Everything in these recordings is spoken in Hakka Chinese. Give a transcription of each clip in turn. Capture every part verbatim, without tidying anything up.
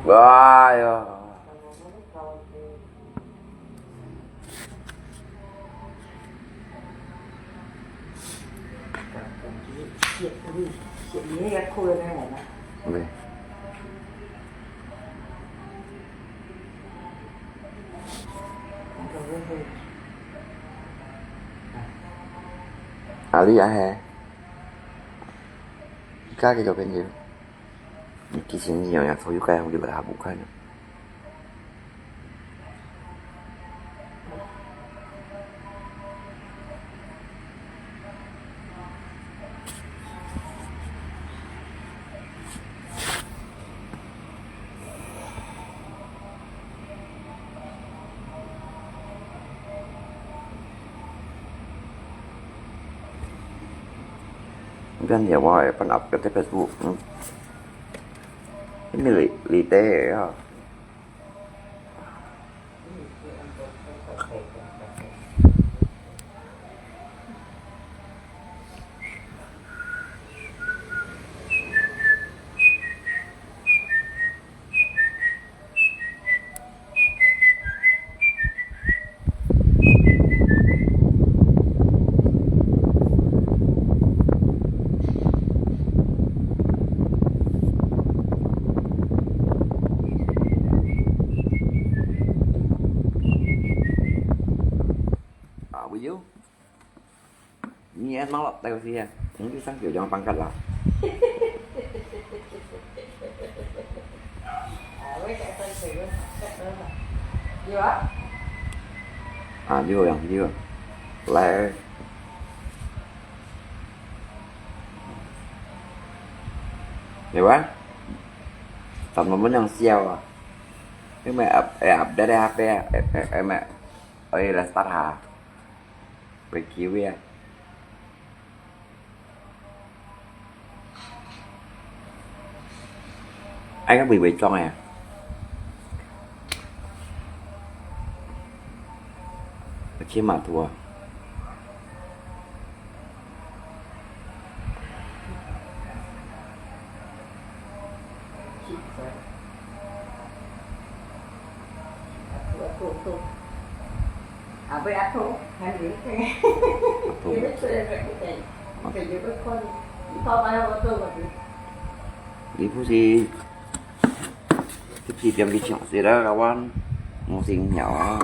哎呀，阿里阿黑，你家个小朋友，你之前你养养草又该红就把它补开了。 Kan ya wa pan ap ka te Facebook. Ini li li te ya. Ah, will you? Ni es mang lok tai ko sia. Hong ki sang kiu jang pangkat lah. Ah, you yang you. Lai. Ni wa? Tam mo mo nyang siau ah. Ni mai ap eh ap deh deh ap eh eh eh mai. Oi la start ha. Pai kiu ya. Ai ka bui bui chong ya. Ka chim ma tua. Đi phu si, phu si tiêm đi chăng si đó các bạn. Mong xin nhau.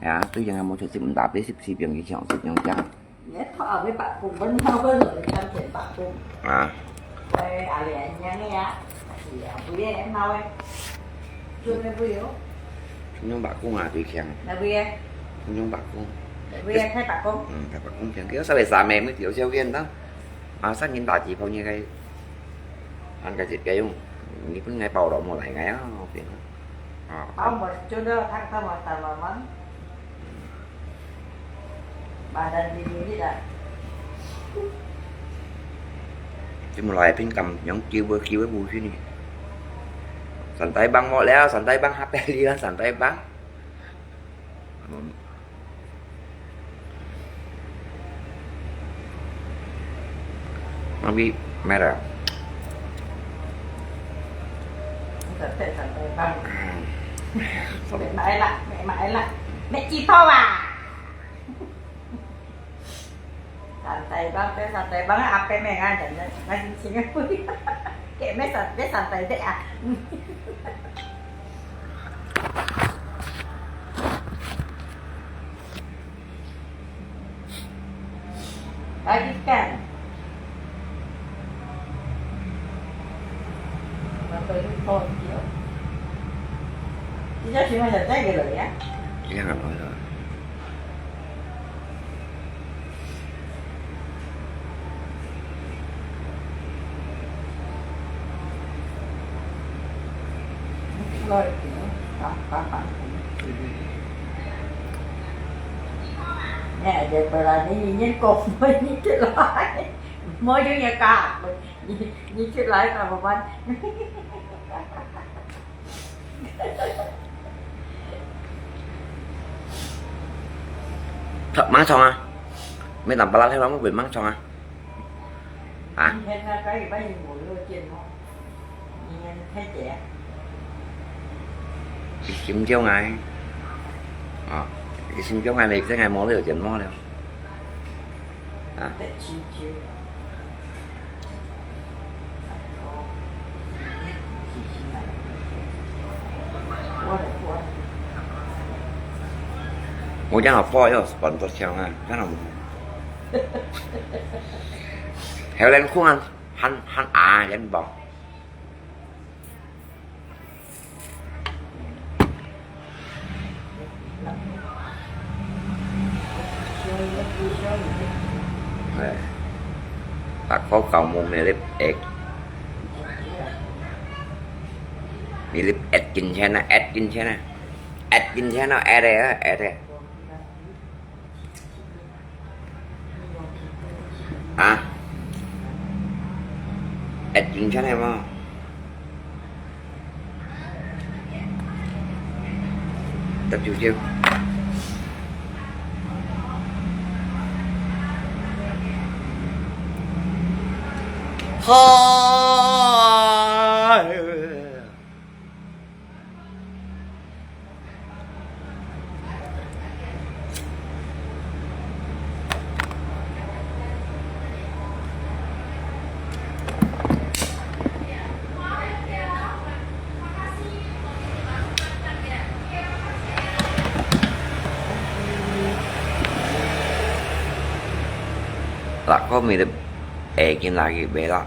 Ya, tôiยัง mong xin đáp đi phu si tiêm đi chăng si nhau chăng. Nhớ thọ với bạn cùng vẫn nhau với rồi, em chuyển bạn cùng. À. Quay à, lẽ nhớ nghe á. Thì à, vui em mau em. Chung em vui không? Chung nhung bạn cùng à, tùy khen. Là vui em. Chung nhung bạn cùng. Là vui em thay bạn cùng. Ừ, thay bạn cùng khen. Cái sao lại xa mẹ mới tiểu siêu viên đó. À, sao nhìn ta chỉ phong như cái. Ăn cái thịt cái không? Nghĩ cũng ngay bao đó mua lại ngay á, không tiền. À. Bao một chỗ đó thằng ta mà ta mà mắng. Bà đàn đi đi đi đã. Chứ một loại pin cầm nhóm kêu bơ kêu bơ bù chứ nè. Sẵn tay băng mọ lẽ, sẵn tay băng hấp đi là sẵn tay băng. Nó bị mệt rồi. Sẵn tay, sẵn tay băng. Mệt mỏi lắm, mệt mỏi lắm. Mệt chi thô à. Sẵn tay băng, sẵn tay băng, áp cái mẹ ngay, ngay, ngay, ngay, kệ mẹ sẵn, mẹ sẵn tay đấy à. Ai đi cạn. Mà tôi không thôi, kiểu. Chứ chắc chúng mày thật đấy cái rồi á. Cái hàng nói rồi. Rồi, tám, tám, tám. Nè, giờ phải là những nhân công mới như thế là mới như nhà cả, như, như thế là cả mộtวัน. Thật mắng xong à? Mấy tầm ba lát thấy nó mới bị mắng xong à? Hả? Nhân ra cái gì bác gì ngủ 健康，你看看姐，佢心中愛，啊，佢心中愛，你真愛摸了就摸了，啊。我讲好不好要sponsor枪啊？看到没？还有人空啊。 還，還啊，人無？哎，六箍九毛買粒egg，買粒egg金錢啊，egg金錢啊，egg金錢啊，egg个啊，egg个。 啊？egg金錢个無？十九九。嗨！ 六箍買个egg金錢个買啦。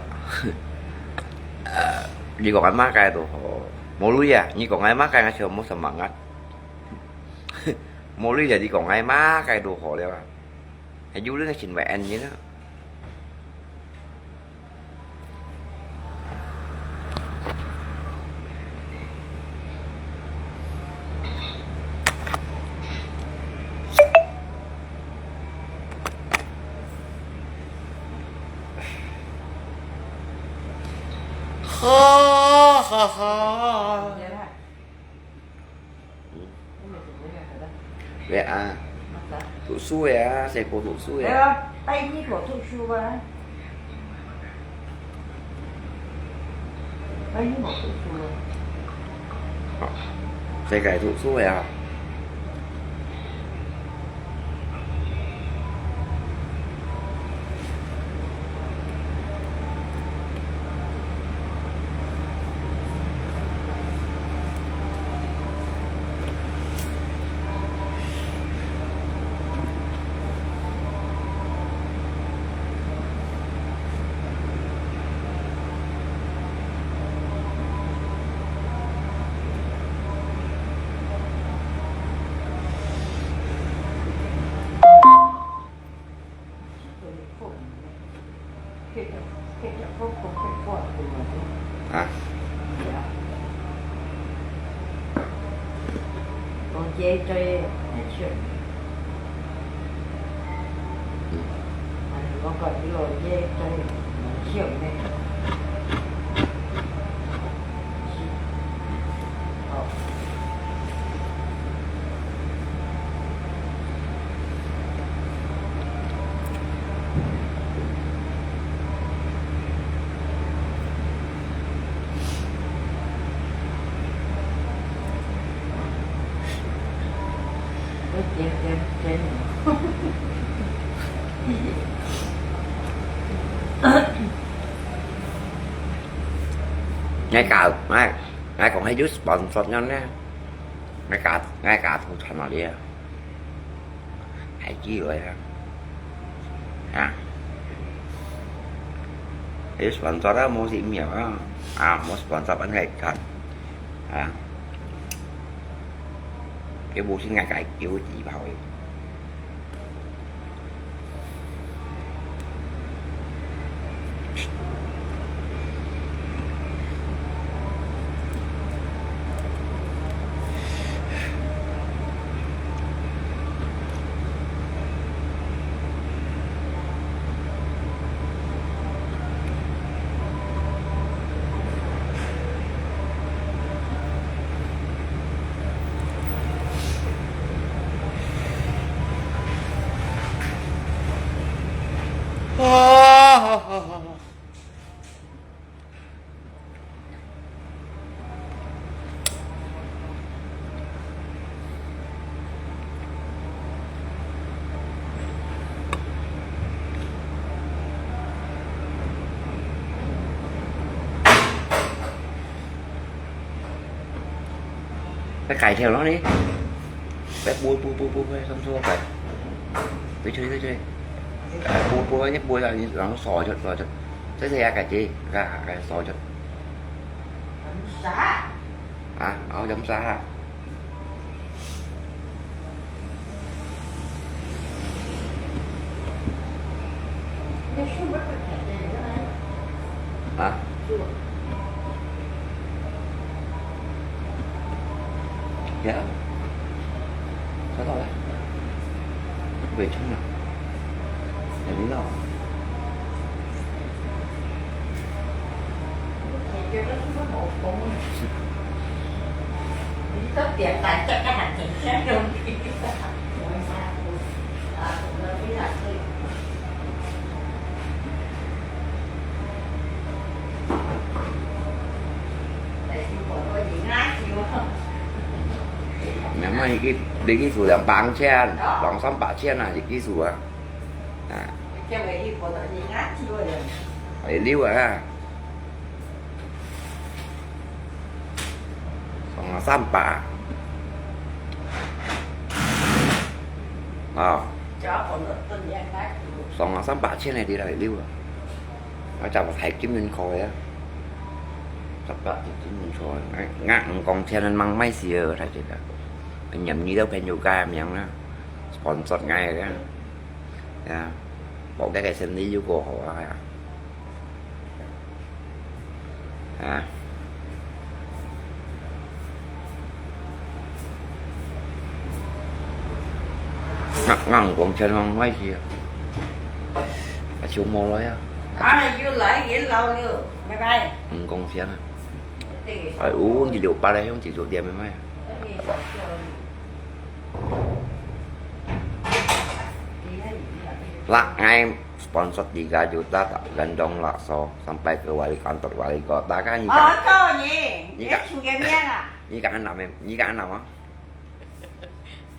你講个麼个都好，無鐳啊！你講个麼个，𠊎就無semangat。無鐳啊！你講个麼个都好了啊！還有人个行為恁樣啊！ 哈哈哈！嗯。對啊，讀書个啊，細個讀書个啊。哎呀，拜二無讀書啊。 哎，你無讀書啊？好，世界讀書个啊。啊？嗯。𠊎教，𠊎，𠊎講係有sponsor樣呢，𠊎教，𠊎教徒傳落去啊。 係機會啊。啊。有sponsor啊，無係毋曉啊。啊，無sponsor恁樣看。啊。佢無先𠊎解救自爆个。 啊！該改條咯呢？該補補補補補，上次我改。對，對，對，對。哎，補補，你補了，你然後鎖就鎖就，這是要改的，改改鎖就。啊，然後怎麼殺哈？ 啊？呀，收到了。未充啊。還沒到。你到點來，這個還真正有味道。那麼一個，一個數兩百千，兩三百千啊，一個數啊。啊。哎，六啊。 送啊三百。啊。送啊三百千个，你來留啊。啊，就係金銀箍个啊。十八金銀箍个，𠊎，𠊎毋講錢，人買死个，大家。念你个朋友个名啦，sponsor𠊎个。 呀，無該个生理又過好啊呀。啊。𠊎，𠊎毋講千萬買去啊。啊，就無來啊。啊，又來，又老了，拜拜。毋講錢啊。哎，有，你六百个，用自助店个買啊。Lah, ngai sponsor tiga juta tak gantung lah, so, sampai ke wali kantor wali kota kan, 哦，夠你，你敢，你出个名啊？你敢拿咩？你敢拿嗎？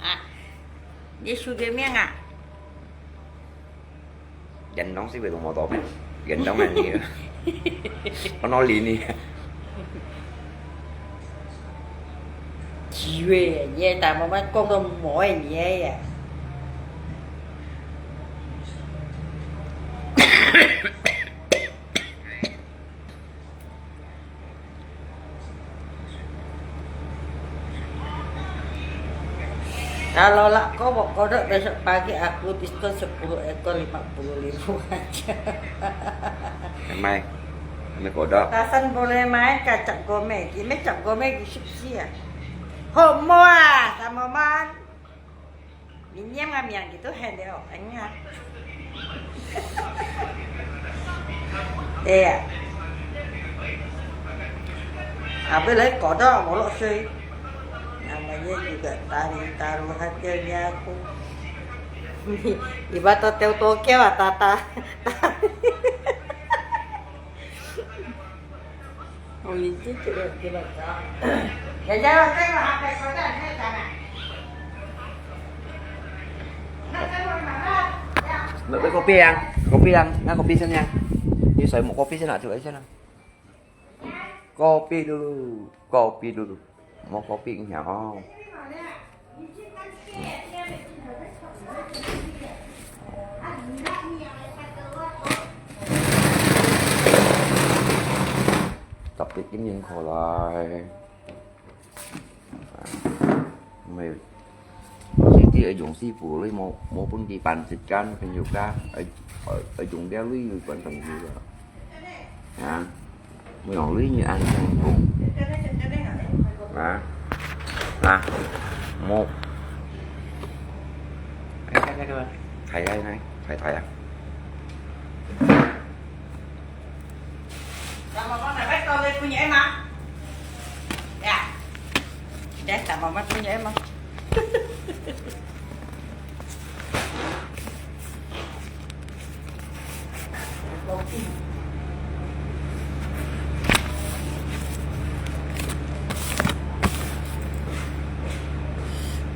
啊，你出个名啊？ 人攏是為了無多咩？人攏恁呢啊。我哪理你？機會，你个大媽媽講到無个你个呀。 Kalau lah kau buat kodok, besok pagi aku diskon sepuluh ekor lima puluh ribu aja. Mai, mai kodok. Tasan boleh main kacak gomeh. Gimana cap gomeh gisip sia? Hok mo ah, sama man. Minyak ngamyang gitu, hende oh, anya. Iya. Apa lagi kodok, ngolok sui. Namanya juga taring taruh hatinya aku. Ibarat hotel Tokyo ah, tata. 那，那kopi yang, kopi yang, 那 kopi 先呀。你水没 kopi 先拿出来先啊。Kopi dulu, kopi dulu. 無 kopi 影響哦。特別經營過來。毋係，你愛用師傅，你無，無分佢辦時間，朋友家，愛，愛，愛用了你又管朋友啊。 啊，無用你你恁樣講。啊，啊，無。睇睇睇，睇睇啊。Sama mama nak betul dia punya Emma. Ya. Dah sama mama punya Emma.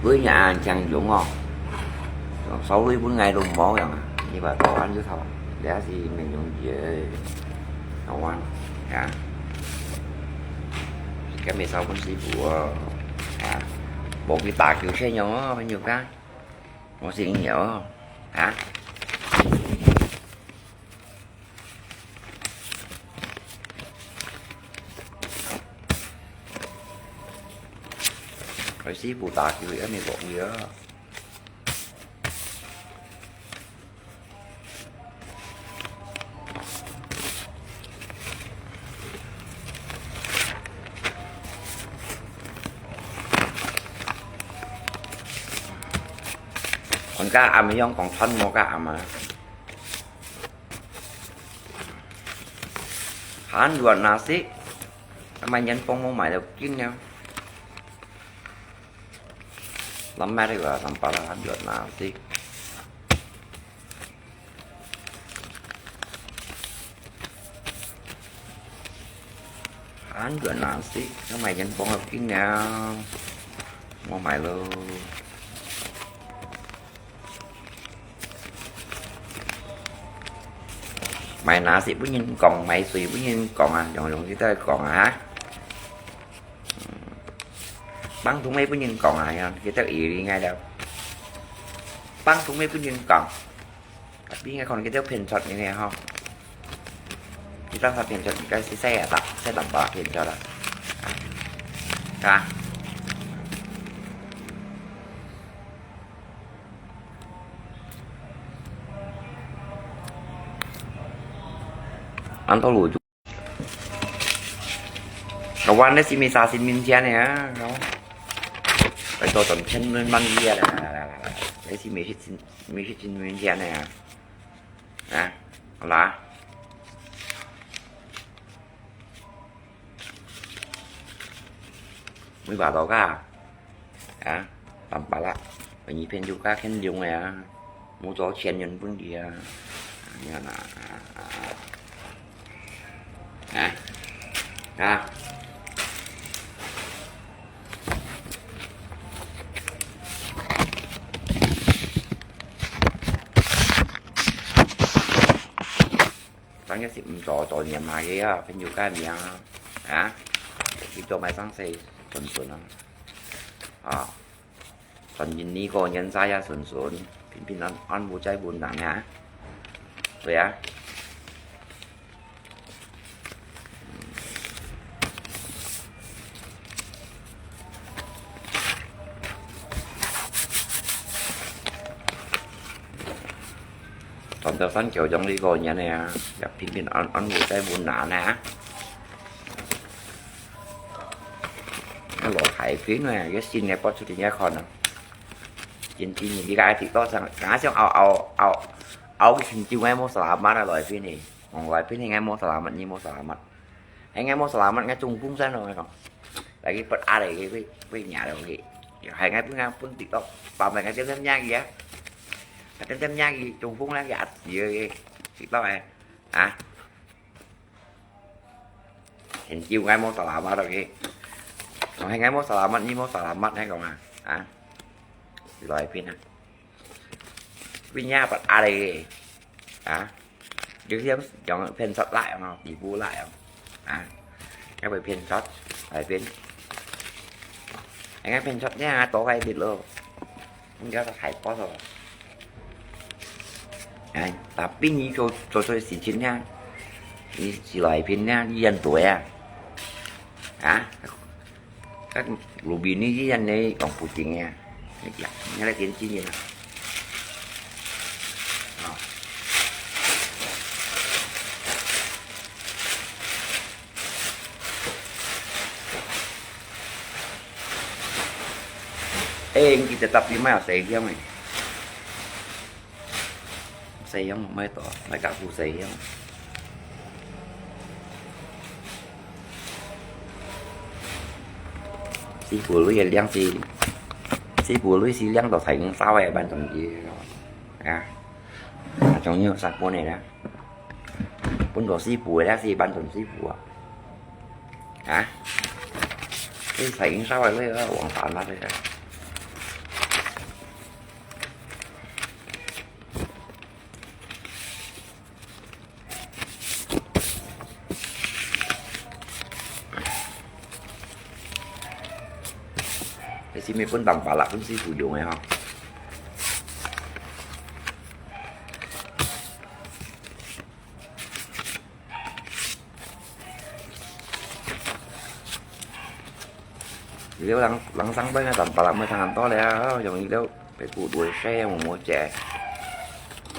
佢也正用哦，收佢本來都無用啊，你話台灣就頭，這係毋用个，台灣，呀，今日收本師傅哦，啊，啊，無去打球先用哦，朋友家，我是朋友哦，啊。佢師傅打球也沒落雨啊。 看該暗樣講穿無該暗啊。寒熱那些，買煙風無買到緊了。 Lắm mát rồi, tắm pá là hán dưỡng nà xí. Hán dưỡng nà xí, cái mày nhân phong hợp kinh nào. Mua mày luôn. Mày nà xí bún nhân còn, mày xùi bún nhân còn à, dòng dòng chứ tao còn à hả? Bang thùng mấy bún nhân còn à, hả? Cái tao ý ngay đâu. Bang thùng mấy bún nhân còn. Tapi ngay còn cái tao phiền chọt như này không? Kita sa phiền chọt cái xe xe à, ta xe tạm bạ phiền chọt à. À. Ăn tao lùi. Kawan, đấy là mì sa xin min chén này á, nó. Phải cho tầm chân lên băng bia là, là, là, là, là. Đấy là mì xin, mì xin min chén này á. À, là. Mới vào đó cả. À, tắm bá lạ. Bởi vì phiên du ca khen dùng này à. Mua gió chén nhân vươn đi à. Như là, à, à, à. À. Tang ya sip mto to niya magi ya, penyu ka niya. Ha? Ito may sang say, sunsun ah. Ah. Sunsun ni ko niyan saya sunsun. Pinpin an, an bu chay bu nang ha. Ito ya. Toàn tàu sắn kiểu giống đi rồi nhá nè, gặp phim phim ăn ăn ngủ tay buồn nản nè. Nó lột hại phí nè, cái xin nè, bớt số tiền nhá con nè. Chín chín nghìn đi cái thì có sang, ngã xuống ao ao ao ao cái xin chiêu ngay mua salamat là loại phí nè. Còn loại phí nè ngay mua salamat, như mua salamat. Hay ngay mua salamat ngay chung phung sắn rồi ngay còn. Lagi pet ada ke, ke, ke nyari lagi. Ya, hay ngay pun, ngay pun TikTok. Pam ngay tem tem nyari ya. Ngay tem tem nyari, chung phung lagi at, ya, ya. TikTok eh. Ah. Hiện chiêu ngay mua salamat lagi. Còn hay ngay mua salamat, ni mua salamat hay còn ah. Ah. Loại pin ah. Pin nya pat ada ke. Ah. Được hiếm, giống phiên sọt lại không? Đi bu lại không? À, các bạn phiên sọt, phải phiên. Anh em phiên sọt nha, tổ cái thịt luôn. Không cho thải có rồi. Anh, tapi ni cho, cho, cho xì chín nha. Ni xì loại phiên nha, đi ăn tuổi à. Hả? Các lũ bì ni di yan ni kong pu ting ya. Ni ya, ni la tien chi ni na. Ờ. Ê, kita tapi mai sai hiam eh. Sai hiam mai to, mai ka pu sai hiam. Sư傅lui liang si, sư傅lui si liang to thai ngin sao eh ban tong ji. À, à, trong nhiều sạc bốn này đó. Bốn đồ sư傅đó si ban tong sư傅à. Hả? Cái thai ngin sao eh lui, uống tàn lắm rồi. 今日分當巴辣分師傅用个吼。你兜人，人生本來當巴辣，莫想恁多了，用你兜排骨都會洗，無無解。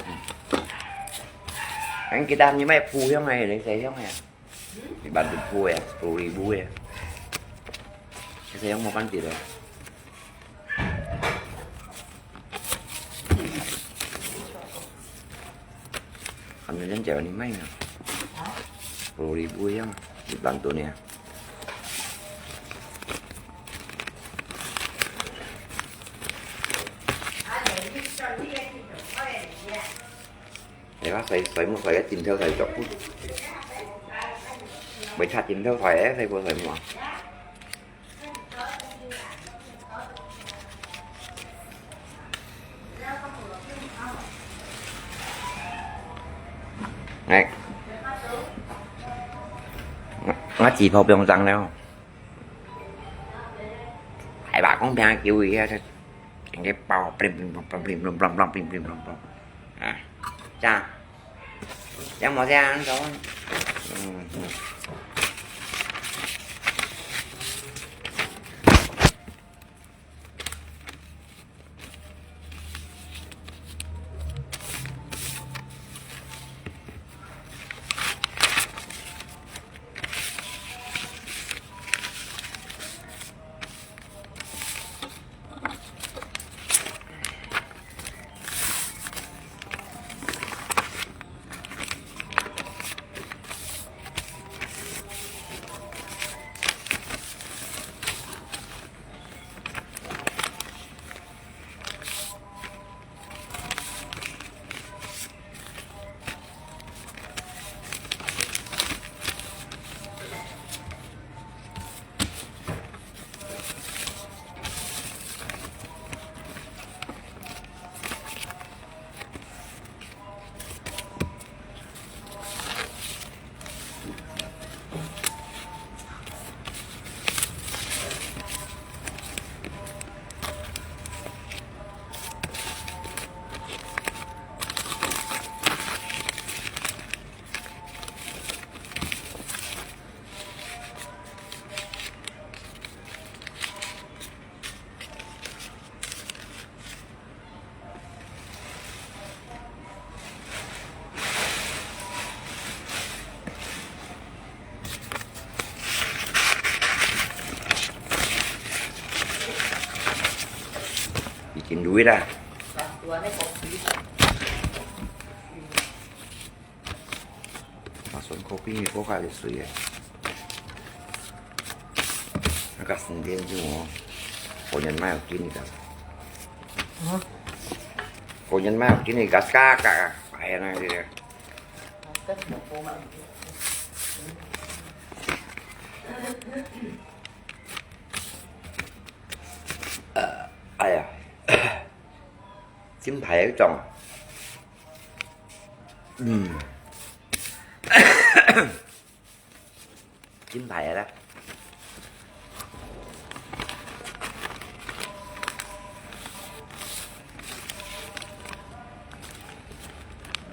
嗯。哎，記得你買脯香个，你洗香个。 你半途鋪个，sepuluh ribu个。其實有無半截个？還有人叫你買啊？Sepuluh ribu樣，一半多呢。 係啊，洗，洗木洗个枕頭洗腳布。會擦枕頭洗个，洗過洗木啊。哎。我，我紙簿放上了。大伯公平久一下，應該爆，plim plim plim plim plim plim plim plim plim plim plim plim。啊，這樣。 有無這樣做？嗯，嗯。已經累啦。 啊，酸苦檳你過較有水个。那個生煎就哦，個人買有斤个。啊？個人買有斤个，加加加，哎呀，那個。哎呀，真排一種。 嗯。真排个啦。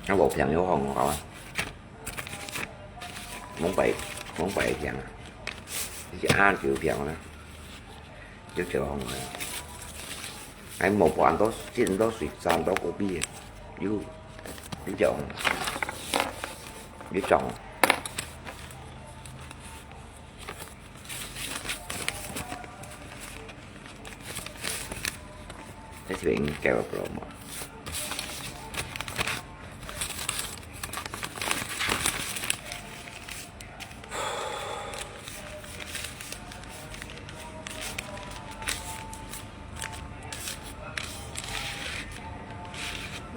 啊，無平有風啊。往擺，往擺平啊。你是按就平啦。 有條風个。哎，無半多，真多水，山多高比个，有，有條風，有種。這是應該个嘛。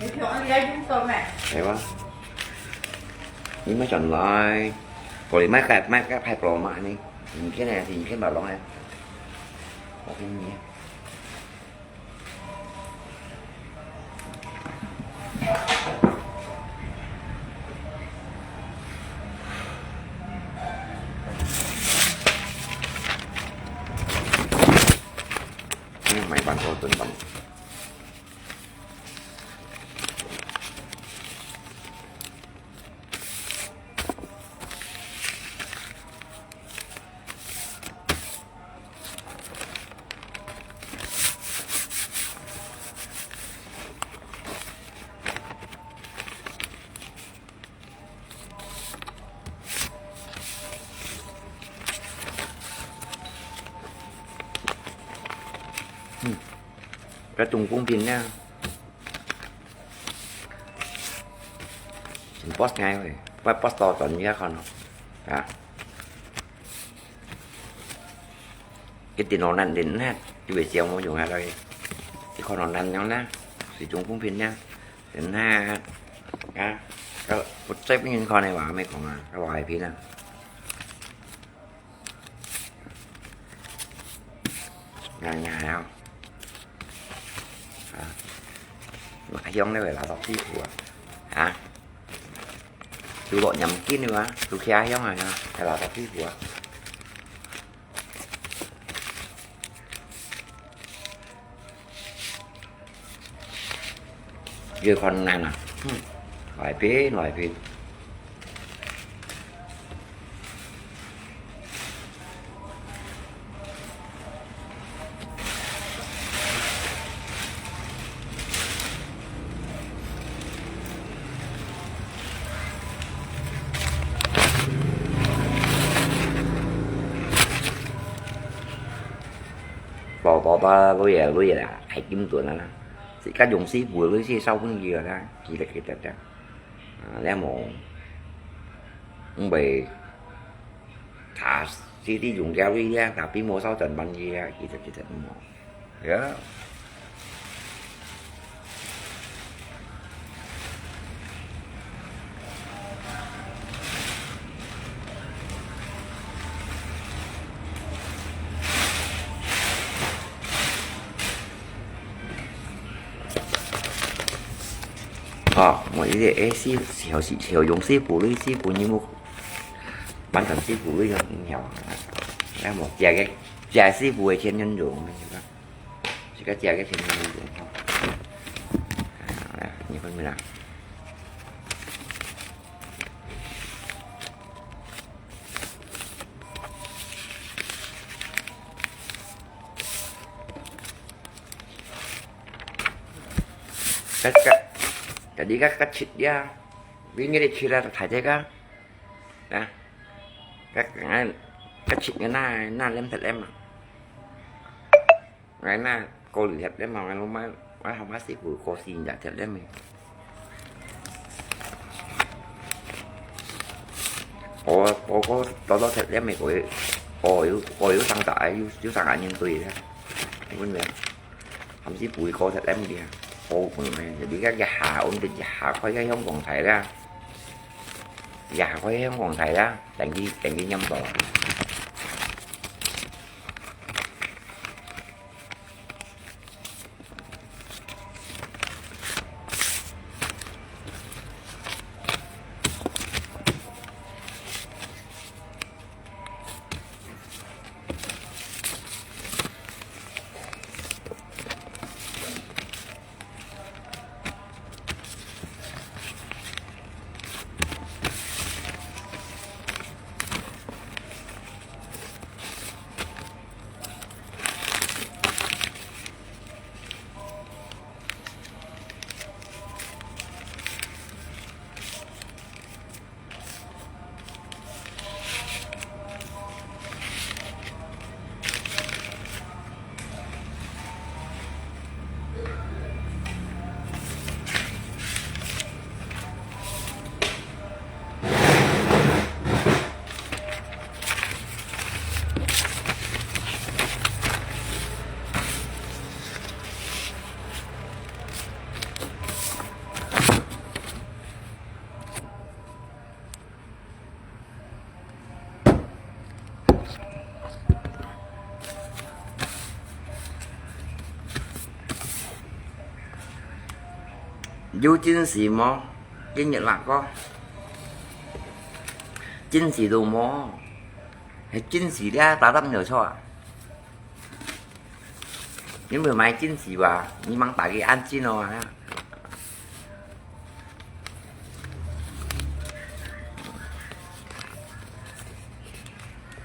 你聽，你愛用手咩？係哇。你買轉來，過來買個，買個派布嘛呢？你看呢，你看嘛，攏呢。我給你。 嗯，分分。嗯，該中公平呢？真boss𠊎喂，我boss到轉一下看咯，啊。 一定要難練呢，就會少無用啊，來。一看到難了呢，水中公平呢，練呢，啊，个，我最不願看的話，沒講啊，个話係片啊。哎呀，啊，哪香了，垃圾師傅啊，啊。 就落鹽緊了啊，就徛香啊，係垃圾師傅啊。越看難啊，嗯，來片，來片。 寶寶吧，老爺，老爺啦，還金盾啊啦，自家用師傅个，老師燒分佢啦，記得，記得，記得。啊，你無，毋會，他師弟用家裡呀，他並無燒轉分佢啊，記得，記得，毋好。 呀。哦，𠊎一直，誒，是，小，小用師傅，你師傅，你無，完全師傅，你用，你曉啊。那麼，這個，這師傅个錢用用，你知道。 自家食个天天个吼。啊，你看咩啦？這，這，這裡个，个切呀，你个切啦，大隻个，啊，个，个，个切个那，那黏忒黏啊。 𠊎那過濾忒了嘛，𠊎攏買，𠊎還買四個過四隻忒了咩？哦，哦，哦，多多忒了咩？過，哦，有，哦，有三隻，有，有三個人對啦。問了，還是不會過忒了咩？好，嗯，你看一下，我們一下開個香港台啦，一下開個香港台啦，等佢，等佢黏到。 有精神無？今日那個，精神都無，係精神了，打打沒有錯啊。你無買金絲哇？你吂打佢恁緊哦，哈！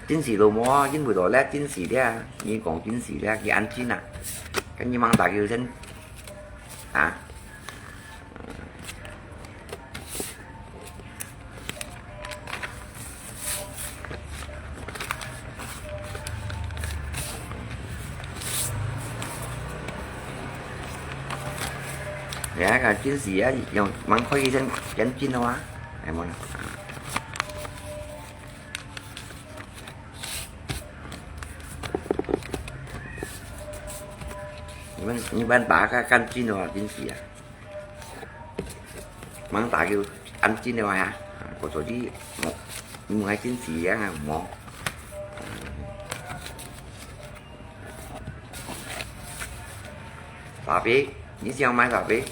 金絲都無，因為都咧金絲咧，你講金絲咧，佢恁緊啊？跟你吂打佢先啊？ 你看金絲啊，用蛮快一陣，緊緊的哇，哎，没了。你们，你们打个干净的话，金丝啊。 吂打佢恁緊个話啊，我做啲無，毋係真實个啊，無。沙皮，你想買沙皮？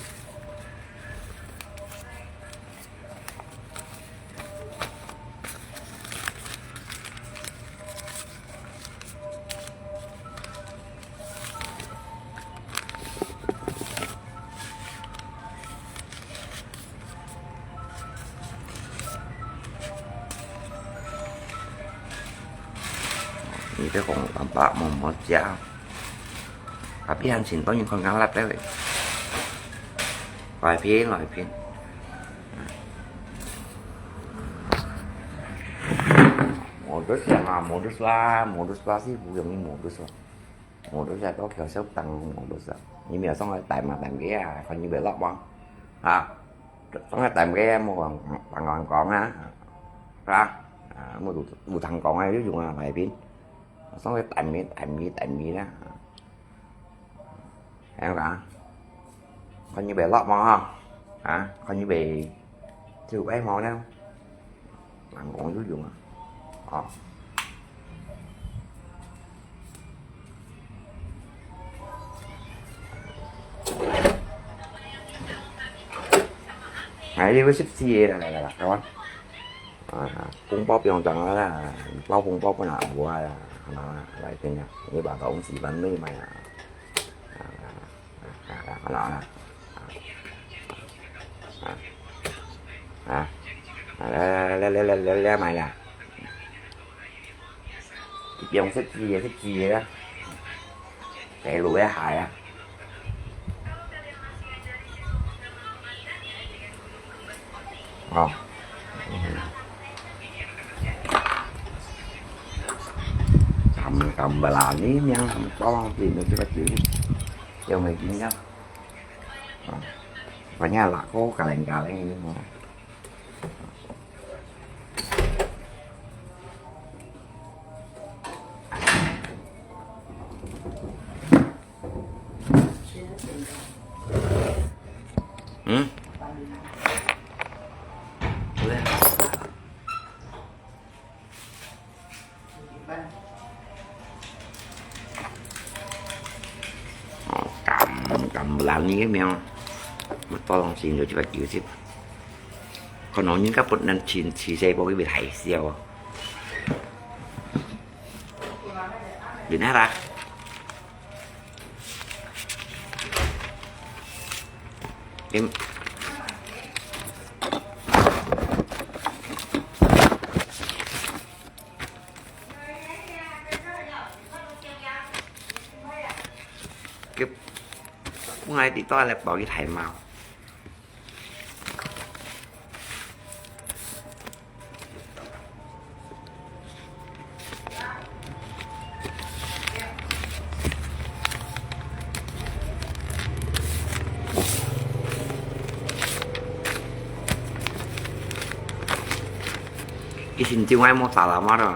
你這講坦白無，無食。Tapi還盡多人看較辣个。來片，來片。Modus啊，modus啦，modus啦，師傅用个modus啦。 Modus啊，到橋上等modus啊。你無上去等嘛，等佢啊，看你會落無？啊，上去等佢啊，無人，人講啊，啊，啊，無，無通講啊，有用啊，來片。上去等佢，等佢，等佢啦。係啊，看你會落無？啊，看你會，就會無呢。 人講有用啊，哦。哎，你會食雞的，來來來來，來玩。啊，紅包不用講了啦，包紅包不拿我啊，拿來，來，等一下，你把東西分類買啊。啊，啊，啊，啊，啊，啊，啊，來來來來來來來買啦！用食雞个，食雞个啦，細路个蟹啊！ 哦。Kam-, kam berani niang, kam tolong sih, itu cepat sih. Yang begini kan. Oh. Pokoknya laku kaleng-kaleng ini. Hmm? Oh, kam-, kam berani niang. Tolong sih, itu cepat-cepat. Kono ni kapot nan chin, si saya bawa ibu hai siau. Benar lah. Em. Kep. Kung ai ti to le bao ki thai mao. 以前就愛莫沙拉嘛咯，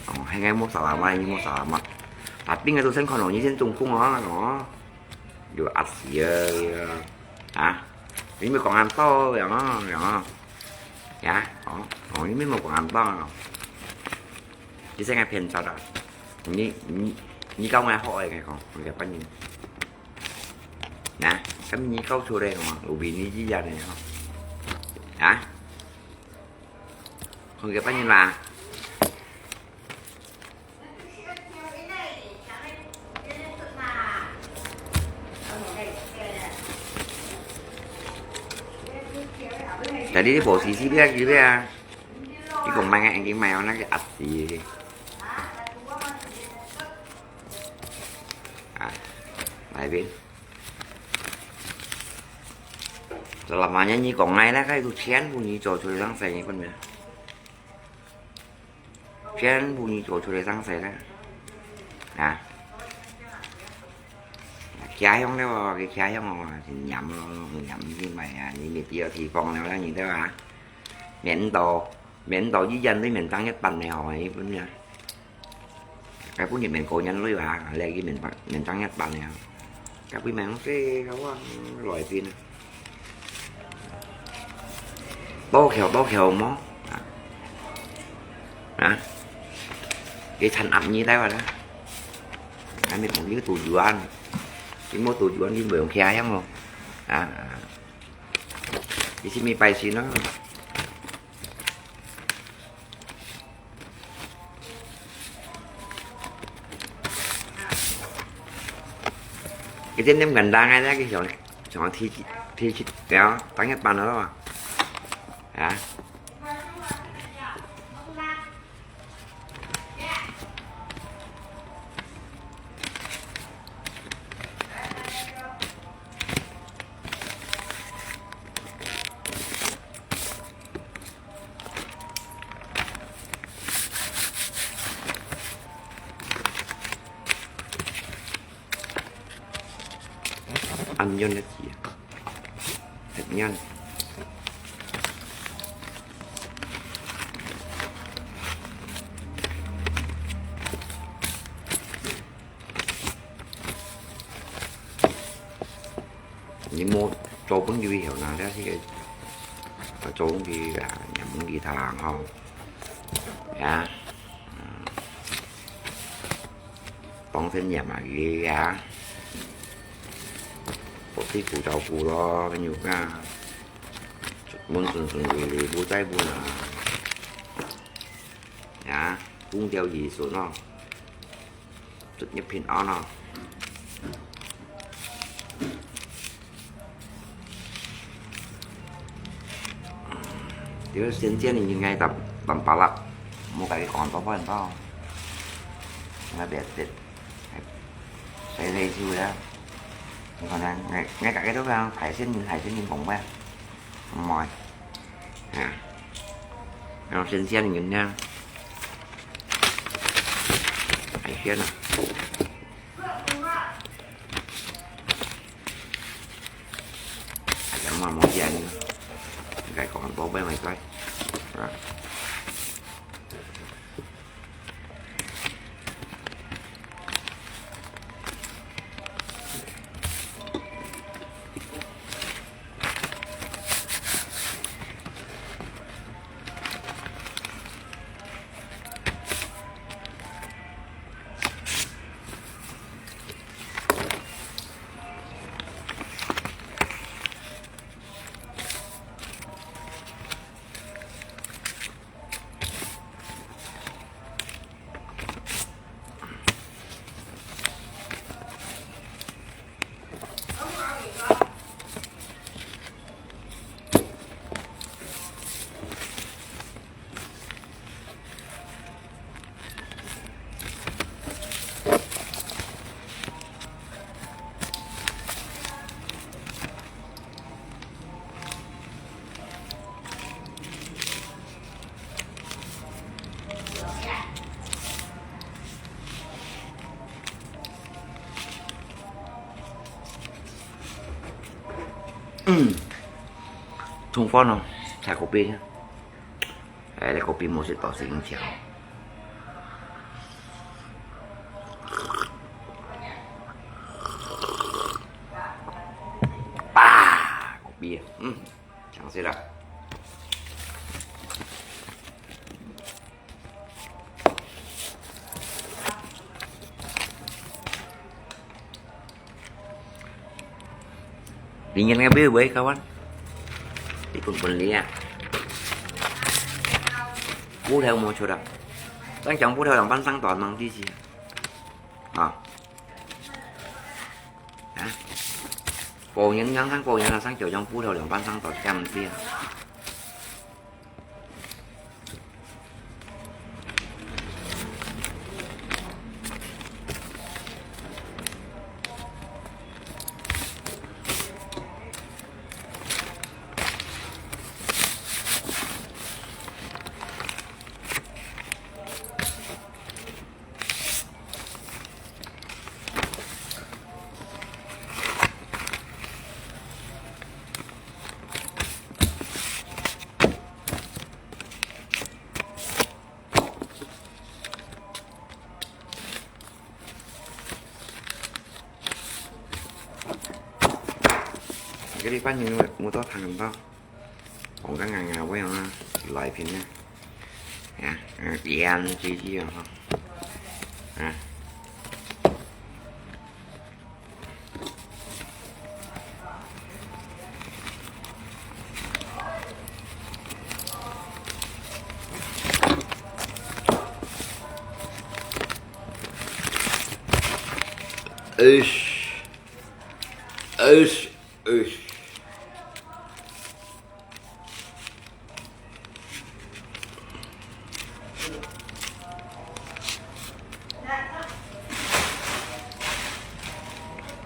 哦，還愛莫沙拉嘛，愛莫沙拉嘛。Tapi nggak tuh sen kono nyi sen tungkung oh. Yo asia ya. Ha? Ini mau kong anto ya, ya. Ya, oh, oh, ini mau kong anto. Ini saya ngapain cara? Ini, ini, ini kau nggak hok ya kong, nggak apa ni. Nah, kami ini kau sore kong, ubi ini ji ya ni kong. Ha? Kong nggak apa ni lah? 你食个條一粒，條个，條个出嘛。Tadi dia bawa sisi dia gitu ya. Dia kau main yang main anak atas sih. Ah, lain. Selamanya ni kau ngai lah kai tu cian bunyi cocok yang saya pun ya. 全部你做出來生勢啦。啊，家鄉了哦，佢家鄉哦，係黏咯，黏去買啊，你咪知道地方了啦，你知道啊？免到，免到一樣都免當一半了哦，你分啊。該本日免過年了啊，來去免當，免當一半了。 Tapi memang sih kawan loibin. Tokyo, Tokyo mo. Ah. Ah. Cái thành ấp như thế mà đó. Anh biết một cái tujuan. Cái mối tujuan cái mường kia yang lo. Ah. Cái sini pai sini. Cái tên nem gần đang ai đó cái chọn chọn thi thi thi kéo tăng nhất bàn đó mà. Hả? Ăn nhân là gì? Thịt nhân. Ni mo cho pun yu hiu na, da si cho pun yu ya, nyam pun yu thang hao. Ya. Tong sen nyam a yu ya. Có tí phủ cháu phủ lo, cái nhục à. Muốn sùn sùn lì lì, bố cháy bố nà. Ya, cũng theo gì sùn lo. Rất nhiều pin on no. Thì nó xin chiên thì nhìn ngay tập tầm pá lặp. Một cái còn có phần to. Nó đẹp tuyệt. Thấy đây xui đó. Còn là ngay, ngay cả cái đó phải xin, phải xin nhìn bóng ba. Mỏi. À. Nó xin chiên thì nhìn nha. Phải chiên à. Ayam mah mau jadi. Cái còn bố bé mày coi. Đó. Ừm. Thùng phó nó, xài cà phê nhá. Ê, lấy cà phê mua sẽ tỏ sự影響. À, cà phê. Ừm. Chẳng sẽ là. Đi nhân ngay bê bê kawan. Đi pun pun lia. Bố theo mua chỗ đó. Tăng chẳng bố theo lòng bắn sáng tỏ mang đi gì. À. Hả? Cô nhân nhân tháng cô nhân là sáng chiều trong bố theo lòng bắn sáng tỏ chăm tia. 這禮拜日有，有到聽到？講个硬硬會啊，來片呢。啊，啊，演這个啊，哈。啊。 哎，哎，哎。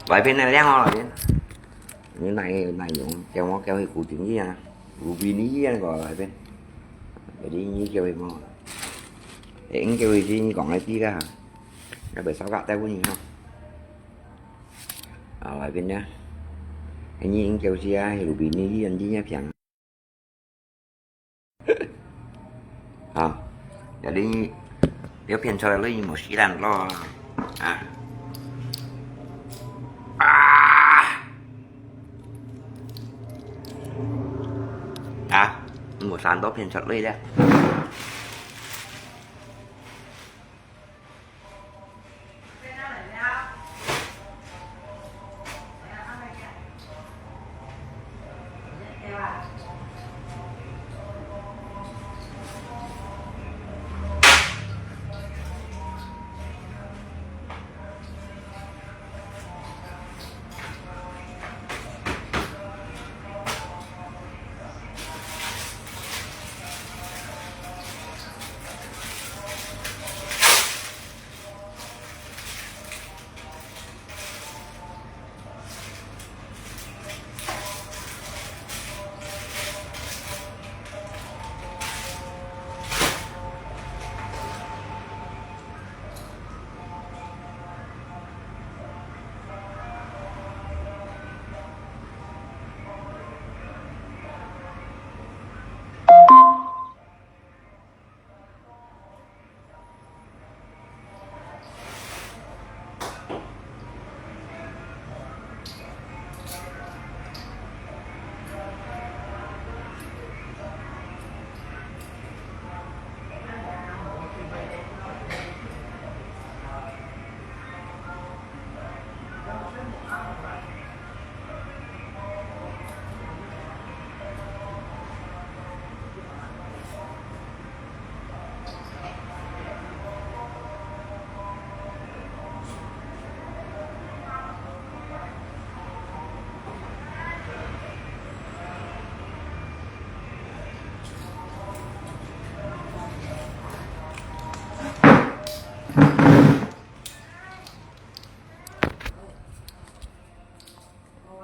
外片个亮哦，外片。你哪，哪用？叫我叫佢固定一下，固定一下个外片。有啲你叫佢么？哎，你叫佢先講个知啦，要不要燒烤帶問你哈？啊，外片呢？哎，你叫佢啊，有比你一样，你也平。 啊，jadi，你片出來你無死人咯，啊。啊！啊，無生到片出來了。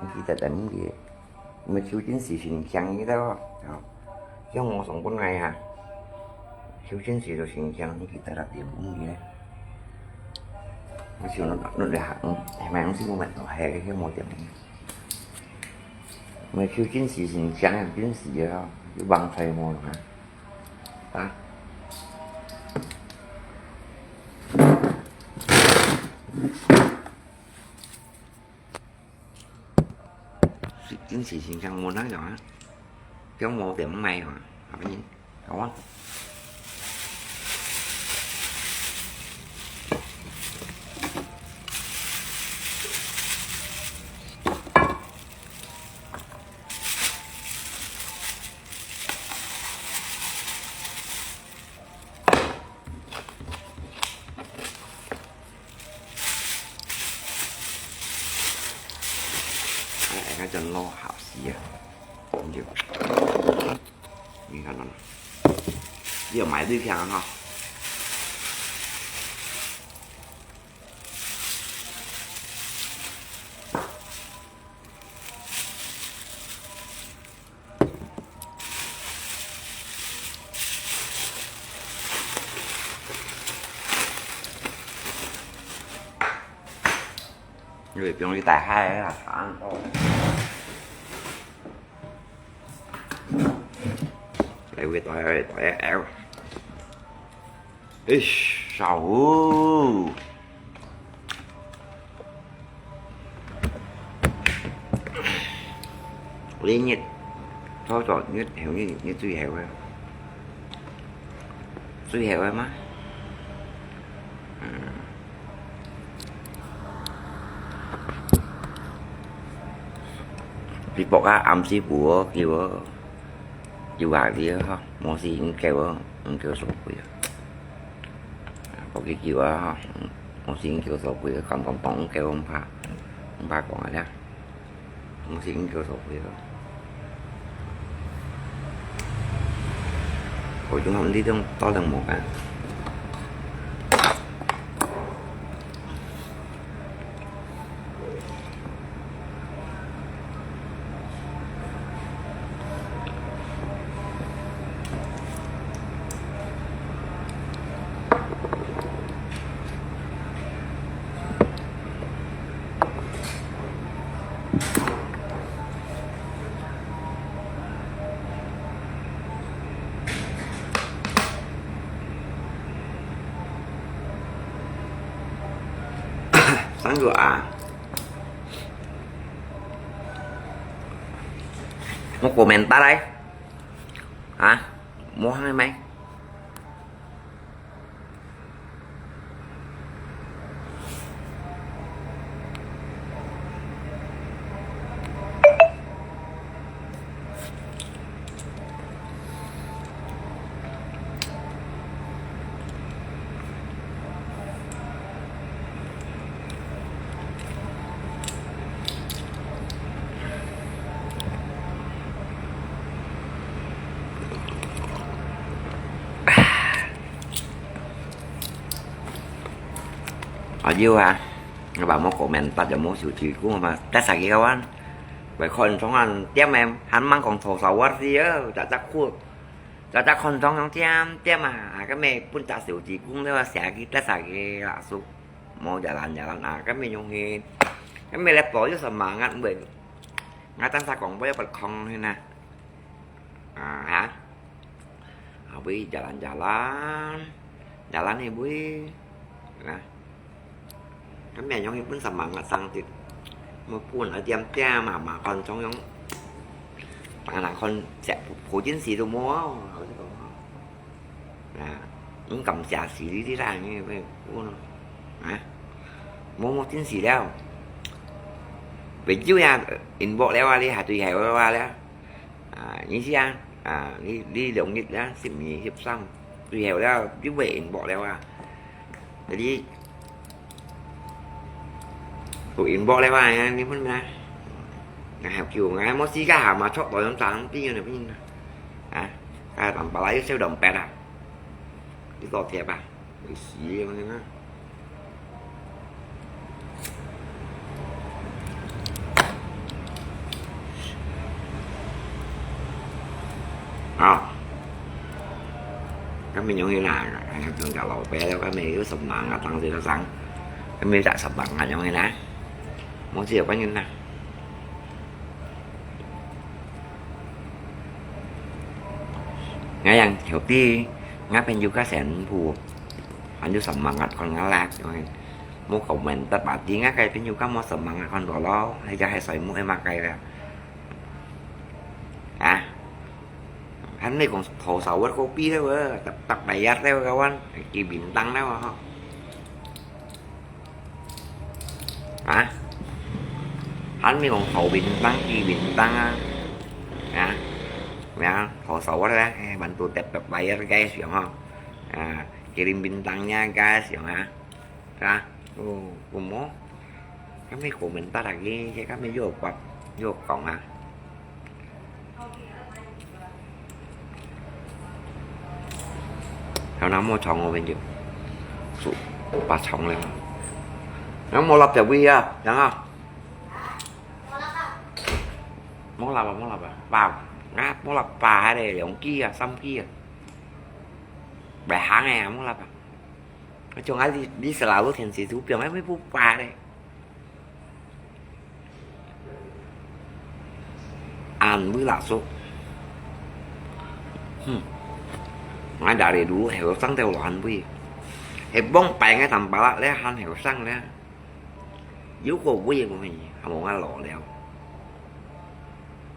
你記得等个，你們修剪時先強一點哦。哦，像我上本來啊，修剪時就先強，你記得啦，點工个。我想那，那，那，嗯，還蠻用心，我們都還，還沒點。我們修剪時先強，修剪時啊，有幫助無啊？啊？ 真係真正無哪樣啊，叫無點賣啊，好吧，好啊。哎，哎，該陣老好死啊！你就，你看到了，你有買對片啊？ 你會放你大海啊，慘哦。來，我大海，大海。哎，燒哦！你熱，坐坐熱，後日熱最後个，最後个嘛。嗯。你博啊，暗時補哦，叫哦，叫下你哦，無事應叫哦，應叫所謂啊。博佢叫啊，無事應叫所謂啊，講講講，應叫毋怕，毋怕講啊啦。 我是應該受不了。我用他们这种大人模板。Sanggup ah. Mau komentar ai. Ha? Mau hang mai. Ayo ah, ngapa mau komentar ya mau suci ku ma, tak sakit kawan. Bai kon songan tiam em, han mang kong thau sawat si yo, tak tak ku. Tak tak kon song yang tiam tiam ah, kami pun tak suci ku le wa sakit tak sakit la su. Mau jalan-jalan ah, kami nyung hin. Kami le po yo semangat bai. Ngatang sa kong bai bai kong hin ah. Ah, ha. Abis jalan-jalan, jalan ni bui. Nah. Kami nyong pun semangat sang tit. Mau pun a tiam tiam ma ma kon chong yong. Tang nang kon sek pu jin si tu mo. Nah, ung kam sia si li li la ni bai pun. Nah. Mau mau jin si liao. Bai jiu ya inbox liao a li ha tui hai wa wa liao. 啊，意思啊，啊，你，你兩日啊，十二、十三，最後了，你會inbox了啊。你有inbox了啊，你問啊。啊，叫𠊎無時間下嘛，出來用打字啊，你問啊。啊，啊，當巴拉又少兩百啊。你多貼啊。 會死个嘛，你看。啊，kami nyong ina, kami nyong ina, kami yu semangat ang sila sang, kami tak semangat nyong ina, mau siapa ina. Ngayang healthy, ngapin juga senpu. Anju semangat kon ngalak, mau komentar pati ngakai pin juga mau semangat kon dolo, heja hai soimu emakai ya. Ah, han ni kong thau sawat kopi le, tak tak bayar le kawan, ki bintang le ho. Hả? Anh mới còn thầu bình tăng gì bình tăng á. Hả? Mẹ, thầu sầu quá đó, bạn tụ tập tập bài guys, hiểu không? À, kirim bình tăng nha guys, hiểu hả? Hả? Ồ, cũng mốt. Các mấy của mình ta là ghi, chứ các mấy vô quặp, vô cộng hả? Heo nang無長我朋友，數八長了。Nang無立就會啊，人啊。無立啊，無立啊，爸，啊，無立爸還得兩支啊，三支啊。袂行誒，無立啊。Macam ada di, di selalu kan situ, biar main bupa deh. An bui lah sok. Hmm. Ngai dari dulu heo sang teo lo han bui. He bong pai ngai tam pala le han heo sang le. Yu ko bui ko ni, amo ngai lo leo.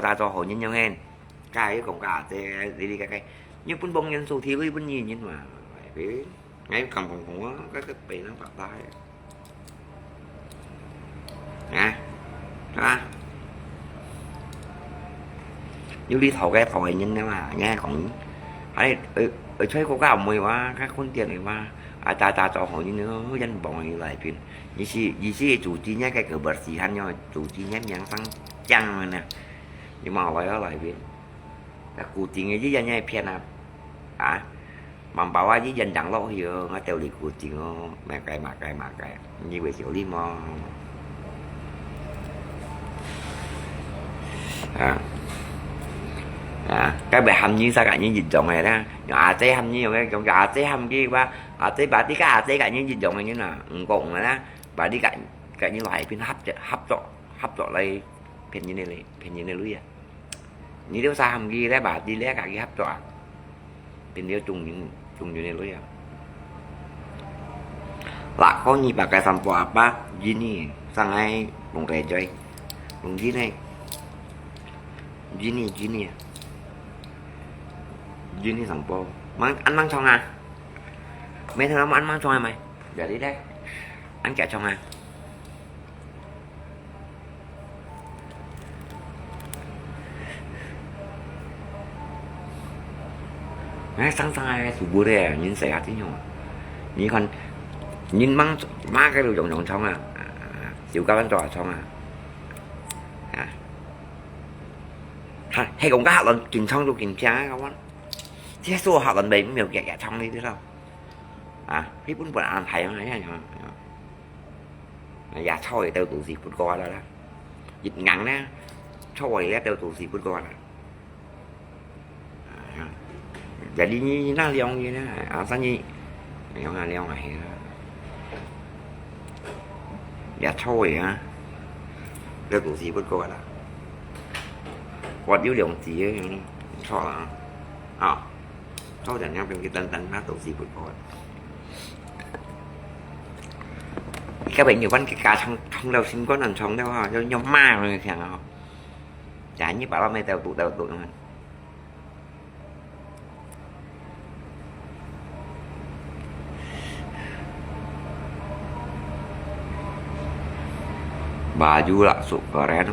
做，做，做好人樣个，該个講該个，哩哩个个，你分別人收體會分你人嘛，哎，哎，敢講講啊，該个白人白白。 啊，係嘛？有你頭个頭个人啊嘛，人家講，哎，呃，呃，在國家毋會話，較穩定个嘛，啊，大大做好人咯，人望佢來邊。意思，意思主持人个kebersihan，主持人名聲響个呢，你嘛來啊來邊。 啊，固定个一樣个片啊，啊，mambawa一樣樣落去哦，我兜你固定哦，麼个麼个麼个，你會曉得無？啊，啊，該會喊你啥个，你一樣个啦，阿姐喊你用个，用阿姐喊佢話，阿姐，bati个阿姐个，你一樣个人啊，毋講个啦，bati个，个人來片合作，合作，合作來骗人个嘞，骗人个鐳啊。 你兜儕喊佢咧，bati咧，佢合作啊？變了中人，中人个鐳啊。Lakon ni pakai sampo apa? Gini, sang ai lùng rè joi. Lùng gini. Gini, gini. Gini sampo. Mang, ăn mang chong à? Mày thấy nó ăn mang chong à mày? Giờ đi đây. Ăn kẹo chong à? Nè，生生个，全部个，人細下真樣。你看，人mang，mang个都樣樣長啊，啊，啊，就甲咱大長啊。啊，哈，係講甲客人緊長就緊正啊，我，這所客人袂，袂，袂，袂長你知道。啊，佢本本安排啊，呀，呀，呀。 也臭个都都是不過啦啦。一硬呢，臭个也都都是不過啦。啊，jadi你那量个呢，啊，生意，量啊量啊，係啦。也臭个啊，都都是不過啦。我有兩支个，毋錯啦，啊。 好，人家變个等等，那都是不過。該朋友，阮个家創，創了新冠，咱創了哈，要，要罵人聽啊。呀，你把那咩都都都都，嗯。 Baju lah sok keren.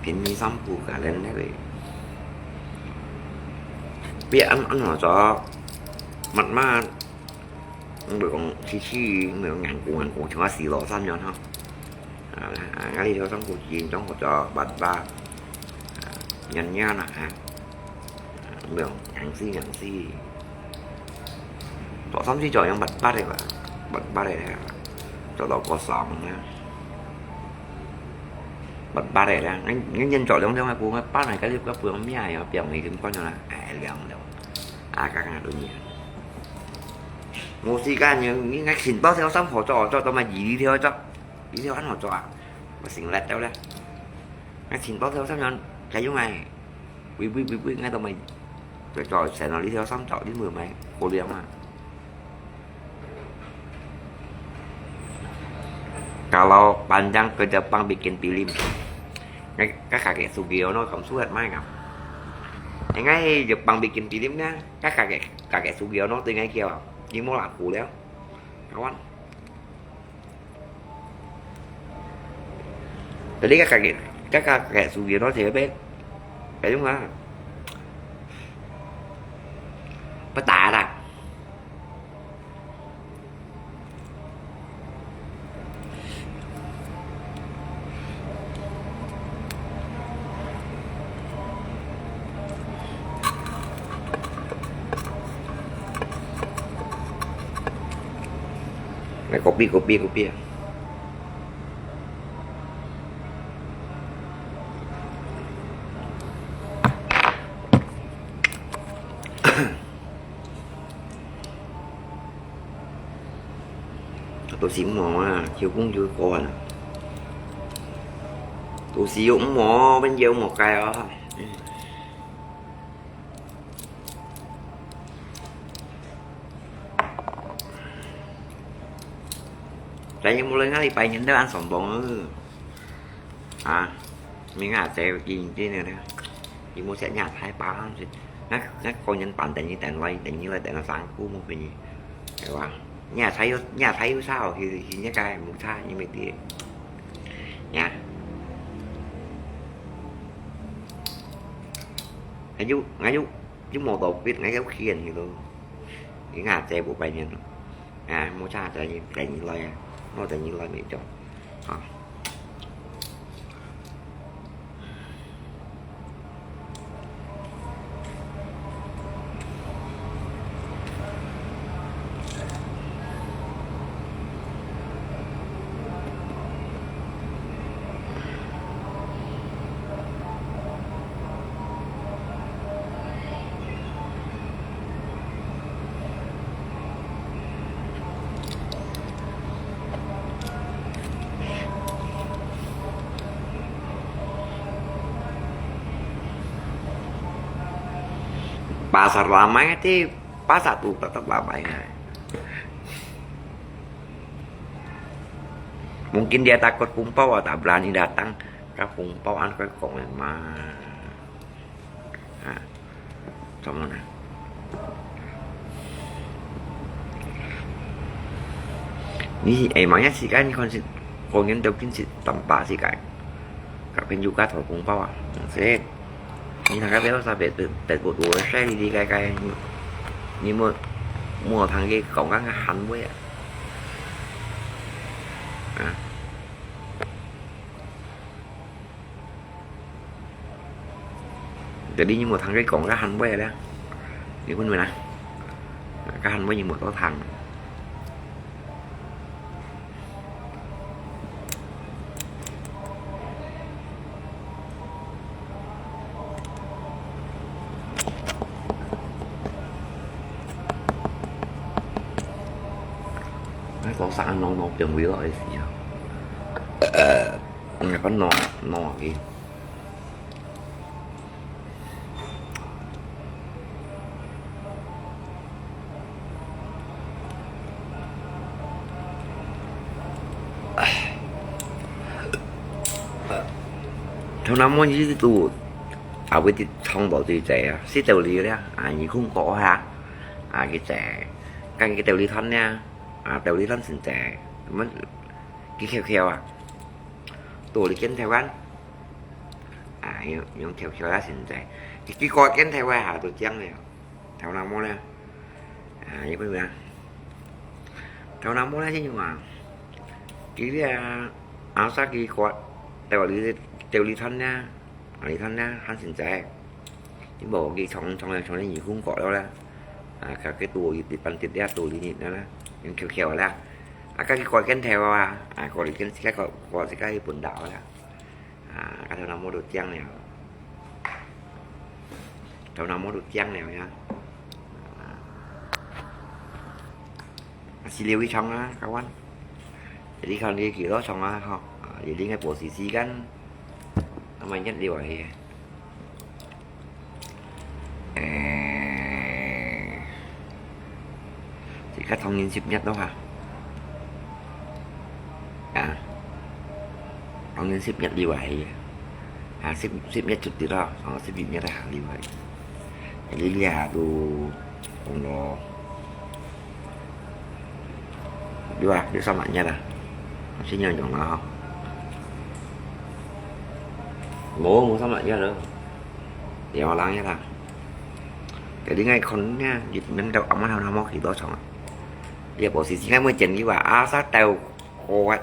Kini sampu keren ni. Tapi an, an cho mat mat. Nggak kong cici, nggak ngangkung ngangkung, cuma silo san yon ha. Ah, ngali cho sampu cin, cong ho cho bat bat. Nyan nyan ah. Nggak ngangsi ngangsi. Tok samsi cho yang bat bat ba. 八八个啦，做到過三个，八八个啦。恁恁人做兩兩个，我八个，該个不用命呀，不用你咁講啦，哎，兩兩，啊，剛剛都你。無時間，你你愛尋包條衫好做，做到嘛，二條做，二條還好做啊，我先來到了。 Ngai chin to theo sắp nhon, cái dung này. Ui, ui, ui, ui, ngai tao mày. Cái trò sẽ nó đi theo sắp trò đi mười mấy. Cô liếng mà. Kalau panjang ke Jepang bikin film. Ngai, các cả kẻ Sugeo nó không suốt mai ngam. Ngai, ngai Jepang bikin film nha. Các cả kẻ, cả kẻ Sugeo nó từ ngai kia. Nhưng mà là phủ liếng. Kawan. Jadi kakak, kakak, kakak Sugiro sih, Beb. Kayu mah. Petara. Ngai kopi, kopi, kopi. Tôi xí mỏ mà, chiều cũng chưa có à. Tôi xí cũng mỏ, bên chiều mỏ cay à. Tại vì một lần ngã đi bảy nhân đó ăn sống bông ư. À, mình ngã chạy đi đi nữa nè. Thì mua sẽ nhà Thái bán chứ. Nó nó coi nhân bản tại như tại loại tại như là tại nó sáng cũ mua về. Cái quán. Nhà Thái, nhà Thái sao thì thì nhà cái mua Thái như mình đi. Nhà. Ngã du, ngã du, du mua đồ Việt ngã du khiên thì luôn. Thì ngã chạy bộ bảy nhân. À, mua Thái tại như tại như loại à. Mua tại như loại mình cho. Ờ. Pasar lama itu pasar tu tetap lama ya. Mungkin dia takut kumpau, tak berani datang. Kan kumpau an kau kong mah. Ha. Sama na. Ni, eh, maknya si kan kon si, kon yang tau kin si tampa si kan. Kak pen juga tau kumpau ah. Sih. Ni nak kau belok sampai tu, tak buat dua saya di kai kai. Ni, ni mau, mau thang ke kong kan han boleh. Ha. Jadi你無通佢講，該還會咧，你問問啊，該還會你無多聽。該個生弄弄變味道个時候，呃，應該講弄弄佢。 頭那麼日子都，啊，會得唱到最濟啊，是道理了，啊，你空過哈，啊，佢濟，跟佢道理談呢，啊，道理談真濟，麼，佢翹翹啊，道理跟台灣。 啊，用用翹翹啊，現在，結果跟台灣下都講了，頭那麼咧，啊，也不是啊，頭那麼咧，就講啊，佢咧啊，啊，啥佢國，對吧？你，對你穿呢，啊，你穿呢，還現在，你無佢從從從你耳空過了啦，啊，佢佢多一一般一點多一點啦，用翹翹啦。啊，家己割根頭啊，啊，割一根，自家割，割自家去分頭啊。啊，啊，頭那毛都靚了，頭那毛都靚了呀。啊，啊，四六一長啊，kawan。Jadi kalau你幾多長啊，吼，啊，你應該保持時間，那麼一六啊，嘿。 誒，自家當年十月咯哈。啊，當年十月溜下去。啊，十，十月出去咯，哦，十一月啊，溜下去。你這下都，講咯， 對吧？你上滿月了，新年榮了哈。我，我上滿月了，兩個人月啦。Jadi ngai kon呢，你們都阿媽他們沒幾多床啊？也不是，今天沒見你吧？啊，啥都過，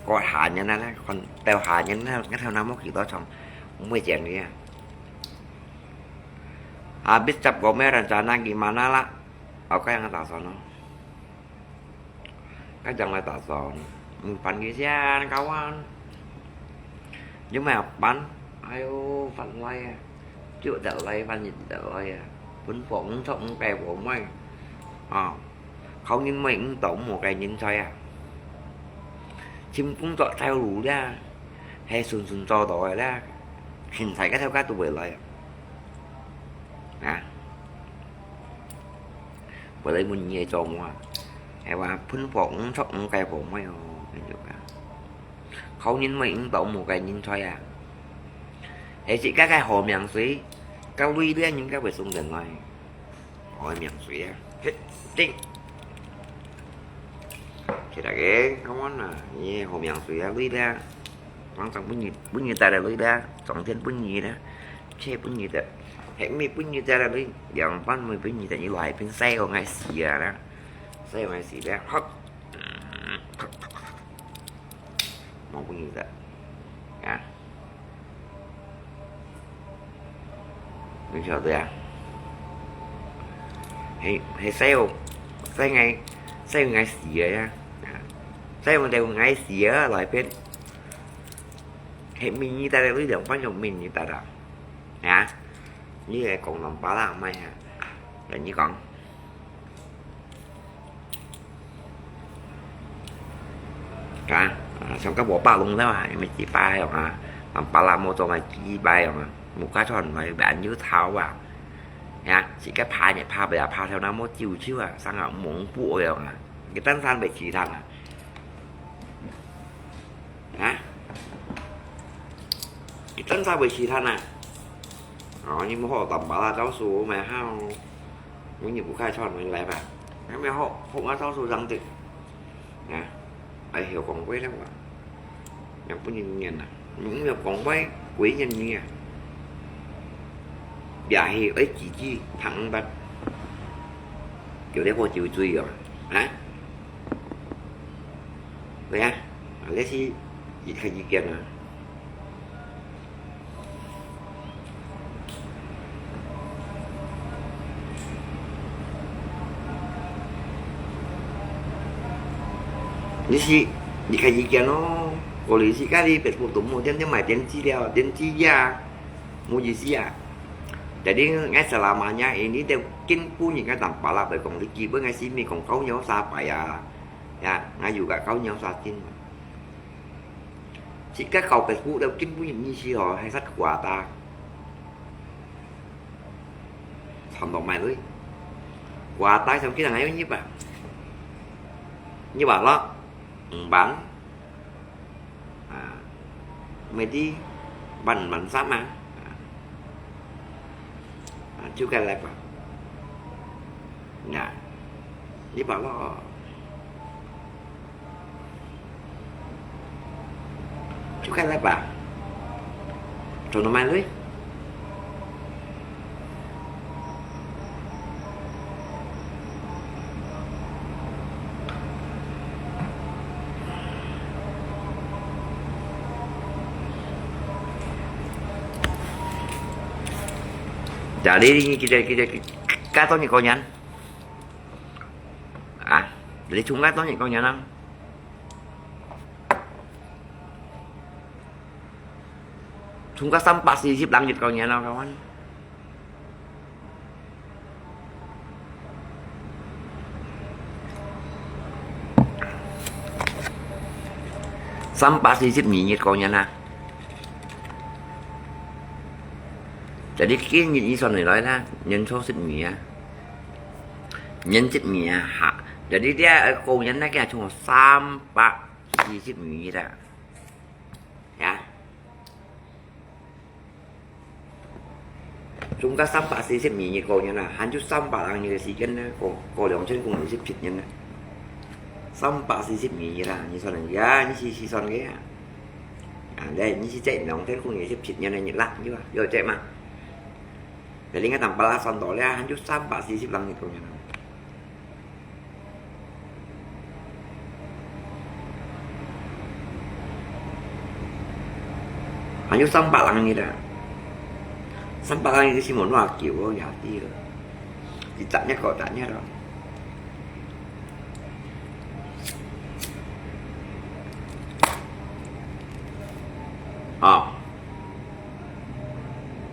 過下年了，看到下年了，你看他們幾多床，沒見你啊。Habis cap kau rencana gimana lah? Oke, yang tak sono. Kadang lah tak sono. Hmm, pan kisian, kawan. Cuma pan, ayo, pan lai. Cuk tak lai, pan tak lai. Pun pok, ngcok, ngkai, pok mai. Ah. Kau ngin mai, ngtau, mau kai ngin sai ah. Chim kung tok tau lu lia. Hai sun sun cho to la. Khin sai ka tau ka tu lai. Ah. Bữa đấy muốn nhẹ cho mua. Hay là phun phok, ngcok, ngkai, pok mai. Khâu nhìn mày ứng tấu một cái nhìn thôi à. Hay chỉ các cái hồ miệng suối. Các lui đứa những các bài sung gần ngoài. Hồ miệng suối à. Hết. Đinh. Thì là cái không món là. Như hồ miệng suối à, lui đứa. Quảng trọng bún nhì, bún nhì ta là lui đứa. Trọng thiên bún nhì đó. Chê bún nhì ta. Hẹn mi bún nhì ta là lui. Dòng bún mi bún nhì ta như loài bên xe của ngay xì à đó. Xe của ngay xì đó. Hốc. Mong bún nhì ta. À. Mình hiểu rồi à? Hay, hay xe của, xe ngay, xe của ngay xì à. À. Xe của ngay xì à, loài bên. Hẹn mi nhì ta là lui dòng bún nhì mi nhì ta đó. Hả? Như vậy còn lòng bá lạ mày hả? Là như còn. Hả? À, xong các bộ ba lông đó à, mày chỉ ba rồi hả? Lòng bá lạ mô tô mày chỉ ba rồi hả? Một cái thằng mày bạn như tháo à. Hả? Chỉ cái phá nhẹ phá bây giờ phá theo nó mô chiêu chiêu à, sang à mông bộ rồi hả? Cái tấn san về chỉ thằng à. Hả? Cái tấn san về chỉ thằng à. Ờ, nhưng mà họ tầm bá lạ giáo sư mày hao. Nguyên nhân của khai son mình lại bà. Cái mẹ họ, họ ngã tháo số răng tịnh. Nè, ai hiểu còn quay lắm mà. Nhạc bún nhìn nhìn nè. Những nhập còn quay, quỷ nhìn nhìn à. Dạ thì ấy chỉ chi thẳng bật. Kiểu đấy có chịu chui rồi. Hả? Đấy á. Lấy chi, chỉ khai gì kia nè. Ni si, ni ka yi kian lo. Ko li si ka li pet pu tu mu, tian tian mai tian zi liao, tian zi ya. Mu yi si ya. Jadi ngai selamanya ini dia kin pu ni ngai tam pala bai kong li ki, bai ngai si mi kong kau nyau sa pai ya. Ya, ngai yu ka kau nyau sa kin. Chỉ các cậu Facebook đâu chính phủ những như gì họ hay sách quà ta. Thằng đồng mày lui. Quà ta xong cái thằng ấy như vậy. Như vậy đó. Ừ, bạn. À, mày đi bạn bạn sắp mà. À, à, chú cái lại bảo. Nè. Đi bảo lo. Chú khai lai pa. Trâu nó mai lui. Jadi kita kita kita tau ni kau nyan. Ah, jadi cuma tau ni kau nyan. Sung ka三百四十零日過年咯，kawan。三百四十二日過年啊！Jadi今日你算起來啦，年初十二啊，年十二啊，哈。Jadi這過年呢，佢係從三百四十二日啊，呀。 中間三百四十二日過年啊，還有三百零日个時間呢，過，過兩千公里十七年呢。三百四十二日啊，你算啊，你試試算个啊。啊，你，你試這兩千公里十七年个日啦，有啊，有這嘛？你應該當巴拉算到了，還有三百四十零日過年啊。 還有三百零日啊！三百零日是無偌久哦，也對了。一隻月過一隻月咯。哦。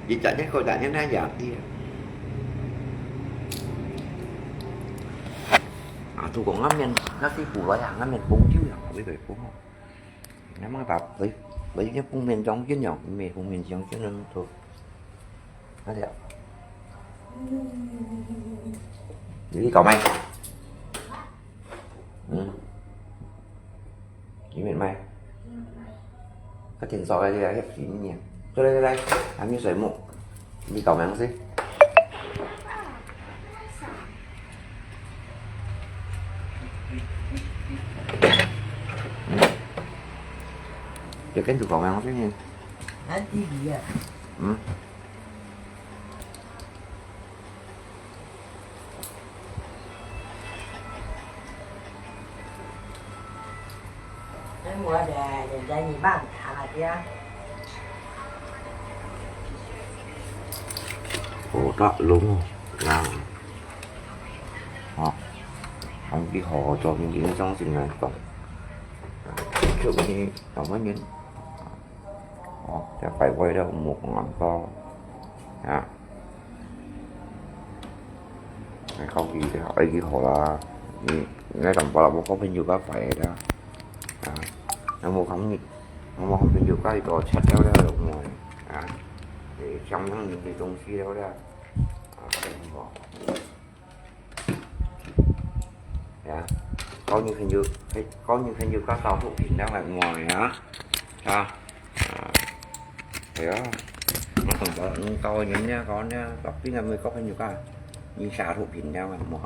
一隻月過一隻月，那也對啊。啊，都講𠊎面，那是古來啊，𠊎面紅酒啊，我以為不好。𠊎嘛把，來，來一個封面裝進了，沒封面裝進了，都，那條。你搞咩？嗯。你明白？ 佢聽說个這個翕片呢。過來，過來，還沒睡目。你搞咩東西？嗯。你跟住搞咩東西呢？看T V啊。嗯。 好大龍哦，啊。哦，還幾好做，今天上新來講。就你，老板娘。 哦，這擺位都無講恁多啊。哎，搞佢，哎，佢好啦。你，你等把握好朋友个擺啦。啊，那無講你，那無講朋友个一個切掉了，有無？啊，哎，想想你的東西了了。啊，這個。 呀，交女朋友，交女朋友个少數品量來賣啊，啊，啊，係啊，我同佢講，嗯，交人呢，講呢，特別係美國朋友个，你少數品量來賣，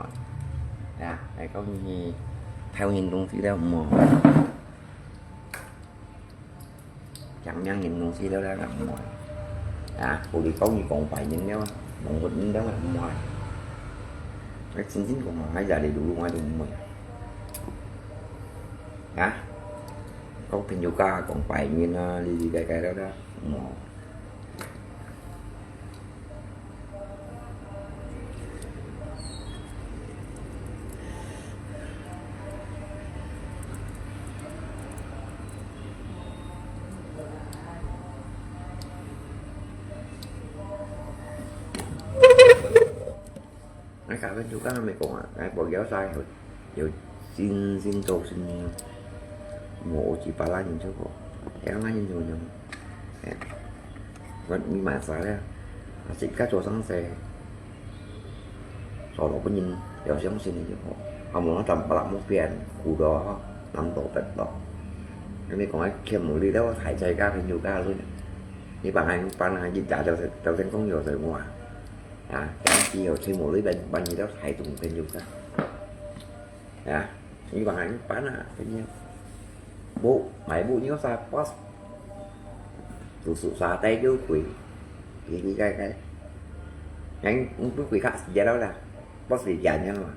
呀，係講你偷人東西了賣。 講兩年東西了啦，毋會。啊，無你講你講白人了，講佛人了，毋會。𠊎真正講啊，𠊎也係魯魯，𠊎都毋會。啊，講朋友家講白人啊，哩哩个个了啦，毋會。 𠊎家朋友家還沒講啊，𠊎無要晒，有，有新，新做生意，無幾百萬人就過，兩萬人就有。哎，我你買啥了？啊，自家做生意，做老本人，要相信你就好。啊，無那當把目標，苦到，難到得到。你講啊，欠無力了，還在家朋友家裡，你把還，把那一家都是，都成功有人哇。 啊，但是哦，全部裡面，萬一都太重朋友个。啊，你話你辦啊，朋友。無，買無，你有啥boss？讀書啥帶就貴，奇奇怪怪。人，你不貴較死了啦，boss是這樣嘛。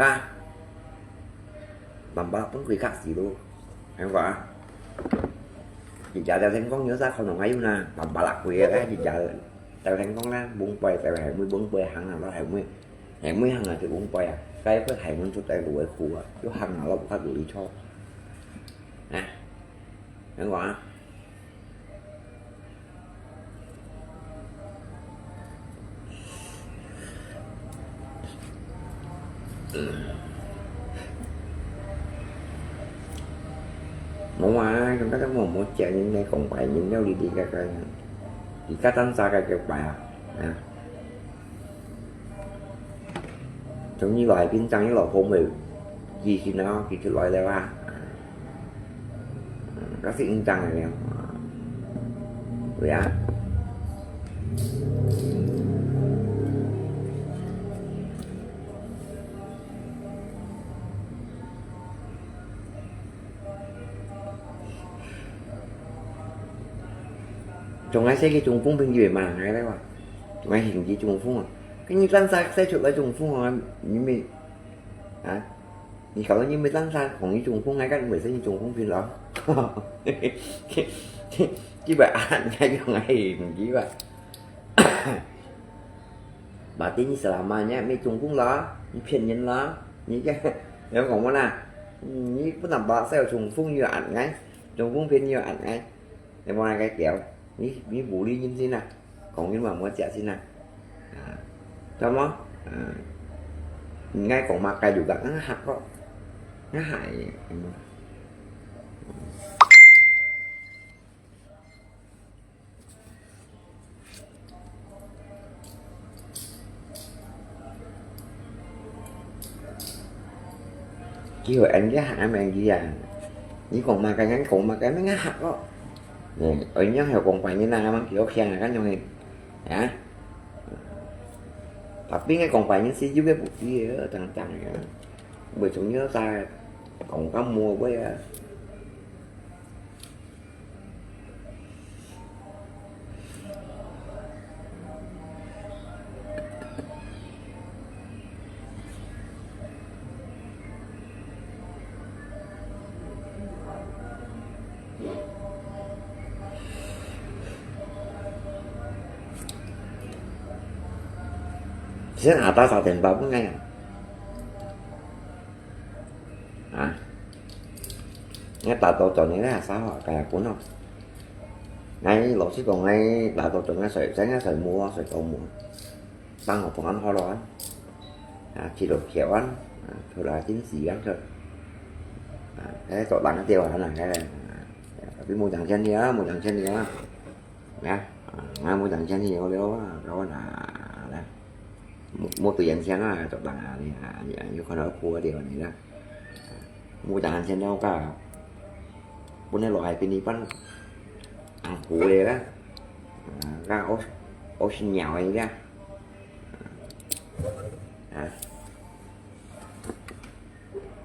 啊，爸爸分貴較死咯，還話，一家的成功有啥可能還有呢？爸爸啦，貴个，一家的。 頭先講啦，崩壞，就係會崩壞，行啊，落係會，係會行啊，就崩壞啊。該個係會出來路个苦啊，又行啊，落較路裡坐。啊，聽講啊，無啊，佢家都無無食人个講白人料理个个，佢家單စား个个白啊，啊。從你來變成你老婆妹，幾時呢？幾時來了啊？該係應當个了。對啊。 從𠊎細个中風朋友嘛，𠊎來話，從𠊎兄弟中風啊，跟你單儕生出來中風啊，你們啊，你搞到你們單儕同你中風，𠊎跟你們生你中風病了。基本上，𠊎用𠊎兄弟吧。 Berarti你selamanya你中風了，你騙人了，你這，你講麼啦？你不能把細中風又恁樣，中風病又恁樣，你莫那個屌，你你無理人先啊，講人話莫假先啊，啊，知無？啊，你愛講麼个就講，啊，嚇個，啊，嚇，佢會恁樣行啊，毋係啊？你講麼个，人講麼个，人家嚇咯。嗯，恁樣還講白人啊，佢好聽啊，恁樣个，啊？Tapi个講白人是有个不對个，等等个，會從你在講到無位啊。 先下打手電話分𠊎啊。啊，𠊎打到轉你个啥話，該本哦。𠊎老實講，𠊎打到轉𠊎睡，在𠊎睡無啊，睡到無。 當好同人好咯，啊，去到橋啊，啊，出來真時間出，啊，該做人个地方啊，該，啊，你無講錢了啊，無講錢了啊，啊，啊，無講錢了了啊，搞啊，來，無，無對人錢啊，做人啊，你啊，你啊，有看到苦个地方你啦，無講錢了，該，本來落海給你搬，啊，苦个啦，啊，該，哦，哦，是鳥个啦。 啊，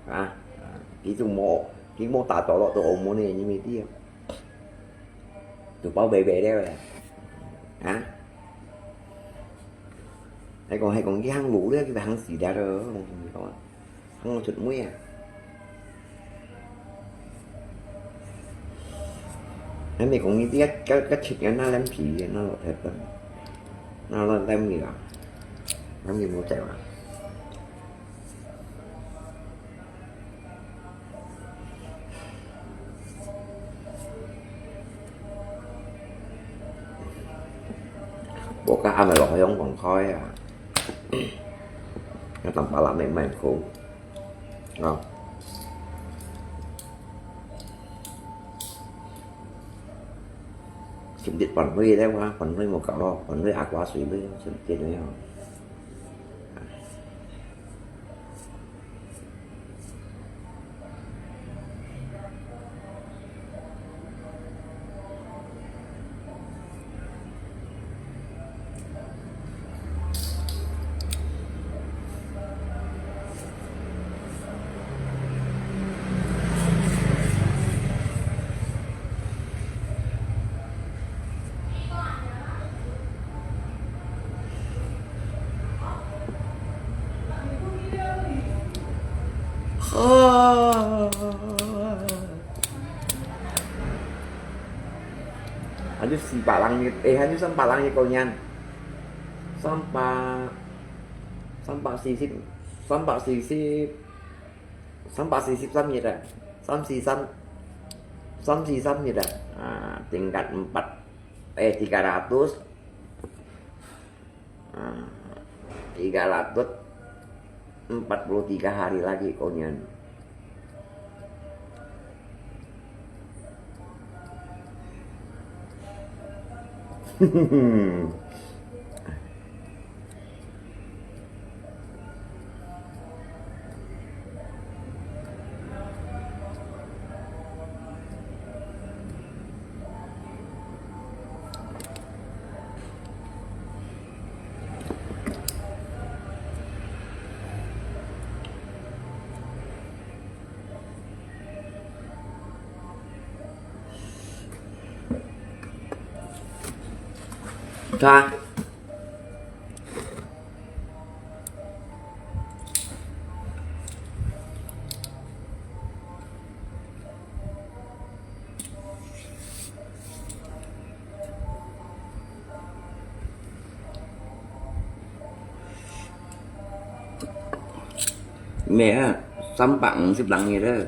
啊，佢都無，佢無打到落到澳門呢，你毋知啊？都包白白了啦，啊？還講，還講，佢行路了，佢行死了咯，我同你講啊。 行出門啊。還沒講你這個，個，個七月那兩皮，那落台風，那落兩米啦，兩米無走啊。無个暗暝落去用公開啊，要等巴拉美賣苦。 啊。Sempit pandoi咧，哇，pandoi無夠咯，pandoi aqua水咧，sempit咧吼。還有四百零一，誒，還有三百零一個人，三百，三百四十，三百四十，三百四十三日啊，三四三，三四三日啊，啊，tingkat empat, eh, tiga ratus, ah, tiga ratus, Empat puluh tiga hari lagi kau nian.咩啊？三百五十零日啊，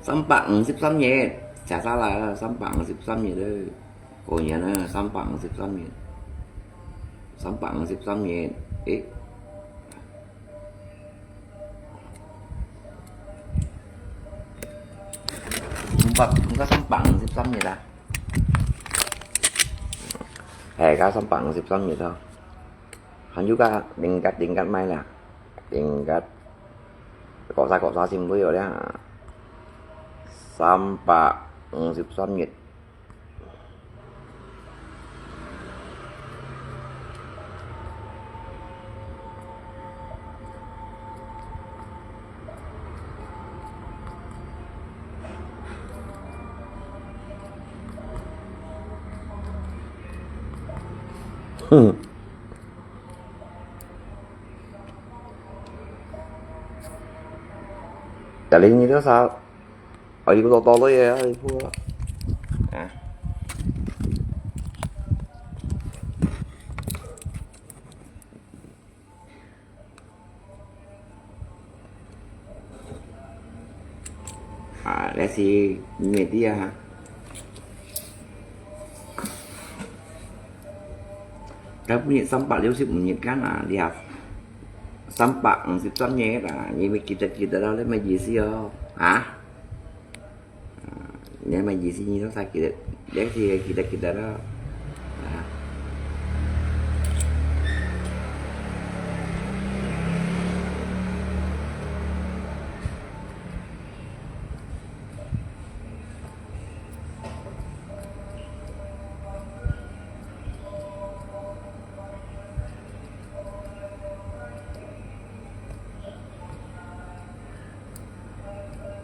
三百五十三日，寫下來啊，三百五十三日啊，過年啊，三百五十三日，三百五十三日，誒，五百，五百三百五十三日啊，係，加三百五十三日咯。 還有个零吉零吉買啦，零吉，各儕各儕先買了啦，三百五十三日。哼。 Dali nyo to sa, ay, ko to tuloy eh, ay, po. Ah. Ah, let's see, media. Tapi 三百六十五日間啊，你啊，三百五十三日啊，你乜記得記得咯，你乜意思哦，啊？啊，你乜意思，你都使記得，你係記得記得咯，啊？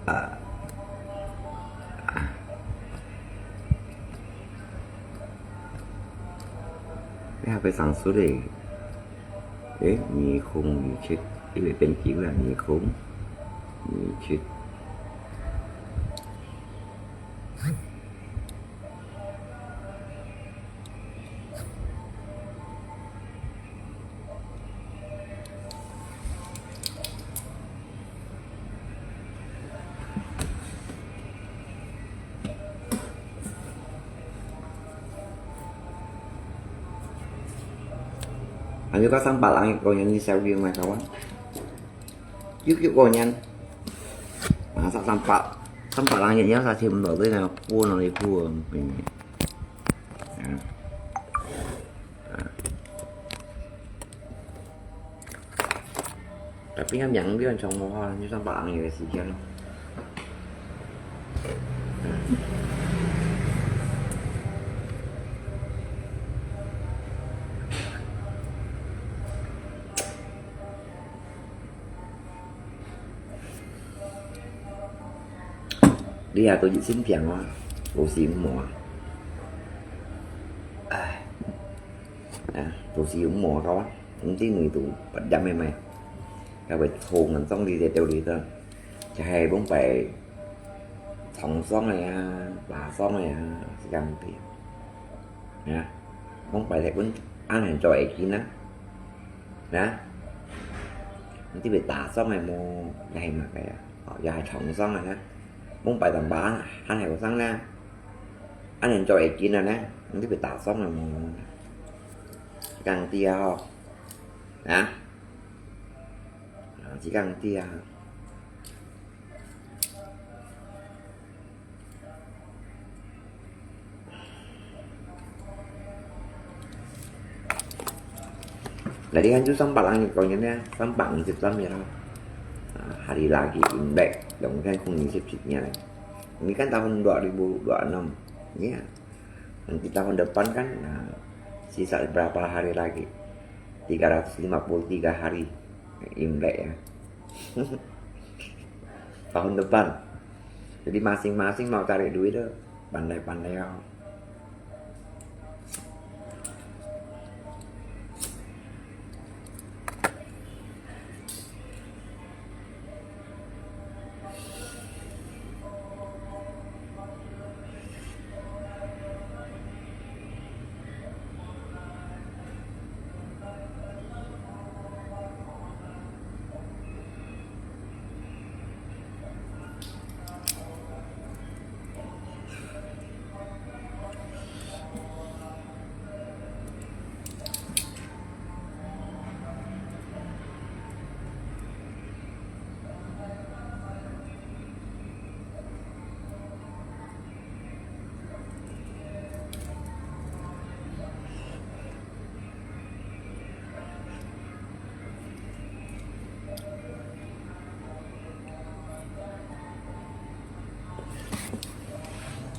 啊，啊，你還會上書嘞？誒，二空二七，因為變緊啦，二空二七。 Ano ka, 三百零日過年，你少叫買个啊？叫叫過年，啊，三百，三百零日，你要啥錢毋落去呢？搬落去搬啊，嗯。 啊。Tapi 个名比較長無好，就算別人个時間咯。你也都一身病啊，無事無啊。唉，啊，無事無啊，个啊，毋知你都不點个咩？該位痛啊，總理在兜裡頭，就係往擺創傷个啊，拉傷个啊，係咁樣。 啊，往擺忒分恁樣做會緊啊？啊，你知被打傷个無？也係麼个啊？哦，也係創傷啊？往擺當把還後生呢，恁樣做會緊啊呢？你知被打傷个無？講對啊吼，啊？時間毋知啊。 Jadi kan tu sampai langit kau ni, sampai ngisi sampai lah. Ah, hari lagi Imlek, dong kan kung ngisi cik ni lah. Ini kan tahun dua ribu dua enam, ya. Nanti tahun depan kan, nah, sisa berapa hari lagi? Tiga ratus lima puluh tiga hari Imlek ya. Tahun depan. Jadi masing-masing mau cari duit tu, pandai-pandai ya.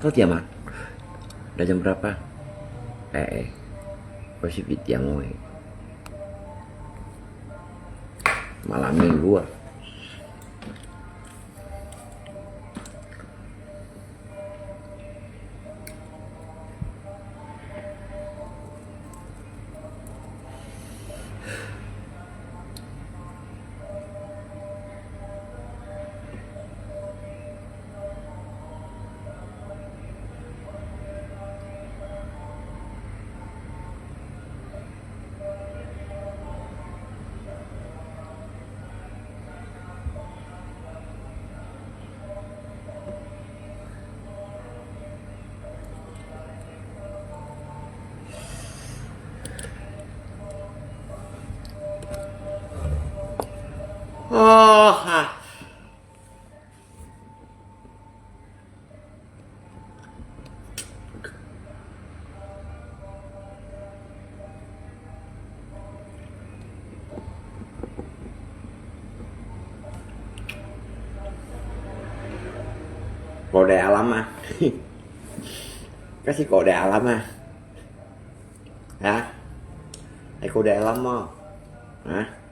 都点嘛？Udah jam berapa? Eh, eh. Kau sih bit yang, weh. Malam minggu ah. 哦哈。 Kau dai alam ah. Kasi kau dai alam ah. Ha? Ai kau dai alam mo. Ha?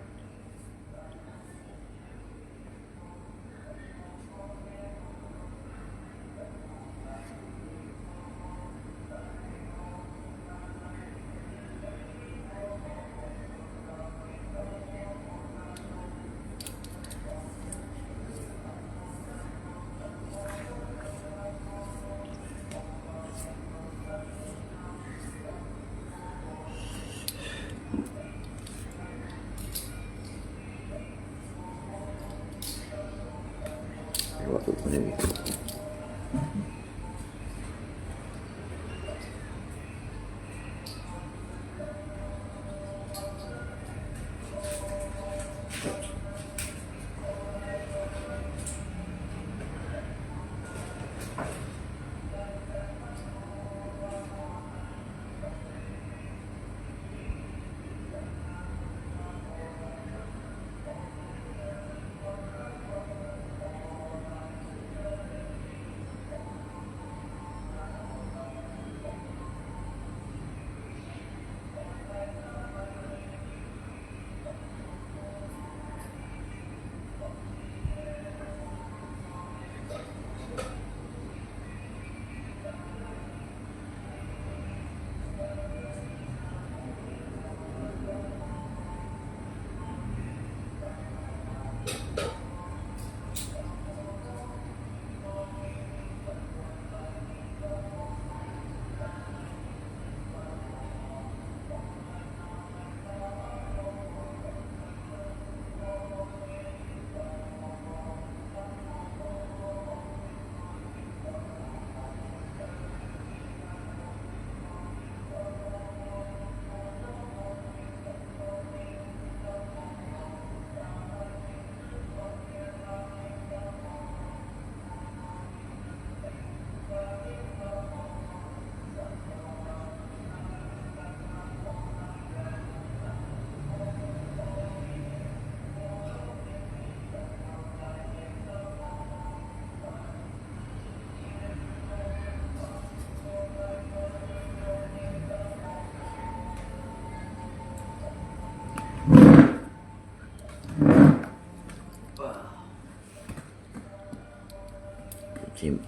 你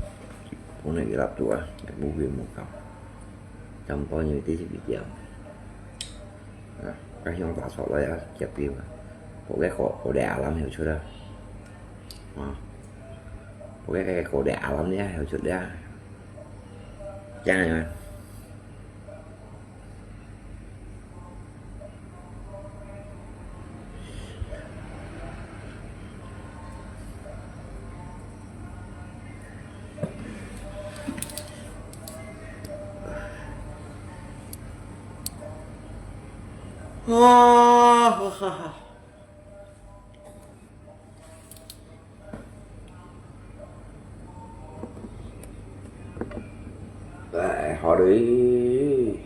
不能给他读啊，不会木搞。咱们帮你弟弟比较。啊，该想法出来啊，这边啊，我该好，我的阿兰有出来。啊，我该好的阿兰呢，有出来。这样啊。 啊，哈哈哈。 哎，好嘞。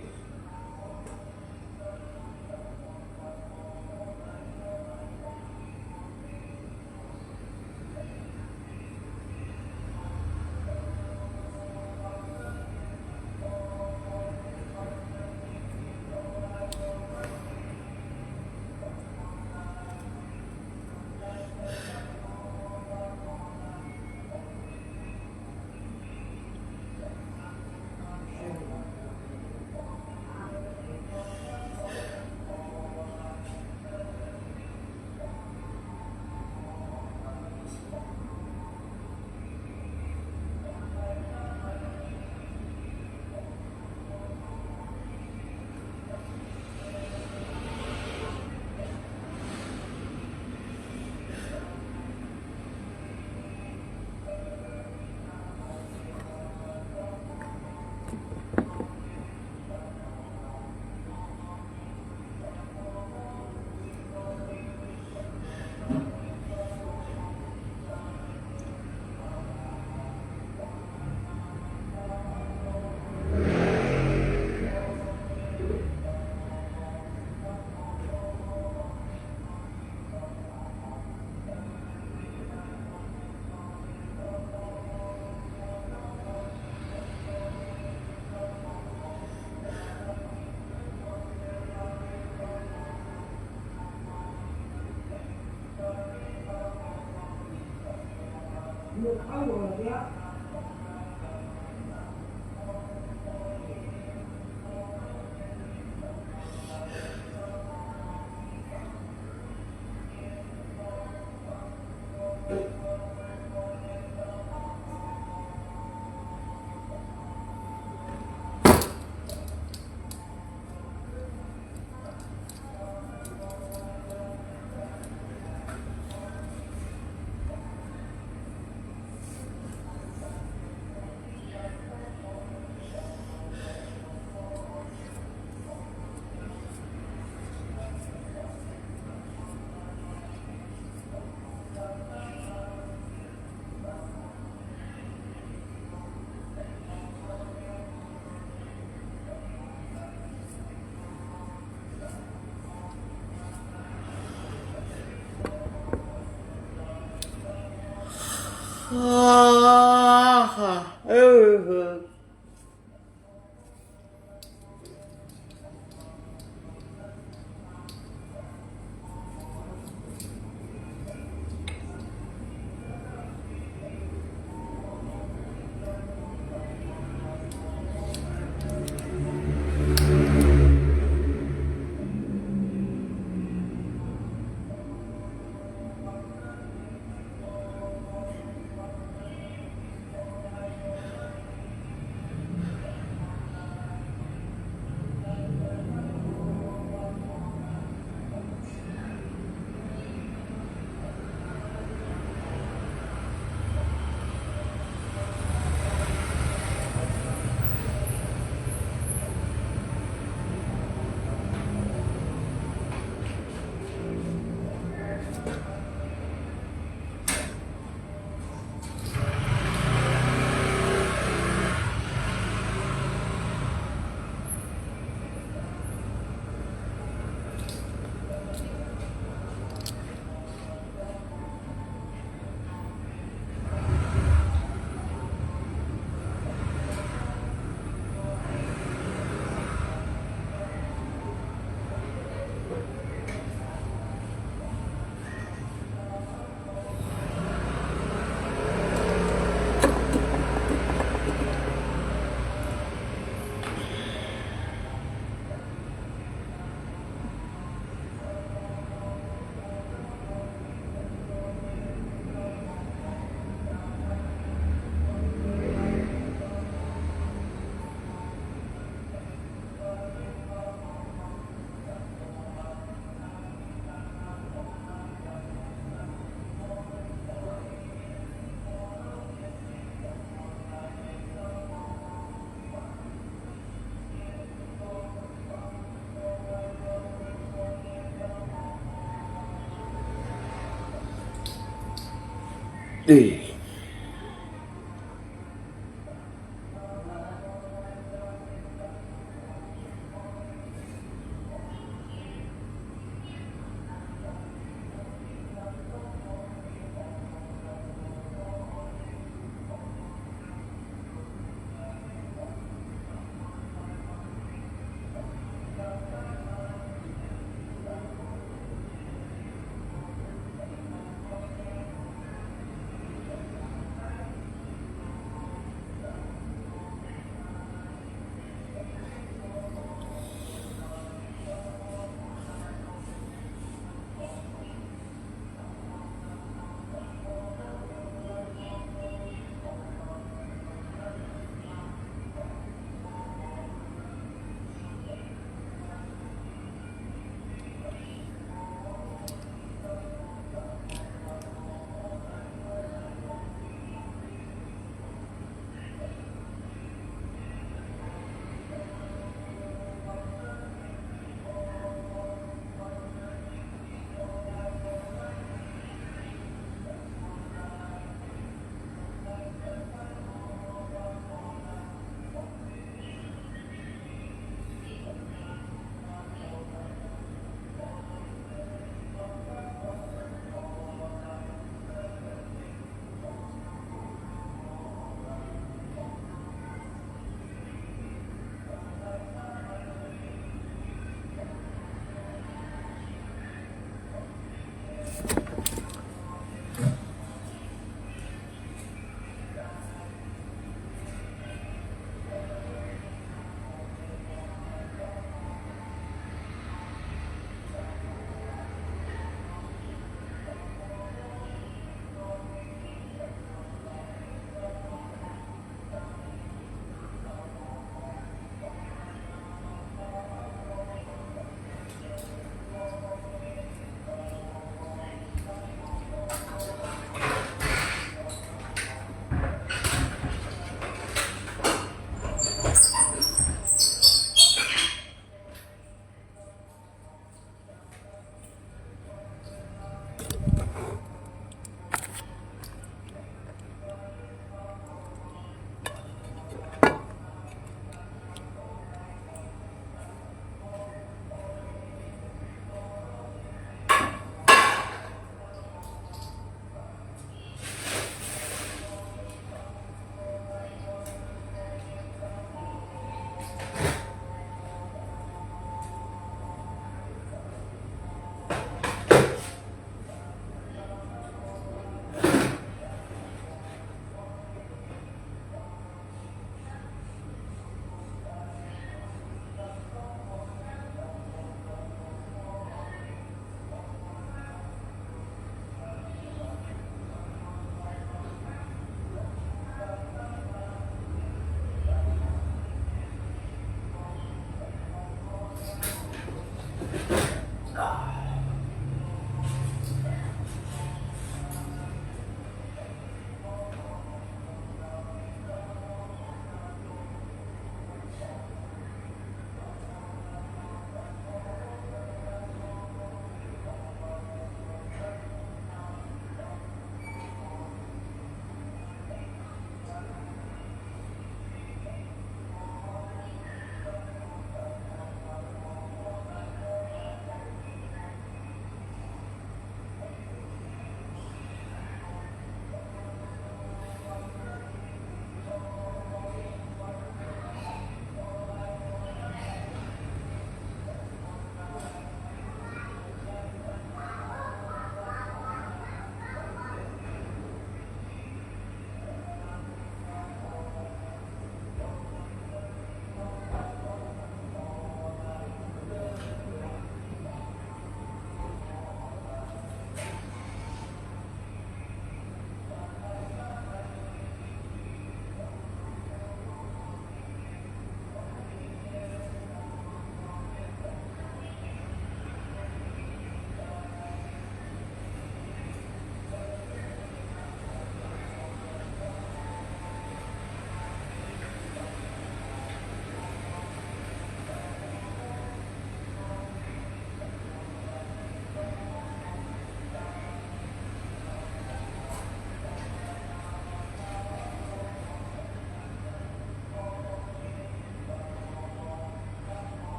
啊，哎呦！欸。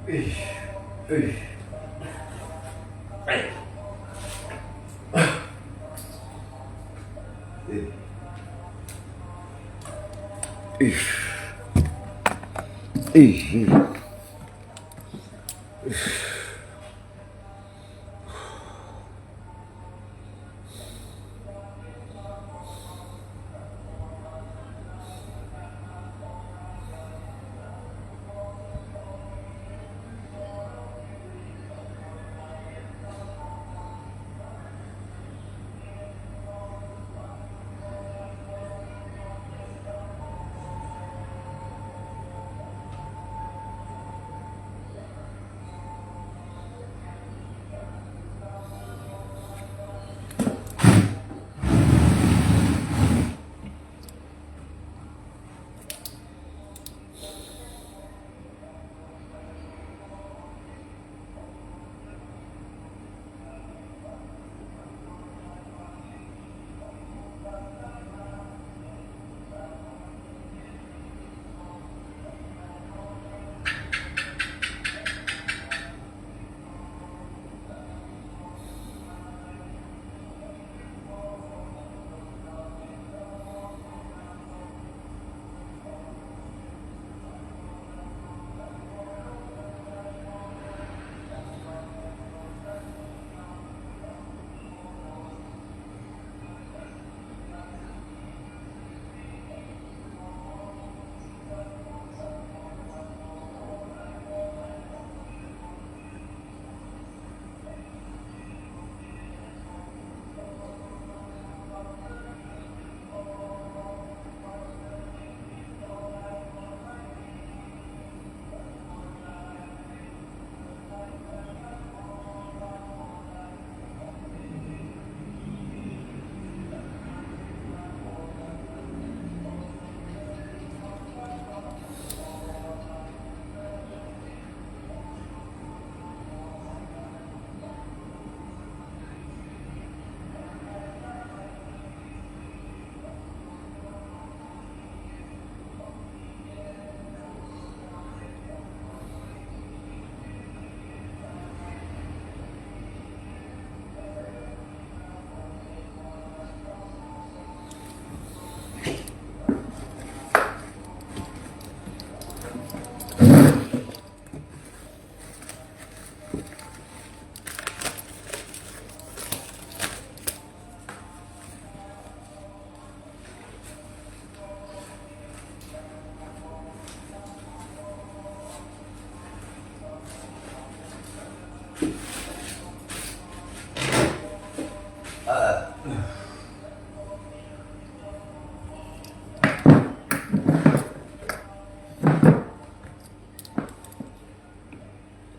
哎，哎，哎，哎，哎，哎。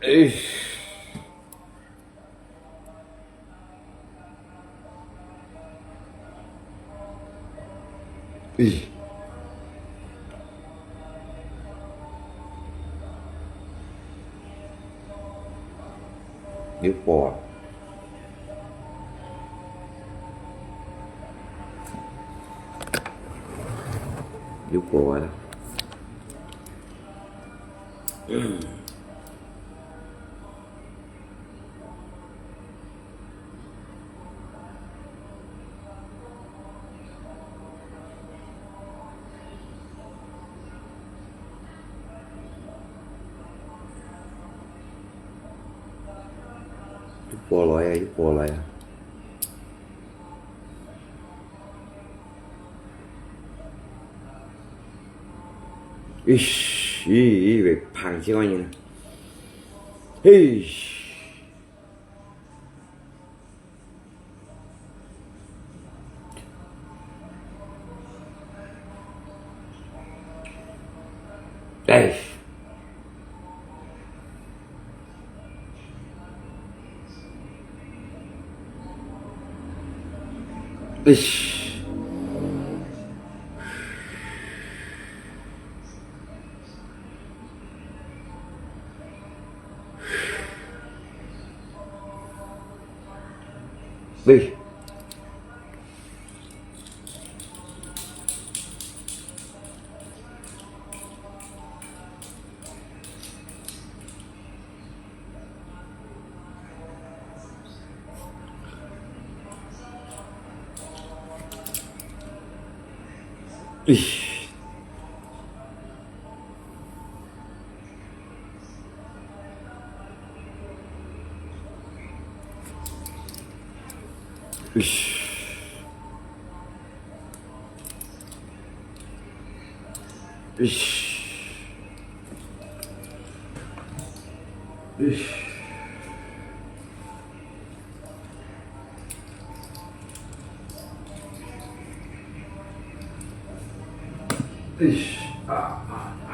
哎。 咦，有播啊？有播啊？ 又過來啊，又過來啊。咦，咦，咦，會胖這個人。嘿。 哎。哎。 喂。咦，咦，咦，咦。 哎，啊，啊，哎。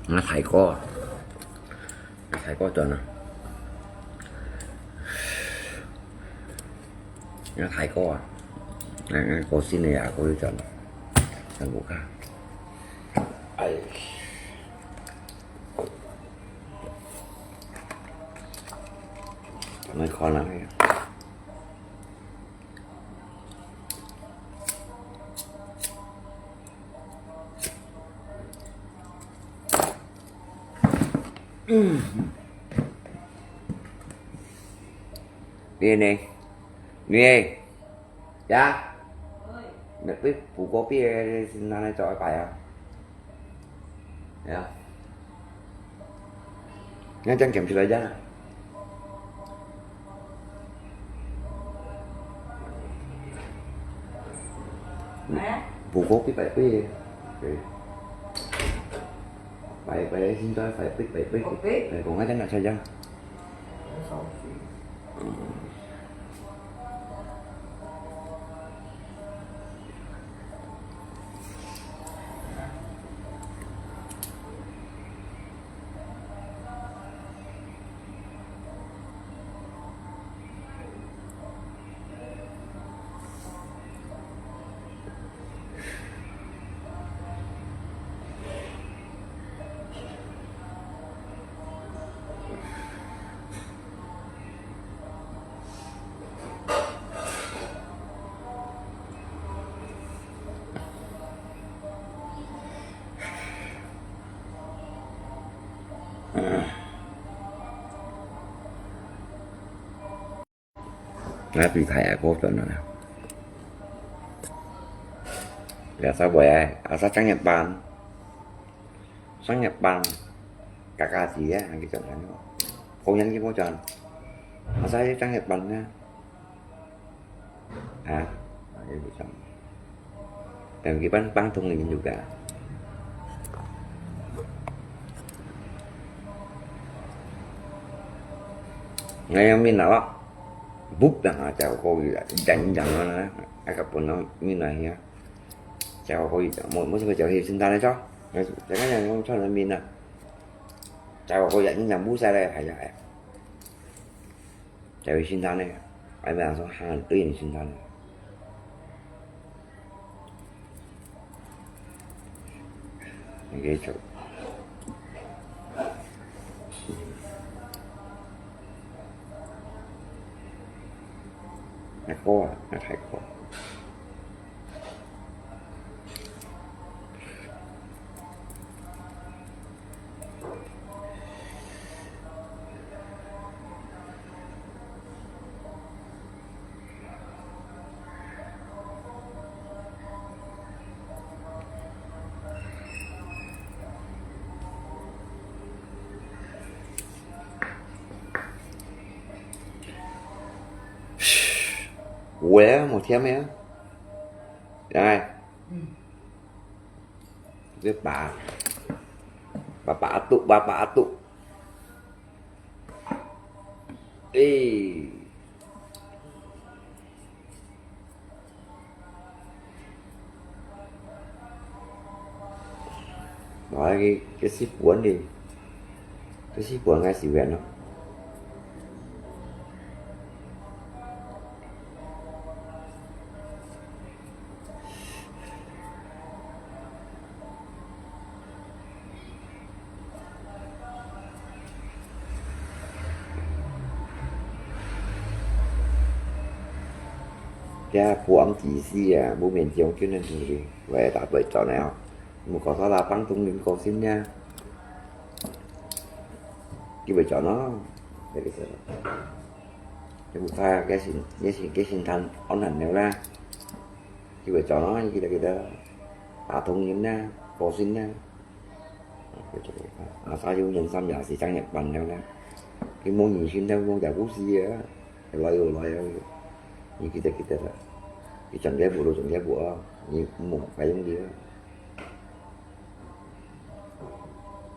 𠊎大哥啊，𠊎大哥轉啊，𠊎大哥啊，𠊎，𠊎過身个啊，過去轉，轉屋下。哎，𠊎看啊。你呢？你呢？呀？你不，不过毕业是拿来做一摆啊？哎呀，你这样讲出来呀？ 哎，不过一百倍耶。对。百倍，现在百倍，百倍。百倍？哎，讲个真个才讲。嗯。 啊，比赛也过转了啦。也差不多啊，啊，才正月半，正月半，加加起啊，还是怎样？好像是过转，啊，才正月半呢。啊，也不错。 Dan kiban pang thong ini juga. Ngayon mina wa, bup yang aja ko ila, janjang mana, aka pun mina ya. Jawa ko ila, mo mo sa jawa hi sinta na cho. Jangan yang mo cho mina. Jawa ko ila ini yang busa le haya. 在位新山呢，还没说还对你新山呢。你给走。那高啊，那太高。 喂，無甜个啊？哎。嗯。 Dia ba, ba ba atuk, ba ba atuk. Eh. Nói cái, cái ship cuốn đi. Cái ship cuốn ngay xíu biển đó. Dia buang gizi ya, bu mian jiong jun nan tuli, wei ta bơi chọn nèo. Mu có sao là pang tung lim có xin nha. Ki bơi chọn nó. Để cái sao. Cái bu ta cái xin, cái xin, cái xin than, ôn hẳn nèo ra. Ki bơi chọn nó, ki ta, ki ta. Ta tung lim nha, có xin nha. 啊，啥有人三也是正月半了呢。佢無人心了，無也故事啊，來又來啊。你記得記得啦，佢正月無就正月無啊，你莫該用佢啊。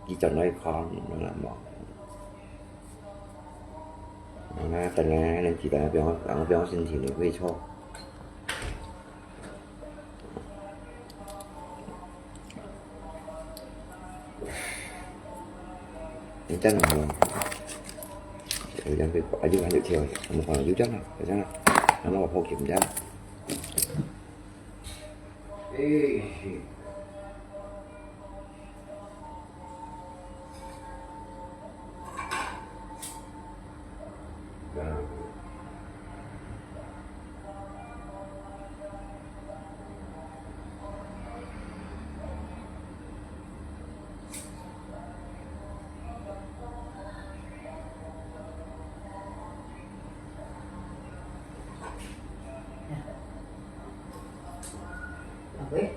佢正來看，那麼，那等下能記得，比方，然後比方身體你會錯。 Ini kan nama. Ini kan aja lanjut sih. Kamu kalau lanjut jangan, jangan. Nama apa kim jangan. Eh. 喂。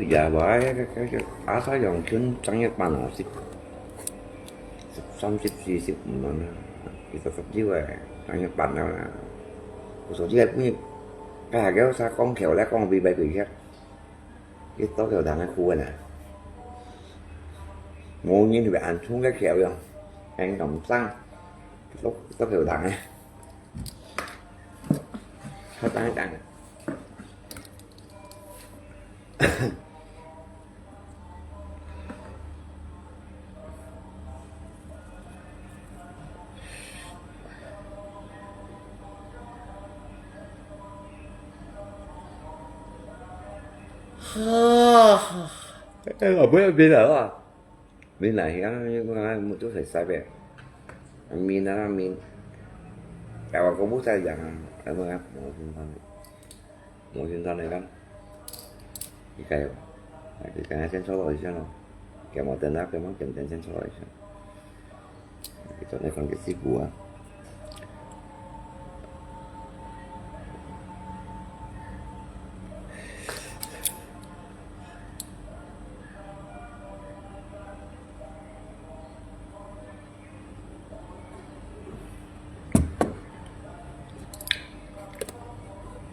也話，該，該，該，阿沙洋春正一半啊，十，十三、十四、十五啊，其實十六个，正一半啊。我說這个不，該下个啥講橋咧，講比白鬼客，一到橋堂个苦啊，無人會安充个橋樣，很感傷，一到，一到橋堂个。 好，等一等。哈，哎，我不要别了啊。 你來啊，你看，目珠細細个，面啊面，但係我不在講啊，係咪啊？無心酸的，無心酸的講，你該，你跟他先坐落一下咯，給我等啊，給我點點先坐落一下，你坐那款給師傅啊。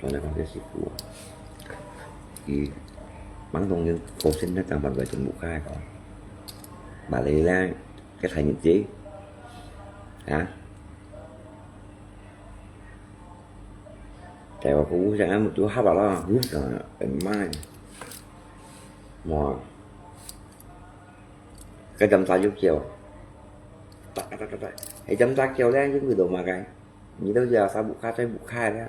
做得講這師傅啊，佢幫同人過身个，正辦法全部開講。Mà你咧，cái thầy nhị姐, hả? Tại vì cô Út chẳng ăn một chú hấp vào đó, Út rồi, em mai. Mà cái chăm sóc giúp chiều. Tại, tại, tại, tại. Cái chăm sóc chiều đấy, những người đồ mà cái. Như đâu giờ sao bụng khát, thấy bụng khai đấy.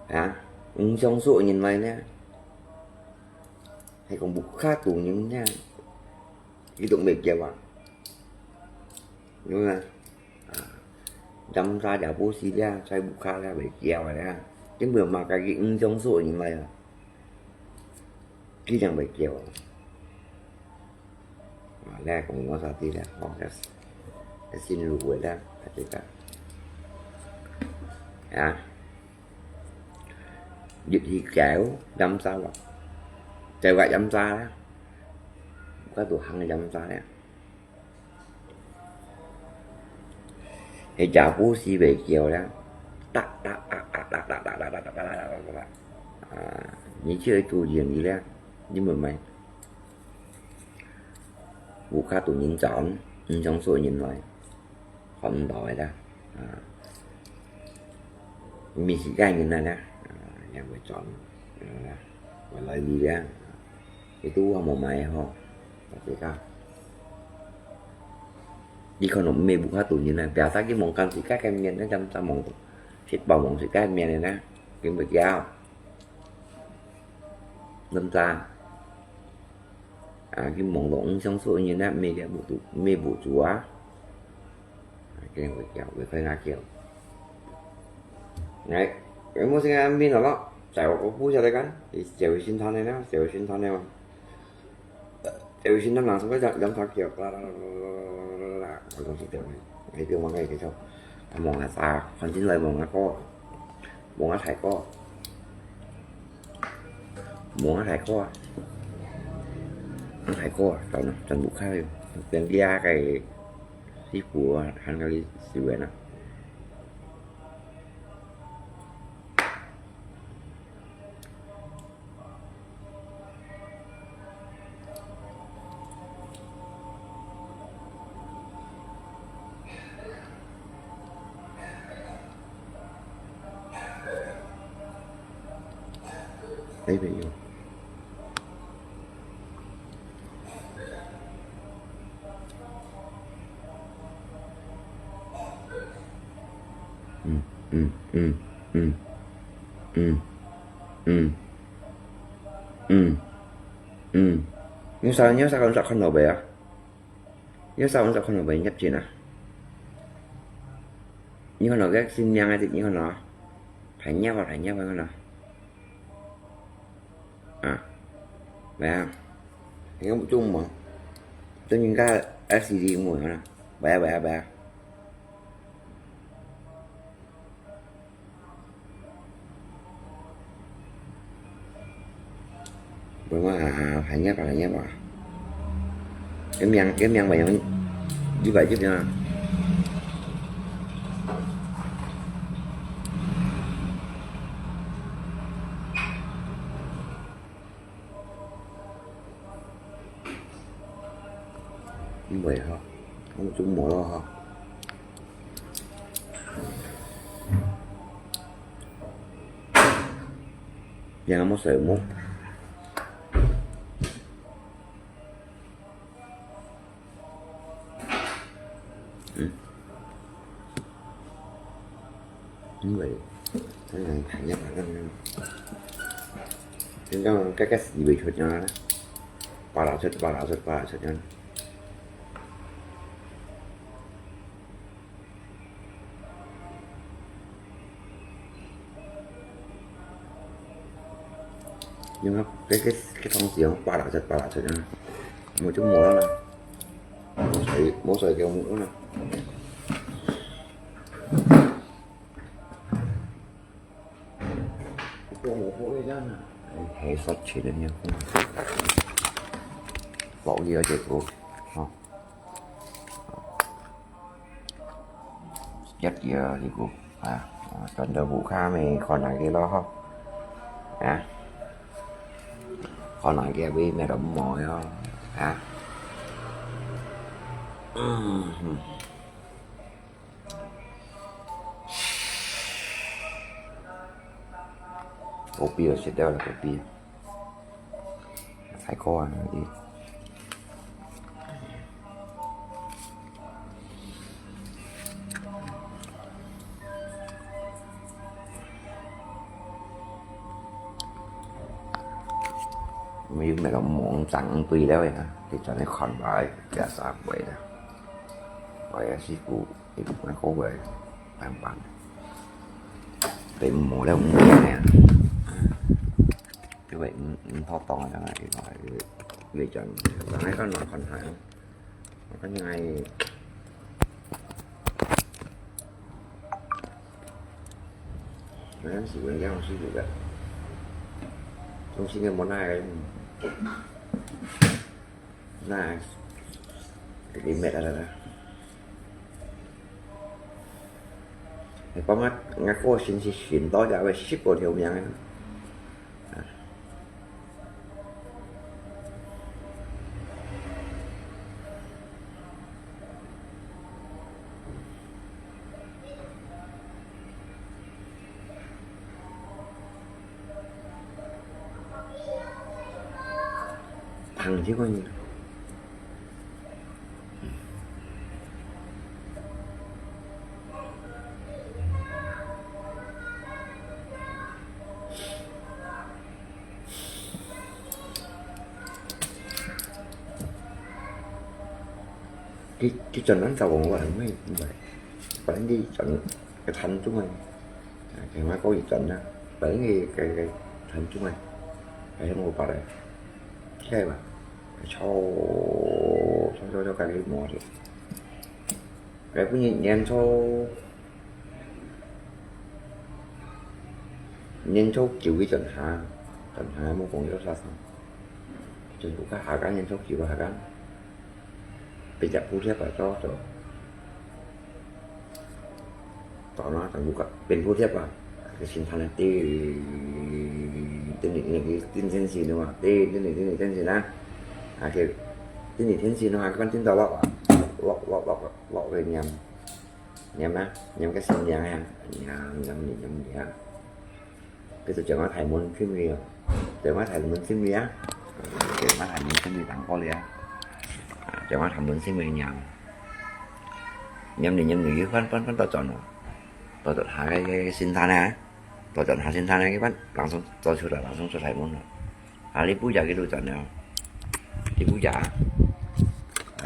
Hả? Không sống sụa nhìn mày nhé. Hay còn bụt khá tù những nha. Kỹ tụng mệt kìa bạn. Đúng không? À, dăm ra chả bố xí ra, xoay bụt khá ra, mệt kìa bạn nha. Chứ mười mà cái kỹ ứng chống sụi như vậy à. Kỹ chẳng mệt kìa bạn. Mà lẽ cũng có sao tí lẽ, không, cái, cái xin lùi lẽ, cái gì cả. Hả? Dịch thì kéo, dăm sao à. Chạy gọi dăm sao á. Có tụ hăng dăm sao á. Thì chả bố xí về chiều đó. Tắc, tắc, tắc, tắc. À, như chưa tụ gì gì đó. Nhưng mà mày. Bụt khá tụ nhìn chọn, nhìn trong số nhìn lại. Không đòi đó. À. Mình chỉ gai nhìn này nè. À, nhà buổi chọn. À, buổi lấy đi đó. Cái tú không một mày ho. Có thể cả. Đi con nó mê bụt khá tụ nhìn này. Bèo ta cái mong cam chỉ các em nhìn nó chăm ta mong. Chết bảo mong chỉ các em nhìn này nè. Cái buổi giao. Lâm ta. À, cái mong lộn trong số nhìn nè. Mê cái bụt tụ, mê bụt tụ á. Cái này phải kéo, phải khai ngã kéo. Này, cái mua sinh ăn pin rồi đó. Chạy vào có phút cho đấy cắn. Thì chiều xin thon này nè, chiều xin thon này mà. Chiều xin thon là không có dám, dám thoát kiểu. Là, là, là, là, là, là. Ôi, không xin tiểu này. Cái tiêu mà ngay cái sao. Thằng mong là xa, còn xin lời mong là có. 無啊，大哥，無啊，大哥啊，啊，大哥啊，轉啊，轉屋下去，變這个師傅啊，還有你師傅啊。 哎，朋友。嗯，嗯，嗯，嗯，嗯，嗯，嗯，嗯。你啥，你啥看，啥看到未啊？ 你上網上看到無？入錢啊？你看到个新娘个，你看到啊？大入啊，大入啊，看到啊？啊，來啊，你看中無？中人家S D無啊？喂啊，喂啊，喂啊。 喂嘛，還入啊，還入啊。个名，个名咪用一百一啊。因為吼，我就無咯吼。 Yang amo sa mo. Hmm. Anyway, cái này thả nhất là cái, cái, cái, cái gì vậy thôi cho nó. Ba là chết, ba là chết, ba là chết cho nó. 因為該，該，該當時用八六七，八六七啊，我就無啦，無水，無水給我啦。我無會這樣啊。哎，還殺錢的呢，落雨了結果，吼。 一條這个啊，啊，轉到屋下咪看下佢咯吼。啊，看下佢會咩都無喲。啊。嗯，嗯。Kopi啊，食了了，kopi。 太過啊，你。沒有那個網站對了呀，你轉來看吧，加三倍了。哎呀，師傅，你不能後悔，棒棒。被摸了，摸了呀。 因為毋，毋妥當啊，真係，因為，因為，因為講，講該個難看下，講該，該係人家用師傅个，用師傅無奈个，那，你滅了啦。你講啊，𠊎個先去尋到這位十五條命个。 佢，佢轉恁早往外，毋係，毋係，反正佢轉，佢彈中啊，啊，佢嘛講佢轉啦，反正佢，佢，佢彈中啊，還有無法咧，係吧？操，操，操，操，該個無咧，該本人年初，年初九个轉下，轉下無講有啥事，就係下間年初九下間，被隻補貼啊，做做，到那等於个變補貼啊，个心態呢，跌，跌跌跌跌跌跌跌啊，跌跌跌跌跌啊，啊，就跌跌跌啊，還跌到落啊，落落落落个念。 念啊，念个心念啊，念念念念念。佢就將我大門ขึ้นไป哦，將我大門ขึ้นไป啊，將我大門ขึ้นไป等過了啊，將我大門ขึ้นไป念，念你念你，翻翻翻到轉哦，到轉下个个聖誕啊，到轉下聖誕啊，佢翻，langsung走出來，langsung出大門了。啊，你不要佢就轉了，你不要，啊，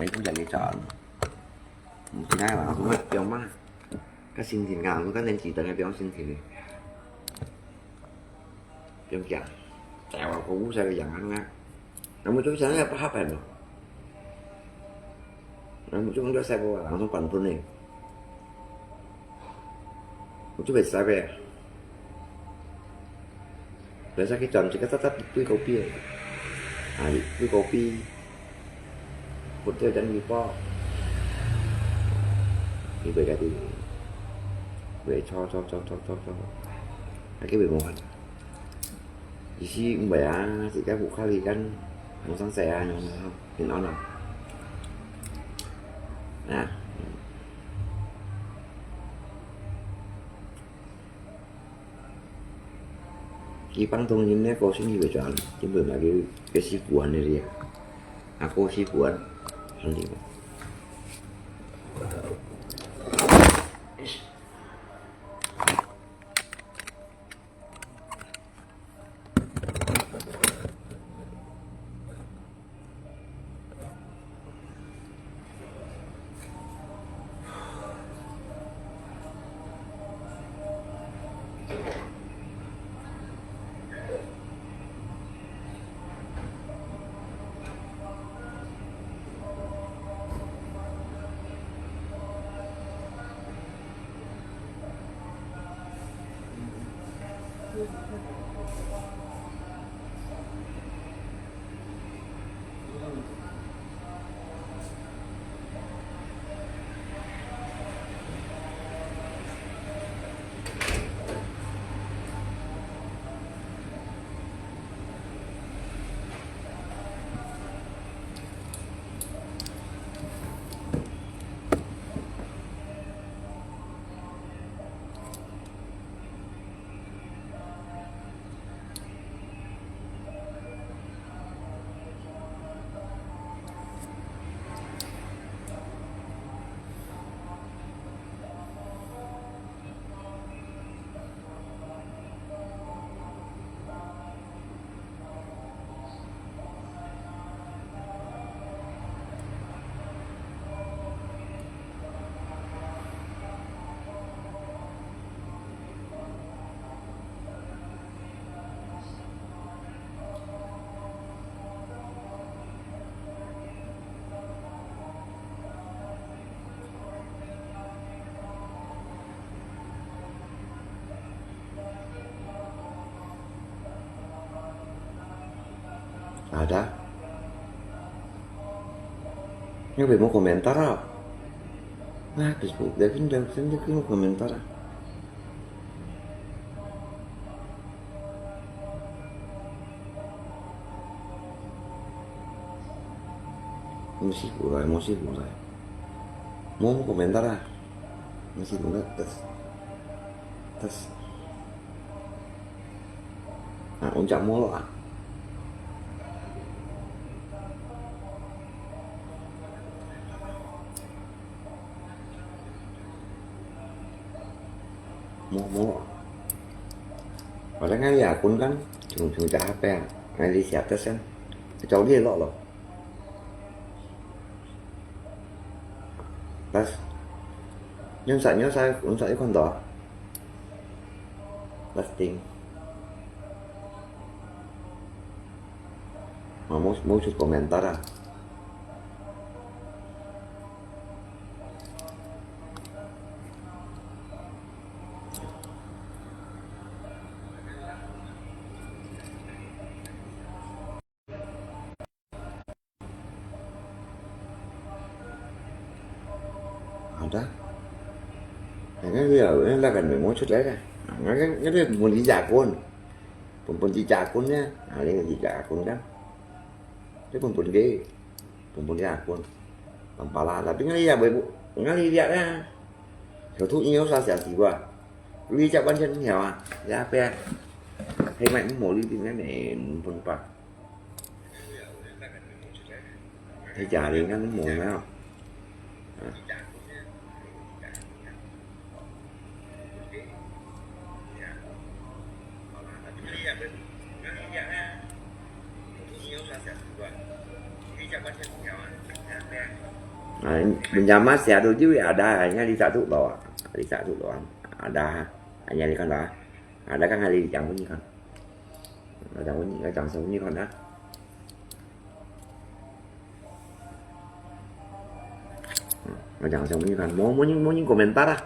你不要佢轉。 毋知啊，人講个放嘛，較心情啊，人講較年紀大个放心情，放假，哎呀，我毋使个樣啊，啊，我做啥要拍板咯？啊，我做工作使無啊，人講管分呢，我做袂使个。 Biasa kita mesti kata tapi kui kopi. Ha, kui kopi. Putih dan kui po. Kui kopi kati. Kui cho cho cho cho cho cho. Aki kui mo. Isi umbai ah, sika buka ikan. Musang saya yang mana? Pin ono. Nah. Kibang tong yin ne ko sing yi jan, yin bu ma ge ge si guan ne lia. A ko si guan, han li ma. Ada? Nyo be mo komentar ah. Nah, Facebook, dia pun dia pun dia pun komentar ah. Music ulai, music ulai. Mo mo komentar ah. Music ulai, tas. Tas. Ah, unca molo ah. Mo, mo. Wala nga ya kun kan, chung chung ja apa ya? Ngai li siap tas kan. Kacau dia lok lo. Tas. Nyo sa, nyo sa, nyo sa ikon to. Testing. Mau, mau, mau sus komentar ah. 啊？哎，那个，那个没摸出来了。啊，那个，那个问题加工，分，分题加工呢？啊，那个题加工的，这分，分题，分，分题加工，pala. Tapi ngali ya, bu, ngali ya lah. Satu ini usah siapa? Lui cak pancen nyawa, ya apa? Hei, mai mau lui di mana pun pa. Hei, jari kan mau na. Nah, pinjaman siya tu juga ada, hanya di satu doang. Di satu doang. Ada, hanya di kan lah. Ada kan hari yang ini kan. Ada ini, ada yang ini kan dah. Ada yang ini kan. Mau, mau ni, mau ni komentar ah.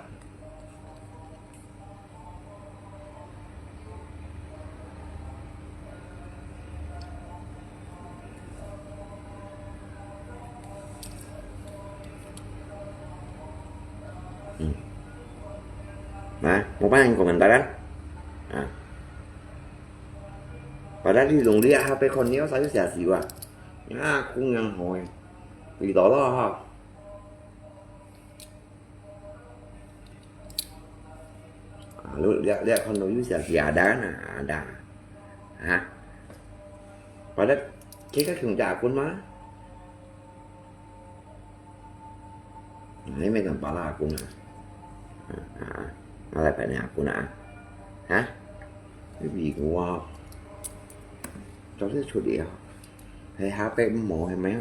Hmm. Nah, mau apa yang komentar kan? Nah. Padahal di lung dia H P kon nyo saya sia siwa. Ya, kung yang hoi. Di tolo ha. Ah, lu lihat, lihat kon lu sia sia ada na, ada. Ha? Padahal kita kung ja akun ma. Nah, ini megang pala akun na. Ha, ha. Malah pada akun na. Ha? Ini gua. Cho dia curi ya. Hei, H P mau, hei, mai.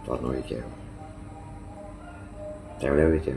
Chọn nó đi chéo. Chéo leo đi chéo.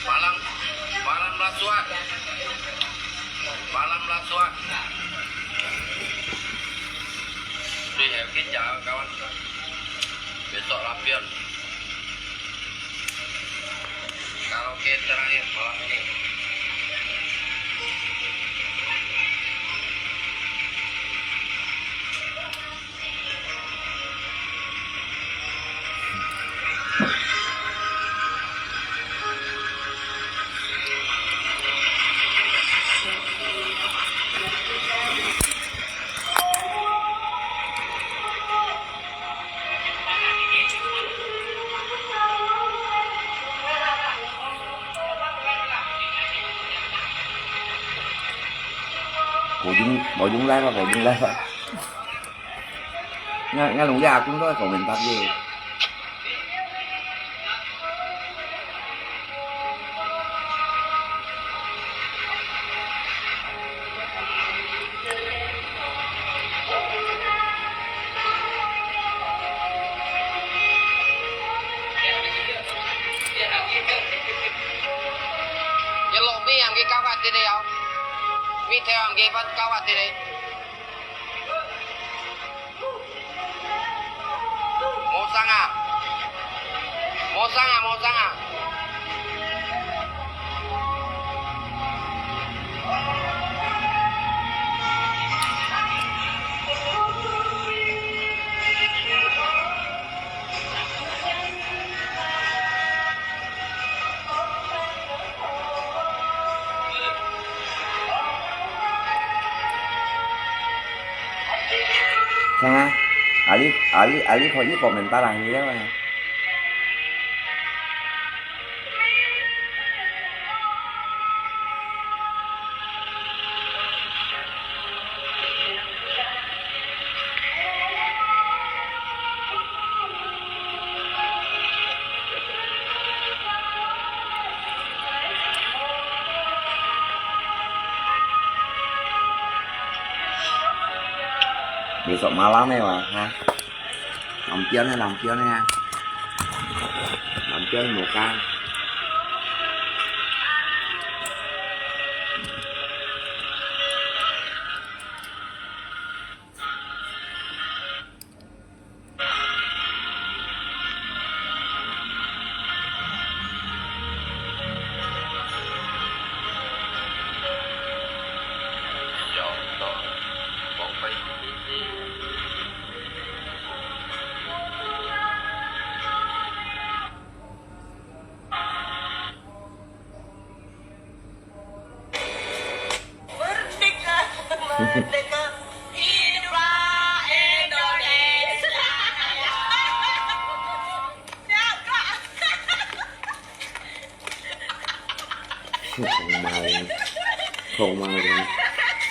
Malam, malam rasuah. Malam rasuah. Di Helgi jauh, kawan. Besok Rapion. Karaoke terakhir malam ini. 無用，無用live啊，無用live啊。𠊎，𠊎攏這下工作在komentar个。 Yellow mi am ki kau ka tiri au. Mi theo am ki van kau ka tiri. Mô sang à? Mô sang à, mô sang à? Sanga, ali, ali, ali kho iko mental ahi ya. Besok malam ya, Wak, ha? Lampion ya, lampion ya. Lampion muka. Merdeka, merdeka, hiduplah Indonesia. Không màu, không màu.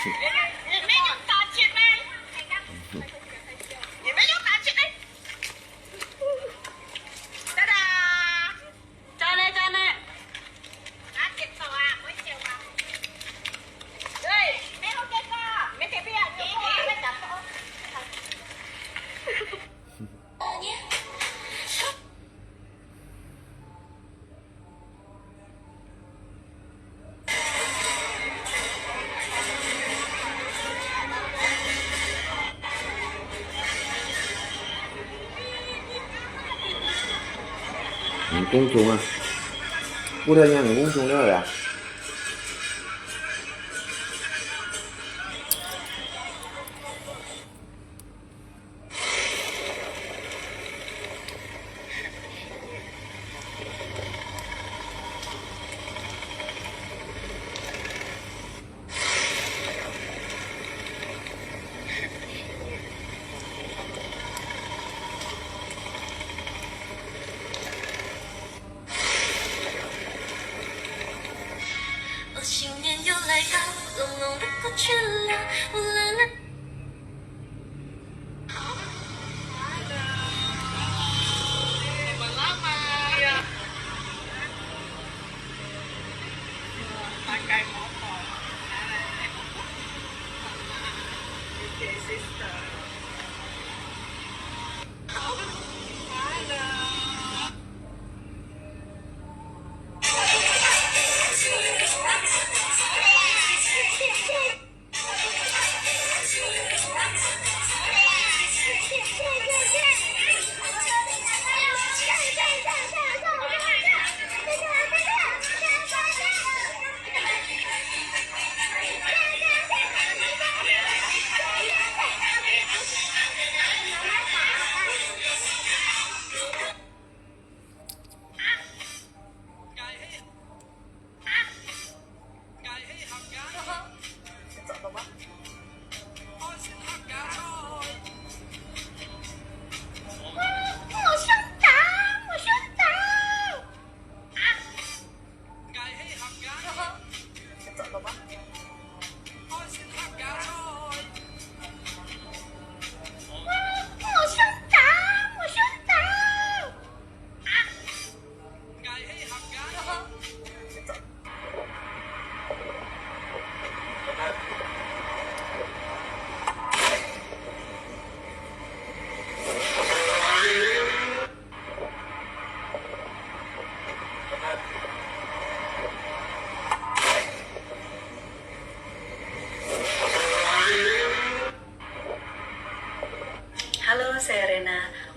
你没有打进来，你没有打进来。 Daddy，daddy，拿石头啊，我手啊。对，没有这个，没这边，你给我拿石头。嗯，公眾啊，不然人公眾了呀。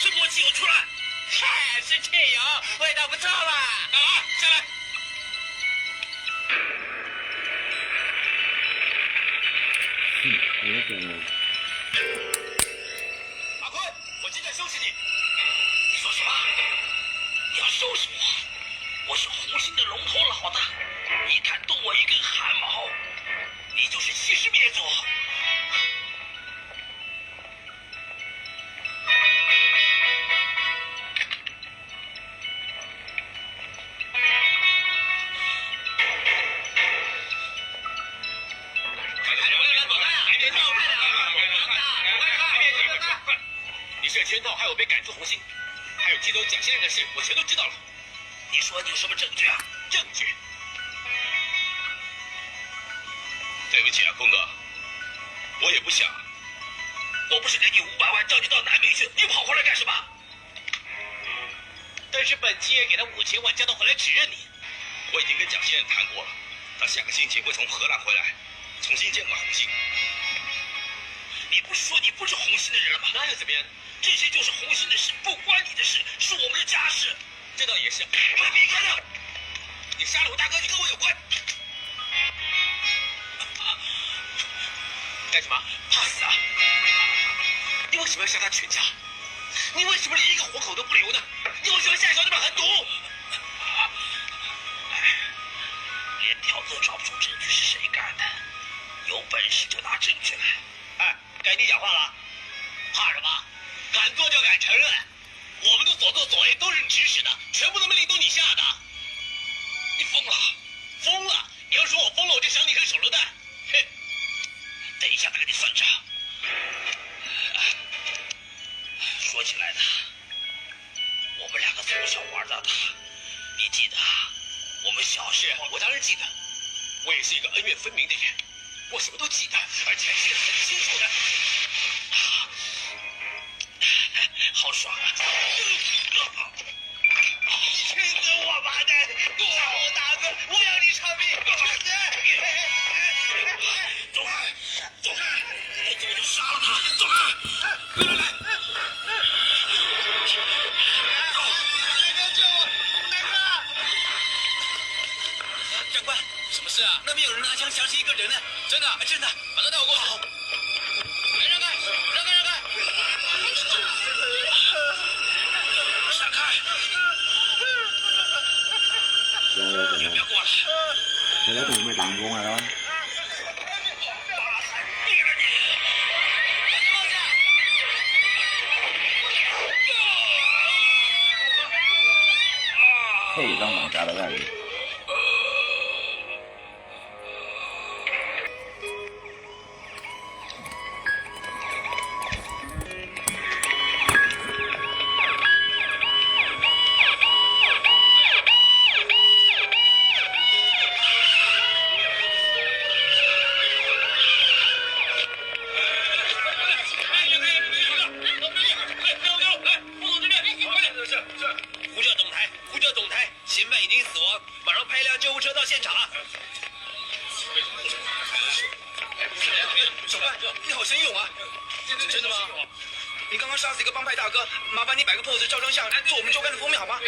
吹波汽油出来。嗨，是汽油，味道不错吧？啊，下来。嗯，我也觉得。阿坤，我正在收拾你。你说什么？你要收拾我？我是红星的龙头老大，你敢动我一根汗毛，你就是欺师灭祖。你设圈套，害我被赶出红星，还有借走蒋先生的事，我全都知道了。你说你有什么证据啊？证据？对不起啊，空哥，我也不想，我不是给你五百万，叫你到南美去，你跑回来干什么？但是本契约给他五千万，叫他回来指认你。我已经跟蒋先生谈过了，他下个星期会从荷兰回来，重新监管红星。你不是说你不是红星的人了吗？那又怎么样？这些就是红星的事，不关你的事，是我们的家事。这倒也是。快离开这！你杀了我大哥，你跟我有关。干什么？怕死啊！你为什么要杀他全家？你为什么连一个活口都不留呢？你为什么下手那么狠毒？连条子都找不出证据是谁干的，有本事就拿证据来。哎，该你讲话了，怕什么？敢做就敢承认。我们的所作所为都是你指使的，全部的命令都你下的。你疯了，疯了！你要说我疯了，我就赏你一根手榴弹。哼，等一下再跟你算账。说起来的，我们两个从小玩到大，你记得啊？我们小时……我当然记得，我也是一个恩怨分明的人，我什么都记得，而且还记得很清楚的。好爽啊！你气死我吧！大哥，我要你偿命，去死！走开！走开！我早就杀了他！走开！来来来！走！大哥，救我！大哥！长官，什么事啊？那边有人拿枪袭击一个人呢。真的？真的。马上带我过去。让开，让开，让开！闪开！不要过来！他在跟我们打工啊！嘿，让我们家的外围。 呼叫总台，呼叫总台，嫌犯已经死亡，马上派一辆救护车到现场啊！小范，你好神勇啊！真的吗？你刚刚杀死一个帮派大哥，麻烦你摆个 pose 照张相，做我们周刊的封面好吗？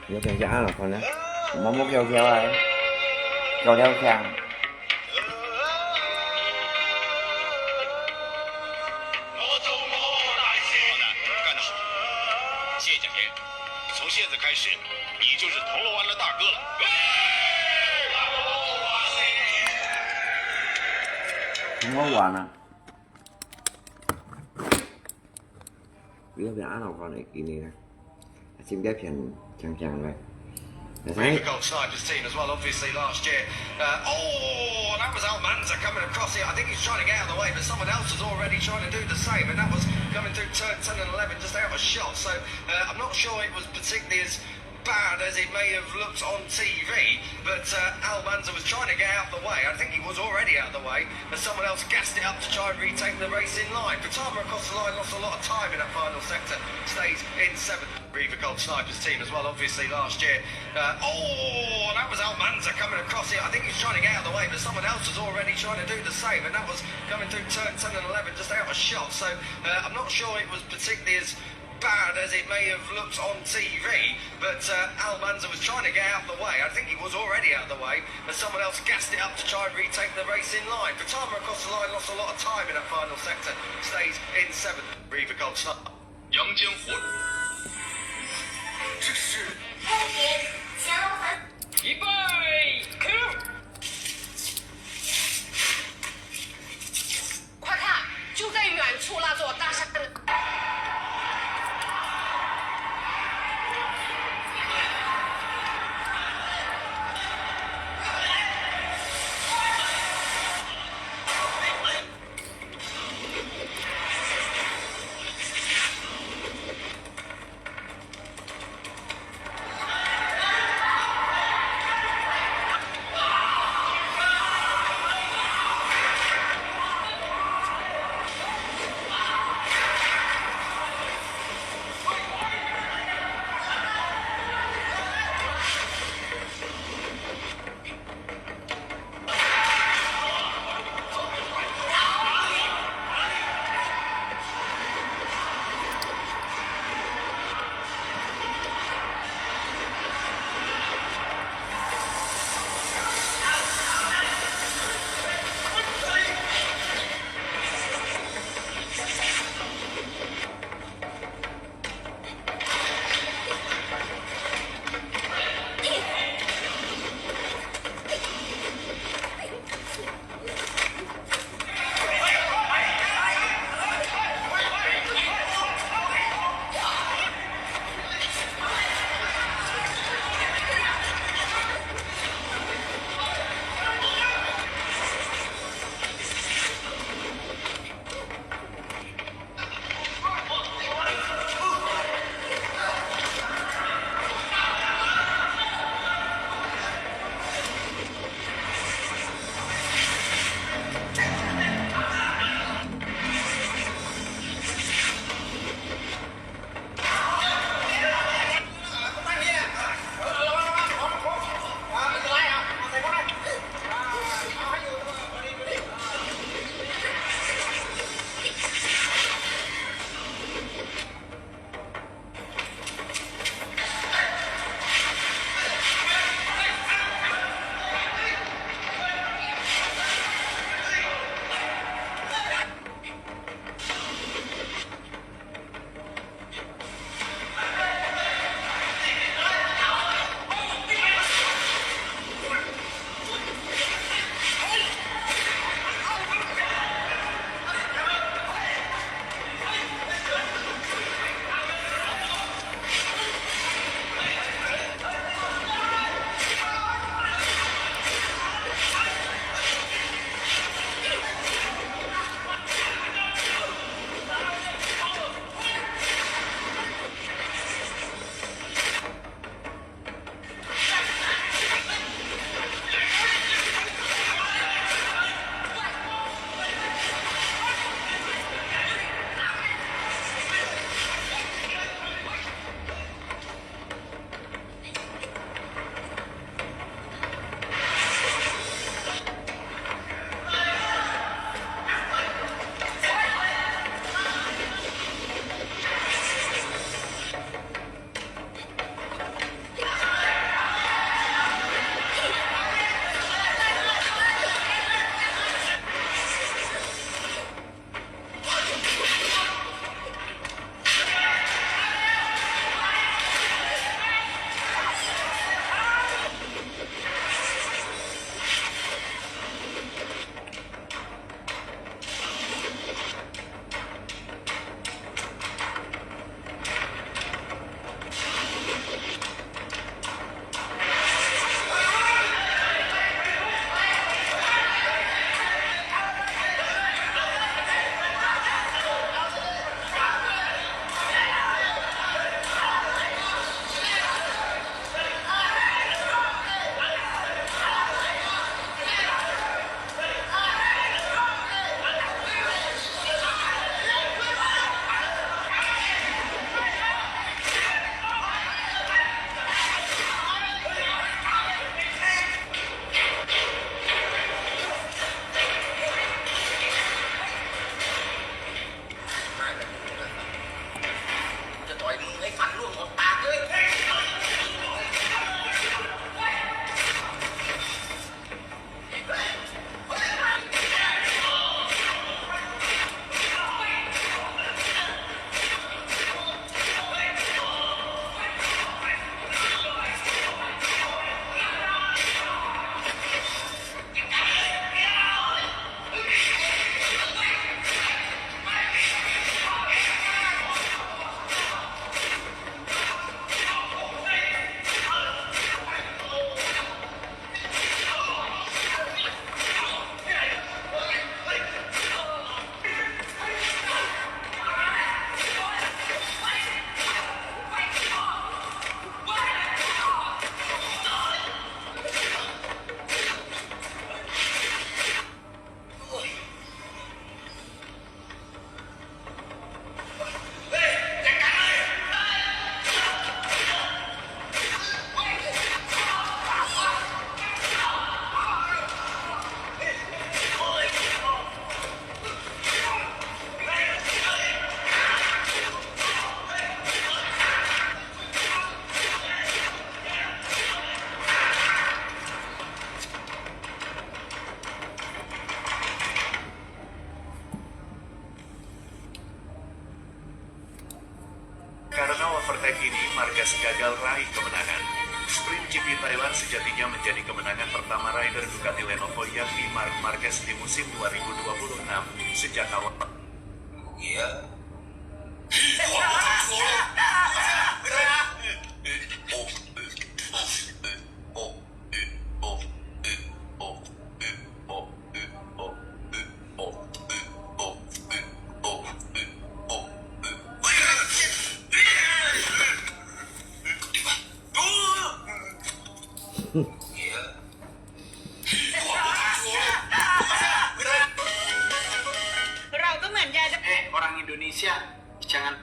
有点像啊，可能。毛毛飘飘啊，飘飘香。好的，干得好。谢谢蒋先生，从现在开始，你就是铜锣湾的大哥了。铜锣湾啊。 Bila biar anak kau nak kini kan? Asim dia pian kiang-kiang kan? That's right. Outside his team as well, obviously last year. Uh, oh, that was Almanza coming across here. I think he's trying to get out of the way, but someone else was already trying to do the same, and that was coming through turn ten and eleven, just out of shot. So uh, I'm not sure it was particularly as bad as it may have looked on T V, but uh, Almanza was trying to get out of the way. I think he was already out of the way, and someone else gassed it up to try and retake the racing line. Fatama across the line, lost a lot of time in that final sector, stays in seventh. Riva Gold Snipers team as well, obviously, last year. Uh, oh, that was Almanza coming across here. I think he was trying to get out of the way, but someone else was already trying to do the same, and that was coming through turn ten and eleven, just out of shot. So uh, I'm not sure it was particularly as bad as it may have looked on T V, but uh, Almanza was trying to get out of the way. I think he was already out of the way, and someone else gassed it up to try and retake the racing line. Fatama across the line, lost a lot of time in that final sector, stays in seventh. Riva Gold Snipers. 阳江火。这是预备，开。快看，就在远处那座大山。Pertek ini, Marquez gagal raih kemenangan. Sprint G P Thailand sejatinya menjadi kemenangan pertama rider Ducati Lenovo, yakni Marc Marquez di musim dua ribu dua puluh enam, sejak awal. Iya. Eh, orang Indonesia, jangan.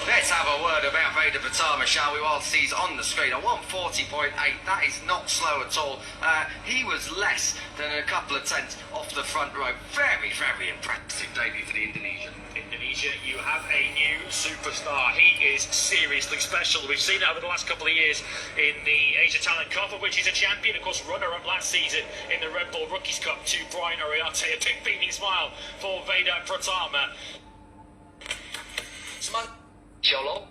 Let's have a word about Vedra Pratama, shall we, whilst he's on the screen. A one forty point eight, that is not slow at all. Uh, he was less than a couple of tenths off the front row. Very, very impressive debut for the Indonesian. Indonesia, you have a new superstar. He is seriously special. We've seen it over the last couple of years in the Asia Talent Cup, of which he's a champion. Of course, runner-up last season in the Red Bull Rookies Cup to Brian Oriate. A big beaming smile for Vedra Pratama. Smart. Jolo.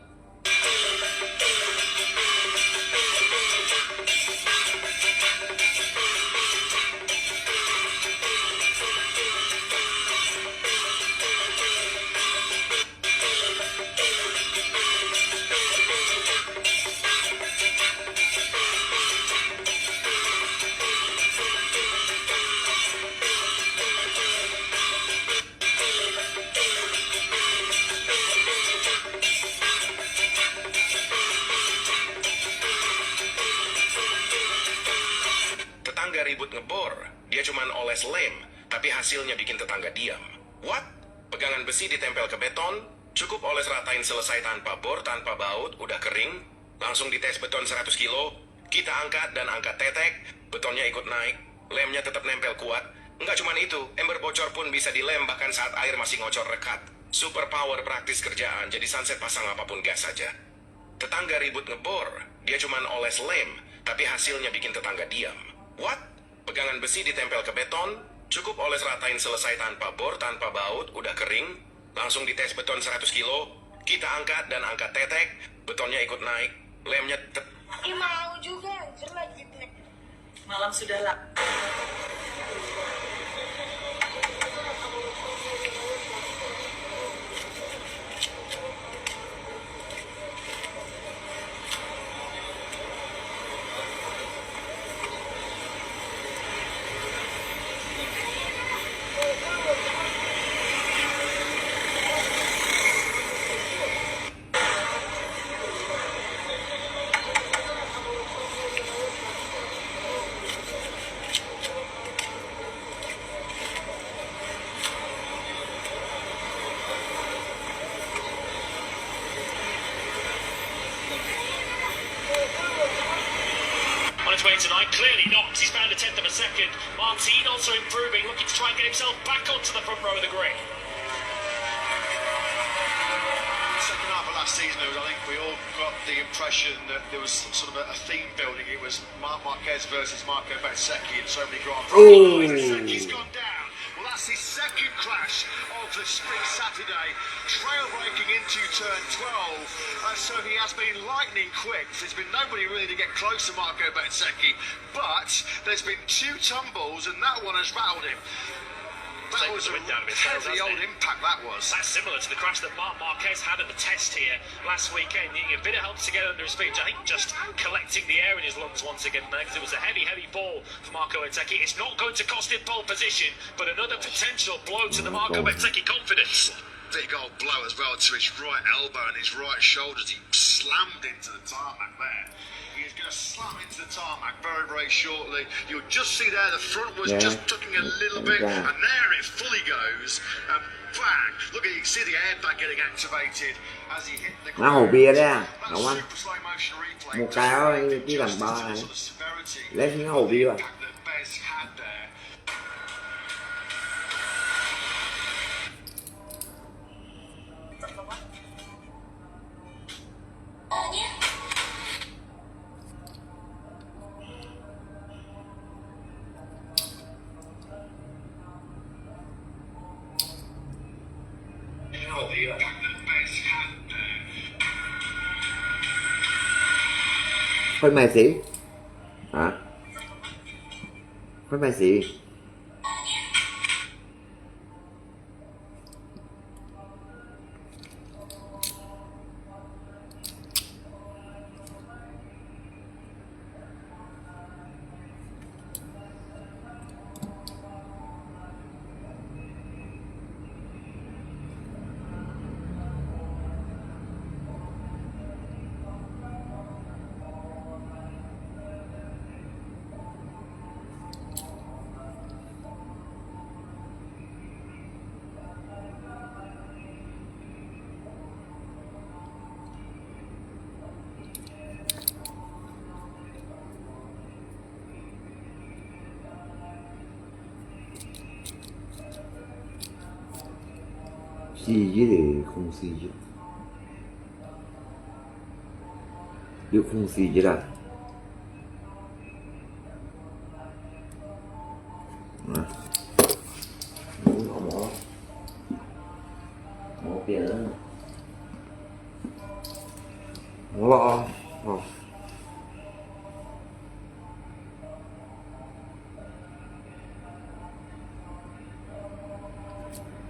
Tetangga ribut ngebor, dia cuman oles lem, tapi hasilnya bikin tetangga diam. What? Pegangan besi ditempel ke beton, cukup oles ratain selesai tanpa bor, tanpa baut, udah kering, langsung dites beton seratus kilo, kita angkat dan angkat tetek, betonnya ikut naik, lemnya tetap nempel kuat. Enggak cuman itu, ember bocor pun bisa dilem bahkan saat air masih ngocor rekat. Super power praktis kerjaan, jadi sunset pasang apapun gas saja. Tetangga ribut ngebor, dia cuman oles lem, tapi hasilnya bikin tetangga diam. What? Pegangan besi ditempel ke beton, cukup oles ratain selesai tanpa bor, tanpa baut, udah kering, langsung dites beton seratus kilo, kita angkat dan angkat tetek, betonnya ikut naik, lemnya tet- Ih, mau juga, jelek gitu. Malam sudah lah. On its way tonight, clearly not. He's found a tenth of a second. Martin also improving, looking to try and get himself back onto the front row of the grid. Second half of last season, it was, I think we all got the impression that there was sort of a, a theme building. It was Marc Marquez versus Marco Bezzecchi in so many Grand Prix. Oh, Bezzecchi's gone down. Well, that's his second crash of the sprint Saturday, trail braking into turn twelve. Uh, so he has been lightning quick. There's been nobody really to get close to Marco Bezzecchi, but there's been two tumbles, and that one has rattled him. That was a heavy old impact, that was. That's similar to the crash that Marc Marquez had at the test here last weekend. Needing a bit of help to get under his feet, which I think just collecting the air in his lungs once again, because it was a heavy, heavy ball for Marco Bezzecchi. It's not going to cost him pole position, but another potential blow to the Marco Bezzecchi confidence. Big old blow as well to his right elbow and his right shoulder as he slammed into the tarmac there. He is going to slam into the tarmac very, very shortly. You'll just see there the front was just tucking a little bit, and there it fully goes. And bang! Look at you can see the airbag getting activated as he hit the ground. That super slow motion replay. Just the severity of the impact that Bez had there. 開吂死？啊？開吂死？ 四一个空四一，六空四一啊。啊，无，无，无变啊。无了啊，哦。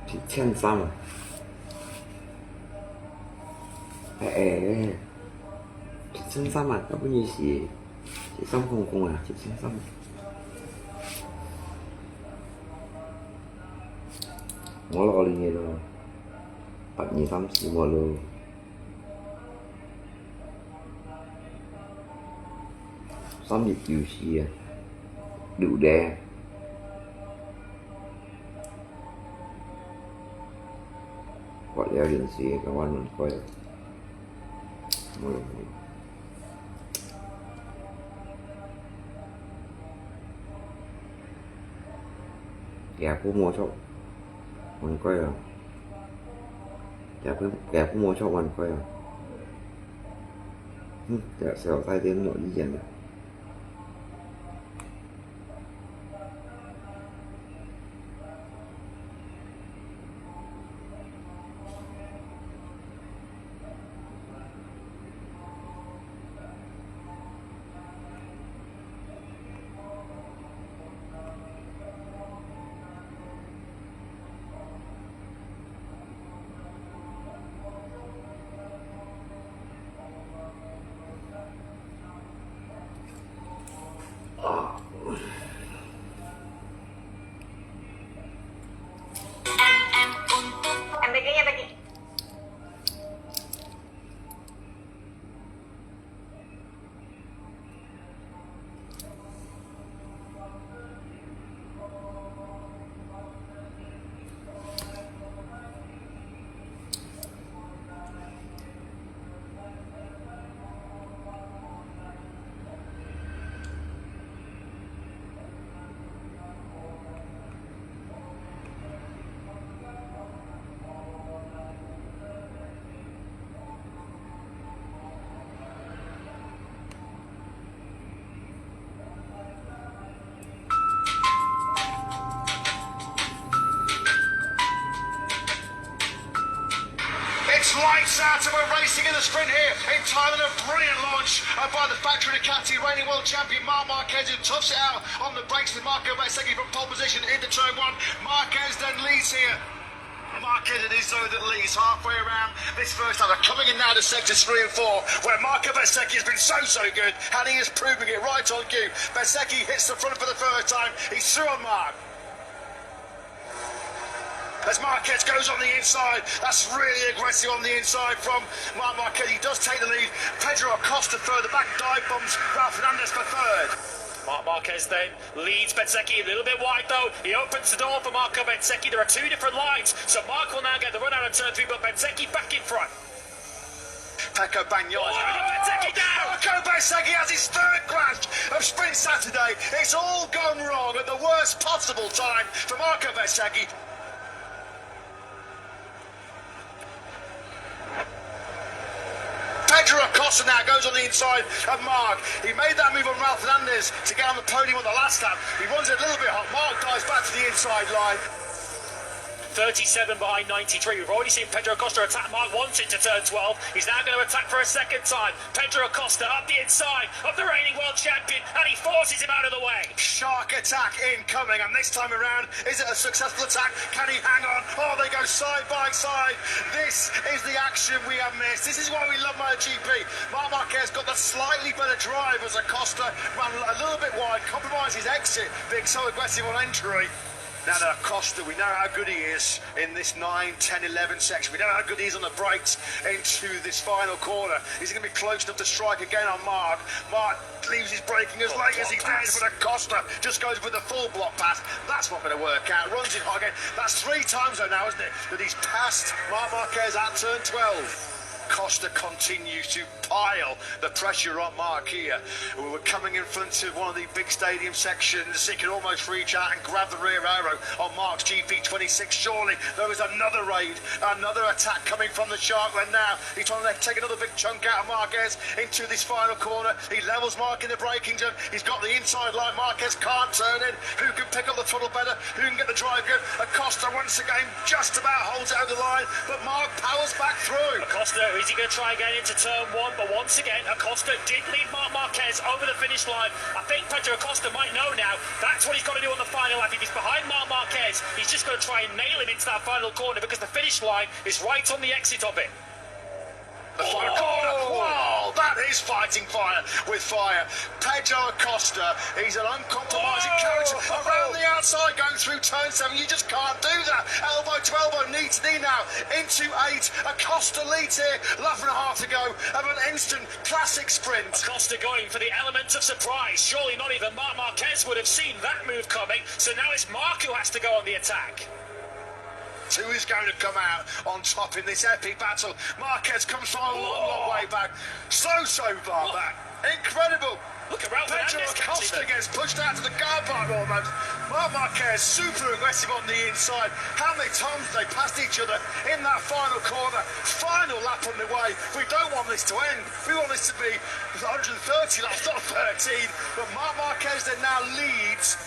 七千三啊。哎，哎，哎，七千三啊，要不然是，是三空空啊，七千三。我老了咯，八二三四我咯。 三日有事啊，六日。發了件事，今晚輪開啊。冇用。也不摸索，輪開啊。 佢本，佢本無著玩過啊。嗯，佢小弟點落一樣啊。It's lights out and we're racing in the sprint here. In time and a brilliant launch uh, by the factory Ducati, reigning world champion Marc Marquez, who toughs it out on the brakes with Marco Bezzecchi from pole position into turn one. Marquez then leads here. Marquez it is though that leads halfway around this first half. Coming in now to sectors three and four, where Marco Bezzecchi has been so so good, and he is proving it right on cue. Bezzecchi hits the front for the first time. He's through on Marc. As Marquez goes on the inside, that's really aggressive on the inside from Marc Marquez. He does take the lead. Pedro Acosta further back, dive bombs Raul Fernandez for third. Marc Marquez then leads Bezzecchi a little bit wide though. He opens the door for Marco Bezzecchi. There are two different lines, so Marc will now get the run out of turn three, but Bezzecchi back in front. Pecco Bagnaia. Oh, Bezzecchi down! Pecco Bezzecchi has his third crash of Sprint Saturday. It's all gone wrong at the worst possible time for Marco Bezzecchi. Pedro Acosta now goes on the inside of Marc. He made that move on Raul Fernandez to get on the podium on the last lap. He runs it a little bit hot. Marc dives back to the inside line. Thirty-seven behind ninety-three. We've already seen Pedro Acosta attack Marc once into turn twelve. He's now going to attack for a second time. Pedro Acosta up the inside of the reigning world champion, and he forces him out of the way. Shark attack incoming, and this time around, is it a successful attack? Can he hang on? Oh, they go side by side. This is the action we have missed. This is why we love MotoGP. Marc Marquez got the slightly better drive as Acosta ran a little bit wide, compromised his exit, being so aggressive on entry. Now that Acosta, we know how good he is in this nine, ten, eleven section. We know how good he is on the brakes into this final corner. Is he going to be close enough to strike again on Marc? Marc leaves his braking as late as he dares, but Acosta just goes with the full block pass. That's not going to work out. Runs it hot again. That's three times though now, isn't it, that he's passed Marc Marquez at turn twelve. Costa continues to pile the pressure on Marc here. We were coming in front of one of the big stadium sections. He can almost reach out and grab the rear arrow on Marc's G P twenty-six. Surely there is another raid, another attack coming from the Sharkland now. He's trying to take another big chunk out of Marquez into this final corner. He levels Marc in the braking zone. He's got the inside line. Marquez can't turn in. Who can pick up the throttle better? Who can get the drive going? Acosta once again just about holds it over the line, but Marc powers back through. Acosta, is he going to try again into turn one? But once again, Acosta did lead Marc Marquez over the finish line. I think Pedro Acosta might know now. That's what he's got to do on the final lap. If he's behind Marc Marquez, he's just got to try and nail him into that final corner because the finish line is right on the exit of it. The final corner. Wow, that is fighting fire with fire. Pedro Acosta, he's an uncompromising character. Around the outside, going through turn seven, you just can't do that. Elbow to elbow, knee to knee now, into eight. Acosta leads here, lap and a half to go of an instant classic sprint. Acosta going for the element of surprise. Surely not even Marc Marquez would have seen that move coming. So now it's Marc who has to go on the attack. Who is going to come out on top in this epic battle? Marquez comes from a long, long way back. So, so far back. Incredible. Look at Raul Pedro Acosta gets pushed out to the car park almost. Marc Marquez super aggressive on the inside. How many times they passed each other in that final corner? Final lap on the way. We don't want this to end. We want this to be one hundred thirty laps, not thirteen. But Marc Marquez then now leads.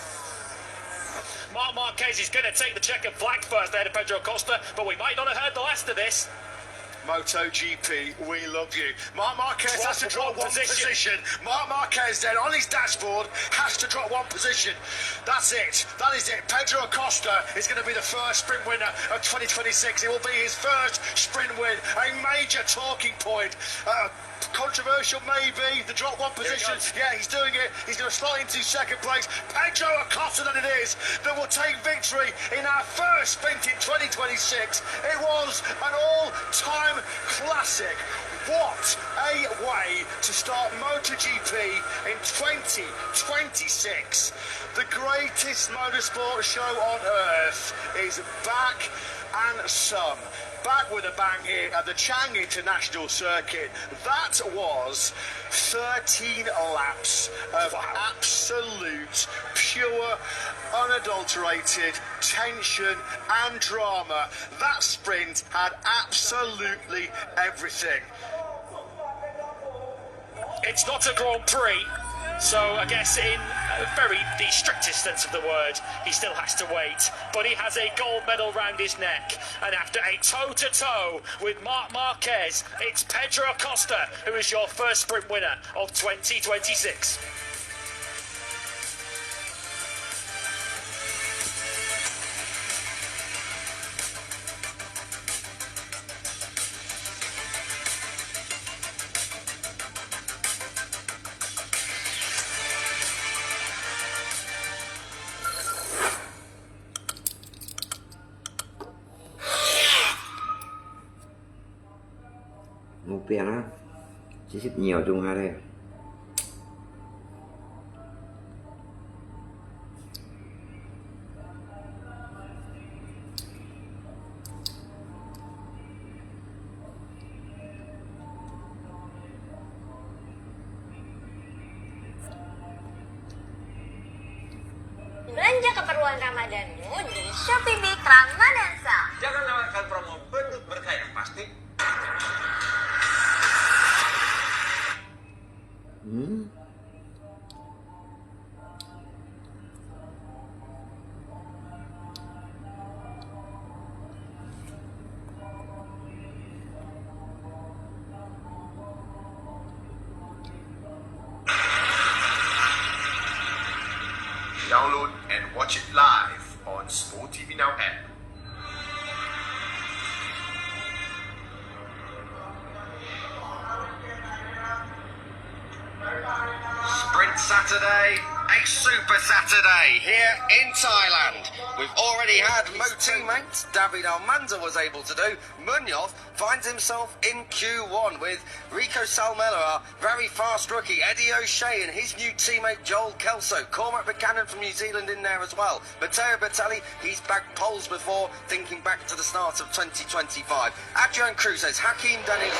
Marc Marquez is going to take the checkered flag first ahead of Pedro Acosta, but we might not have heard the last of this. MotoGP, we love you. Marc Marquez has to drop one position. Marc Marquez then on his dashboard has to drop one position. That's it. That is it. Pedro Acosta is going to be the first sprint winner of twenty twenty-six. It will be his first sprint win. A major talking point. Uh, controversial maybe, the drop one position. Yeah, he's doing it. He's going to slot into second place. Pedro Acosta then it is that will take victory in our first sprint in twenty twenty-six. It was an all-time classic. What a way to start MotoGP in twenty twenty-six. The greatest motorsport show on earth is back and some. Back with a bang here at the Chang International Circuit. That was thirteen laps of absolute, pure, unadulterated tension and drama. That sprint had absolutely everything. It's not a Grand Prix, so I guess in Very the strictest sense of the word, he still has to wait, but he has a gold medal round his neck. And after a toe to toe with Marc Marquez, it's Pedro Acosta who is your first sprint winner of twenty twenty-six. 目标啊，七十秒钟下咧。 Belanja keperluan Ramadanmu di Shopee Big Ramadan Sale. Jangan lewatkan promo bandrut berkah yang pasti. Download and watch it live on Sport T V Now app. Sprint Saturday, a Super Saturday here in Thailand. We've already had Mo teammate David Almanza was able to do. Munoz finds himself in Q one with Rico Salmela, our very fast rookie, Eddie O'Shea and his new teammate Joel Kelso, Cormac Buchanan from New Zealand in there as well. Matteo Bertelli, he's bagged poles before, thinking back to the start of twenty twenty-five. Adrian Cruz says Hakeem Daniels.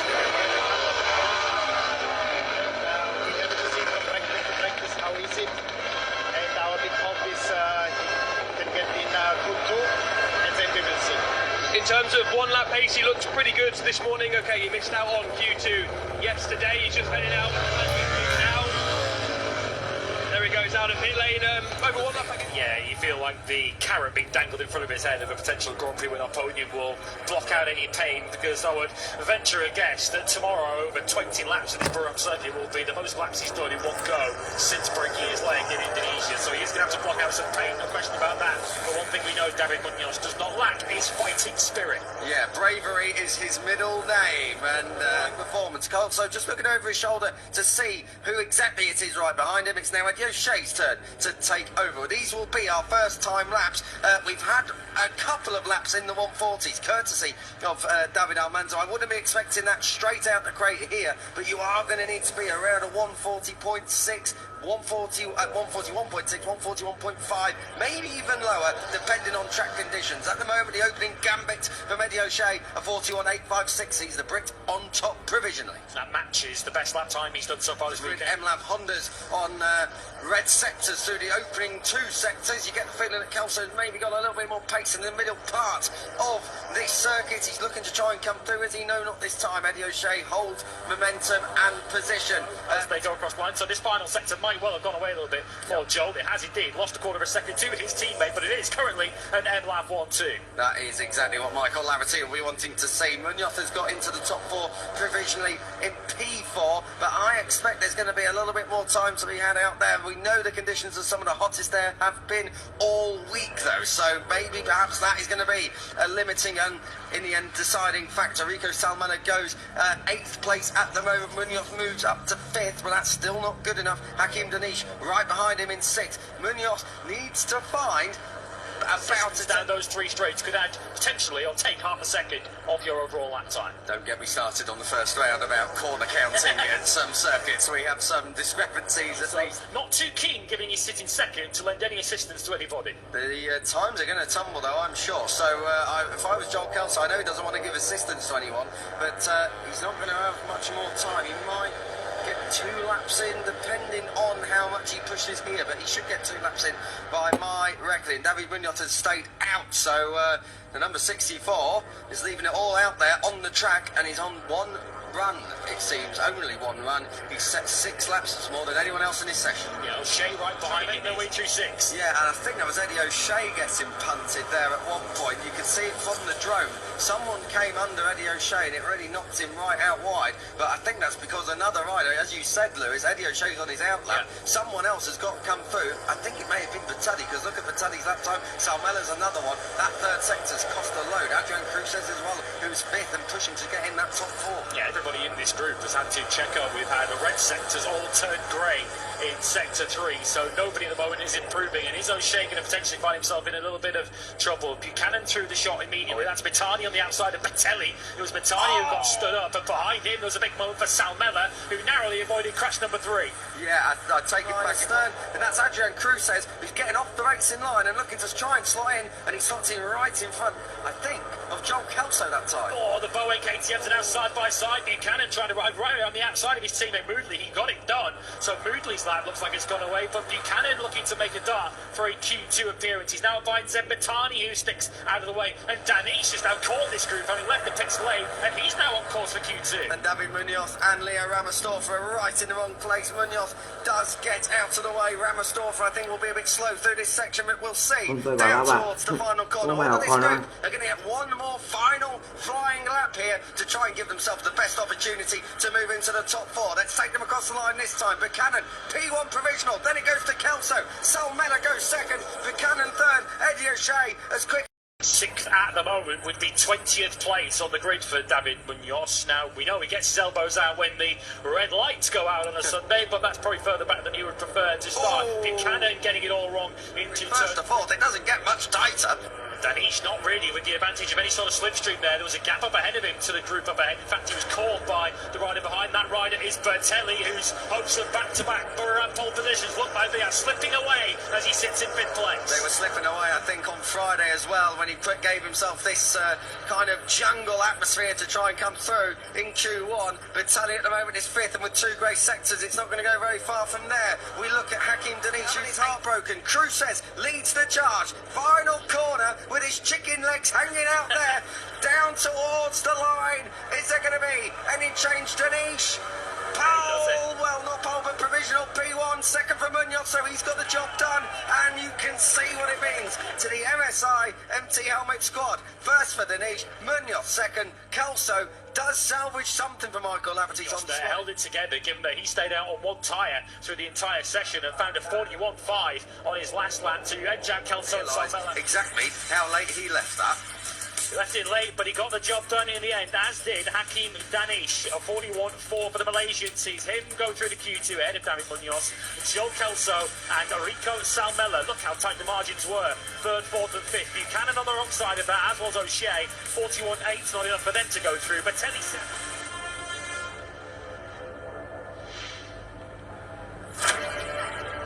How is it? And our big hope is uh, he can get in uh, good too, and then we will see. In terms of one lap pace, he looked pretty good this morning. Okay, he missed out on Q two yesterday. He's just heading out now. There he goes out of pit lane. Um, over one lap. Yeah, you feel like the carrot being dangled in front of his head of a potential Grand Prix win on podium will block out any pain, because I would venture a guess that tomorrow over twenty laps of this Buram circuit will be the most laps he's done in one go since breaking his leg in Indonesia. So he is going to have to block out some pain, no question about that. But one thing we know David Munoz does not lack is fighting spirit. Yeah, bravery is his middle name and uh, performance. Carl, so just looking over his shoulder to see who exactly it is right behind him. It's now Eddie O'Shea's turn to take over. These will be our first time laps. Uh, we've had a couple of laps in the one forties, courtesy of uh, David Almanza. I wouldn't be expecting that straight out the crate here, but you are going to need to be around a one forty point six, one forty, uh, one forty-one point six, one forty-one point five, maybe even lower, depending on track conditions. At the moment, the opening gambit from Eddie O'Shea, a forty-one eight five six. He's the Brit on top provisionally. That matches the best lap time he's done so far this weekend. M Lav Hondas on uh, red sectors through the opening two sectors. You get the feeling that Kelso's maybe got a little bit more pace in the middle part of this circuit. He's looking to try and come through. Is he? No, not this time. Eddie O'Shea holds momentum and position. As they go across the line, so this final sector might well have gone away a little bit for Joel. It has indeed lost a quarter of a second to his teammate, but it is currently an M Lav one two. That is exactly what Michael Laverty will be wanting to see. Munoz has got into the top four provisionally in P four, but I expect there's going to be a little bit more time to be had out there. We know the conditions of some of the hottest there have been all week, though, so maybe perhaps that is going to be a limiting and, in the end, deciding factor. Rico Salmela goes uh, eighth place at the moment. Munoz moves up to fifth, but that's still not good enough. Hakeem Danish right behind him in sixth. Munoz needs to find about down those three straights could add potentially or take half a second off your overall lap time. Don't get me started on the first round about corner counting at some circuits. We have some discrepancies at least. Not too keen giving his sitting second to lend any assistance to anybody. The uh, times are going to tumble, though, I'm sure. So uh, I, if I was Joel Kelso, I know he doesn't want to give assistance to anyone, but uh, he's not going to have much more time. He might get two laps in, depending on how much he pushes here, but he should get two laps in by my reckoning. David Munoz has stayed out, so uh, the number sixty-four is leaving it all out there on the track, and he's on one run, it seems, only one run. He set six laps, that's more than anyone else in his session. Yeah, O'Shea right behind him, midway through six. Yeah, and I think that was Eddie O'Shea getting punted there at one point. You could see it from the drone. Someone came under Eddie O'Shea and it really knocked him right out wide. But I think that's because another rider, as you said, Lewis, Eddie O'Shea's on his outlap. Yeah. Someone else has got to come through. I think it may have been Bertelli, because look at Bertelli's lap time. Salmella's another one. That third sector's cost a load. Adrian Cruz says as well, who's fifth and pushing to get in that top four. Yeah, everybody in this group has had to check up. We've had the red sectors all turn grey in sector three, so nobody at the moment is improving. And is O'Shea going to potentially find himself in a little bit of trouble? Buchanan threw the shot immediately. That's Bertelli on the outside of Bertelli. It was Bertelli who got stood up, and behind him there was a big moment for Salmella, who narrowly avoided crash number three. Yeah, I, I take it back. Stern, and that's Adrian Cruz says he's getting off the racing line and looking to try and slot in, and he slots in right in front, I think, of Joel Kelso that time. Oh, the Boeing K T Ms are now side by side. Buchanan trying to ride right around the outside of his teammate Moodley. He got it done. So Moodley's lap looks like it's gone away, but Buchanan looking to make a dart for a Q two appearance. He's now behind Zeb Batani, who sticks out of the way. And Danish has now caught this group, having left the pits late, and he's now on course for Q two. And David Munoz and Leo Ramastorfa are right in the wrong place. Munoz does get out of the way. Ramastorfa, I think, will be a bit slow through this section, but we'll see. Down towards the final corner. All of this group are going to have one more final flying lap here to try and give themselves the best opportunity to move into the top four. Let's take them across the line this time. Buchanan, P one provisional. Then it goes to Kelso. Salmella goes second. Buchanan third. Eddie O'Shea as quick. Sixth at the moment would be twentieth place on the grid for David Munoz. Now, we know he gets his elbows out when the red lights go out on a Sunday, but that's probably further back than he would prefer to start. Oh. Buchanan getting it all wrong into first to fourth. It doesn't get much tighter. Danish not really with the advantage of any sort of slipstream there. There was a gap up ahead of him to the group up ahead. In fact, he was caught by the rider behind. That rider is Bertelli, whose hopes of back-to-back Buriram pole positions look like they are slipping away as he sits in fifth place. They were slipping away, I think, on Friday as well when he gave himself this uh, kind of jungle atmosphere to try and come through in Q one. Bertelli at the moment is fifth, and with two grey sectors, it's not going to go very far from there. We look at Hakim Danish, who's heartbroken. Cruz says leads the charge. Final corner with his chicken legs hanging out there. Down towards the line. Is there going to be any change, Danish? Pole, well, not pole, but provisional P one, second for Munoz, so he's got the job done, and you can see what it means to the M S I M T Helmet squad. First for Danish, Munoz second, Kelso does salvage something for Michael Laverty. Just on the spot. Held it together, given that he stayed out on one tyre through the entire session and found a forty-one five on his last lap to edge out Kelso and Salmella. Exactly how late he left that. He left it late, but he got the job done in the end, as did Hakim Danish. A forty-one four for the Malaysian sees him go through the Q two ahead of David Munoz, Joel Kelso and Rico Salmella. Look how tight the margins were. Third, fourth and fifth. Buchanan on the wrong side of that, as was O'Shea. Forty-one eight, not enough for them to go through, but Tennison.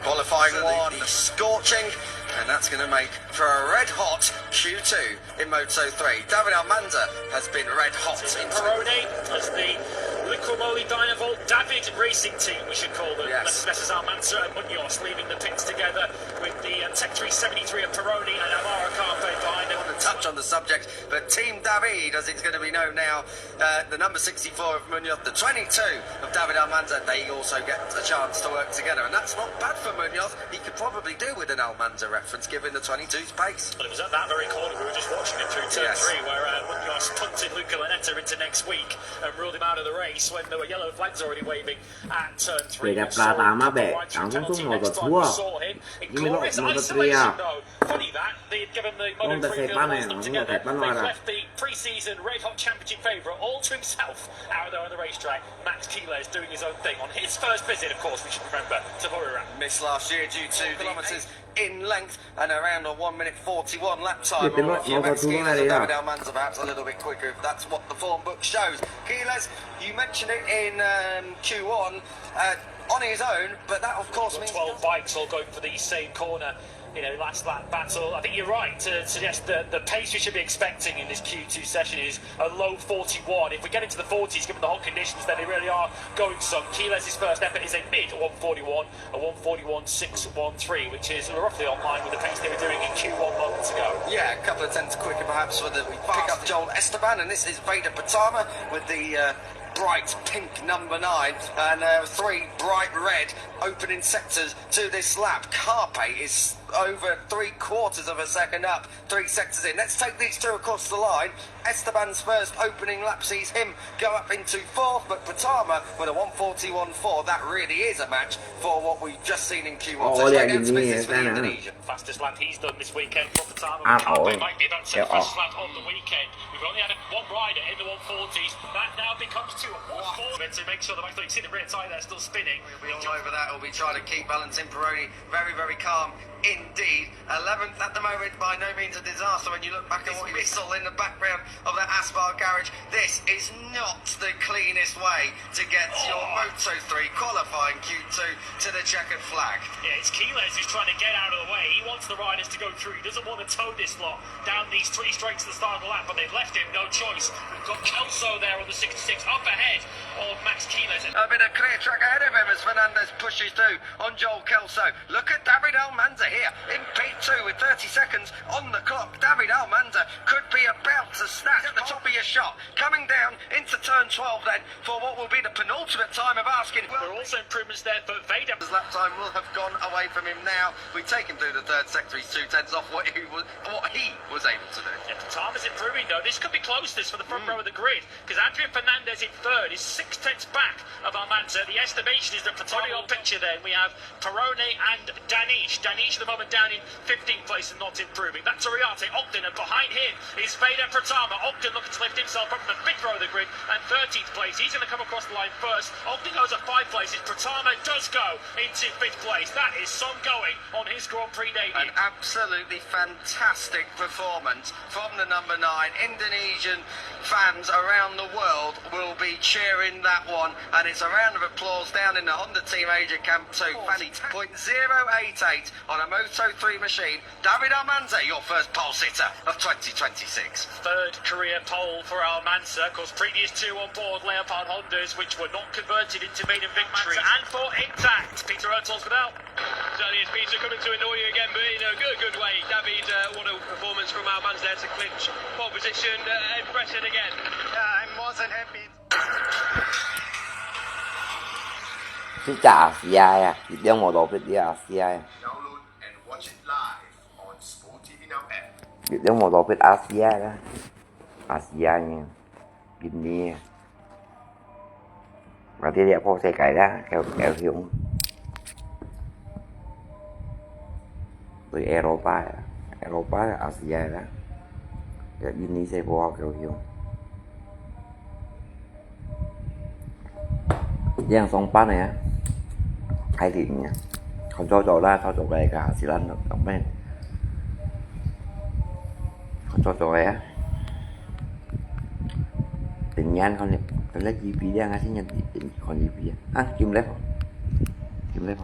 Qualifying one, scorching, and that's going to make for a red hot Q two in Moto three. David Almanza has been red hot. Peroni as the Liqui Moly Dynavolt David Racing Team, we should call them. Yes. That's Almanza and Munoz leaving the pits together with the uh, Tech three seventy-three of Peroni and Amara Carpe behind them. On the touch on the subject, but Team David, as it's going to be known now, uh, the number sixty-four of Munoz, the twenty-two of David Almanza, they also get a chance to work together, and that's not bad for Munoz. He could probably do with an Almanza reference, given the twenty-two's pace. Well, it was at that very corner we were just watching it through turn yes. three, where uh, Munoz punted Luca Lunetta into next week and ruled him out of the race when there were yellow flags already waving at turn three. Right through penalty, next time we saw him in glorious isolation, though. Funny that, they'd given the Moto three field a nice together. They left the pre-season Red Hot Championship favourite all to himself out there on the racetrack. Max Quiles doing his own thing on his first visit, of course, we should remember, to Buriram. Missed last year due to kilometres in length and around a one minute forty-one lap time. Or a few Max Quiles and David Almanza, perhaps a little bit quicker if that's what the form book shows. Quiles, you mentioned it in um, Q one. Uh, on his own, but that of course means twelve bikes all going for the same corner. You know, last lap battle. I think you're right to suggest that the pace we should be expecting in this Q two session is a low forty-one. If we get into the forties, given the hot conditions, then they really are going some. Quiles' first effort is a mid one forty-one, a one forty-one six one three, which is roughly on line with the pace they were doing in Q one moments ago. Yeah, a couple of tenths quicker perhaps for the pick up Joel Esteban, and this is Vader Patama with the uh, bright pink number nine and uh, three bright red opening sectors to this lap. Carpe is over three quarters of a second up, three sectors in. Let's take these two across the line. Esteban's first opening lap sees him go up into fourth, but Pratama with a one forty-one four. That really is a match for what we've just seen in Q one. So straight out to business for the Indonesian. Fastest lap he's done this weekend for Pratama. Ah, Carpe might be about the fastest lap of the weekend. We've only had one rider in the one forties. That now becomes two at one forty. To make sure the back, you see the rear tyre there still spinning. We'll be all over that. We'll be trying to keep Valentin Peroni very, very calm indeed. eleventh at the moment, by no means a disaster when you look back at what you saw in the background of that Aspar garage. This is not the cleanest way to get your Moto three qualifying Q two to the checkered flag. Yeah, it's Keyless who's trying to get out of the way. He wants the riders to go through. He doesn't want to tow this lot down these three straights to the start of the lap, but they've left him no choice. We've got Kelso there on the sixty-six up ahead of Max Keyless. A bit of clear track ahead of him as Fernandez pushes through on Joel Kelso. Look at David Almanza here in P two with thirty seconds on the clock. David Almanza could be about to snap the top of your shot. Coming down into turn twelve then for what will be the penultimate time of asking. There are also improvements there for Vader. His lap time will have gone away from him now. We take him through the third sector. He's two tenths off what he was, what he was able to do. Yeah, Thomas improving though. This could be close, this, for the front row of the grid, because Adrian Fernandez in third is six tenths back of Almanza. The estimation is that for the picture then, we have Peroni and Danish. Danish at the moment down in fifteenth place and not improving. That's Oriate, Ogden, and behind him is Vader Pratama. Ogden looking to lift himself up from the fifth row of the grid and thirteenth place. He's going to come across the line first. Ogden goes up five places. Pratama does go into fifth place. That is some going on his Grand Prix debut. An absolutely fantastic performance from the number nine. Indonesian fans around the world will be cheering that one, and it's a round of applause down in the Honda Team Asia Camp two. Point zero eight eight on a Moto three machine. David Almanza, your first pole sitter of twenty twenty-six. Third career pole for Almanza. Of course, previous two on board Leopard Hondas, which were not converted into maiden victories. And for Intact, Peter Ertels without. Certainly, it's Peter coming to annoy you again, but in a good, good way. David, uh, what a performance from Almanza there to clinch pole position. Uh, impressive again. Yeah, I'm more than happy. Sit down, yeah, yeah. You don't want to be there, yeah. Download and watch it live on Sport T V Now app. You don't want to be there, yeah. 亞細亞呢，印尼啊，或者這个世界啦，高，高雄，對Eropa啦，Eropa啦，亞細亞啦，這印尼西部高雄。這樣上班个啊，開店个啊，看做做啦，做做个个，是咱做咩？看做做个啊。 Tingnan kau ni, kau lagi bilang asin yang di, kau ni bilang. Ah, kim level. Kim level.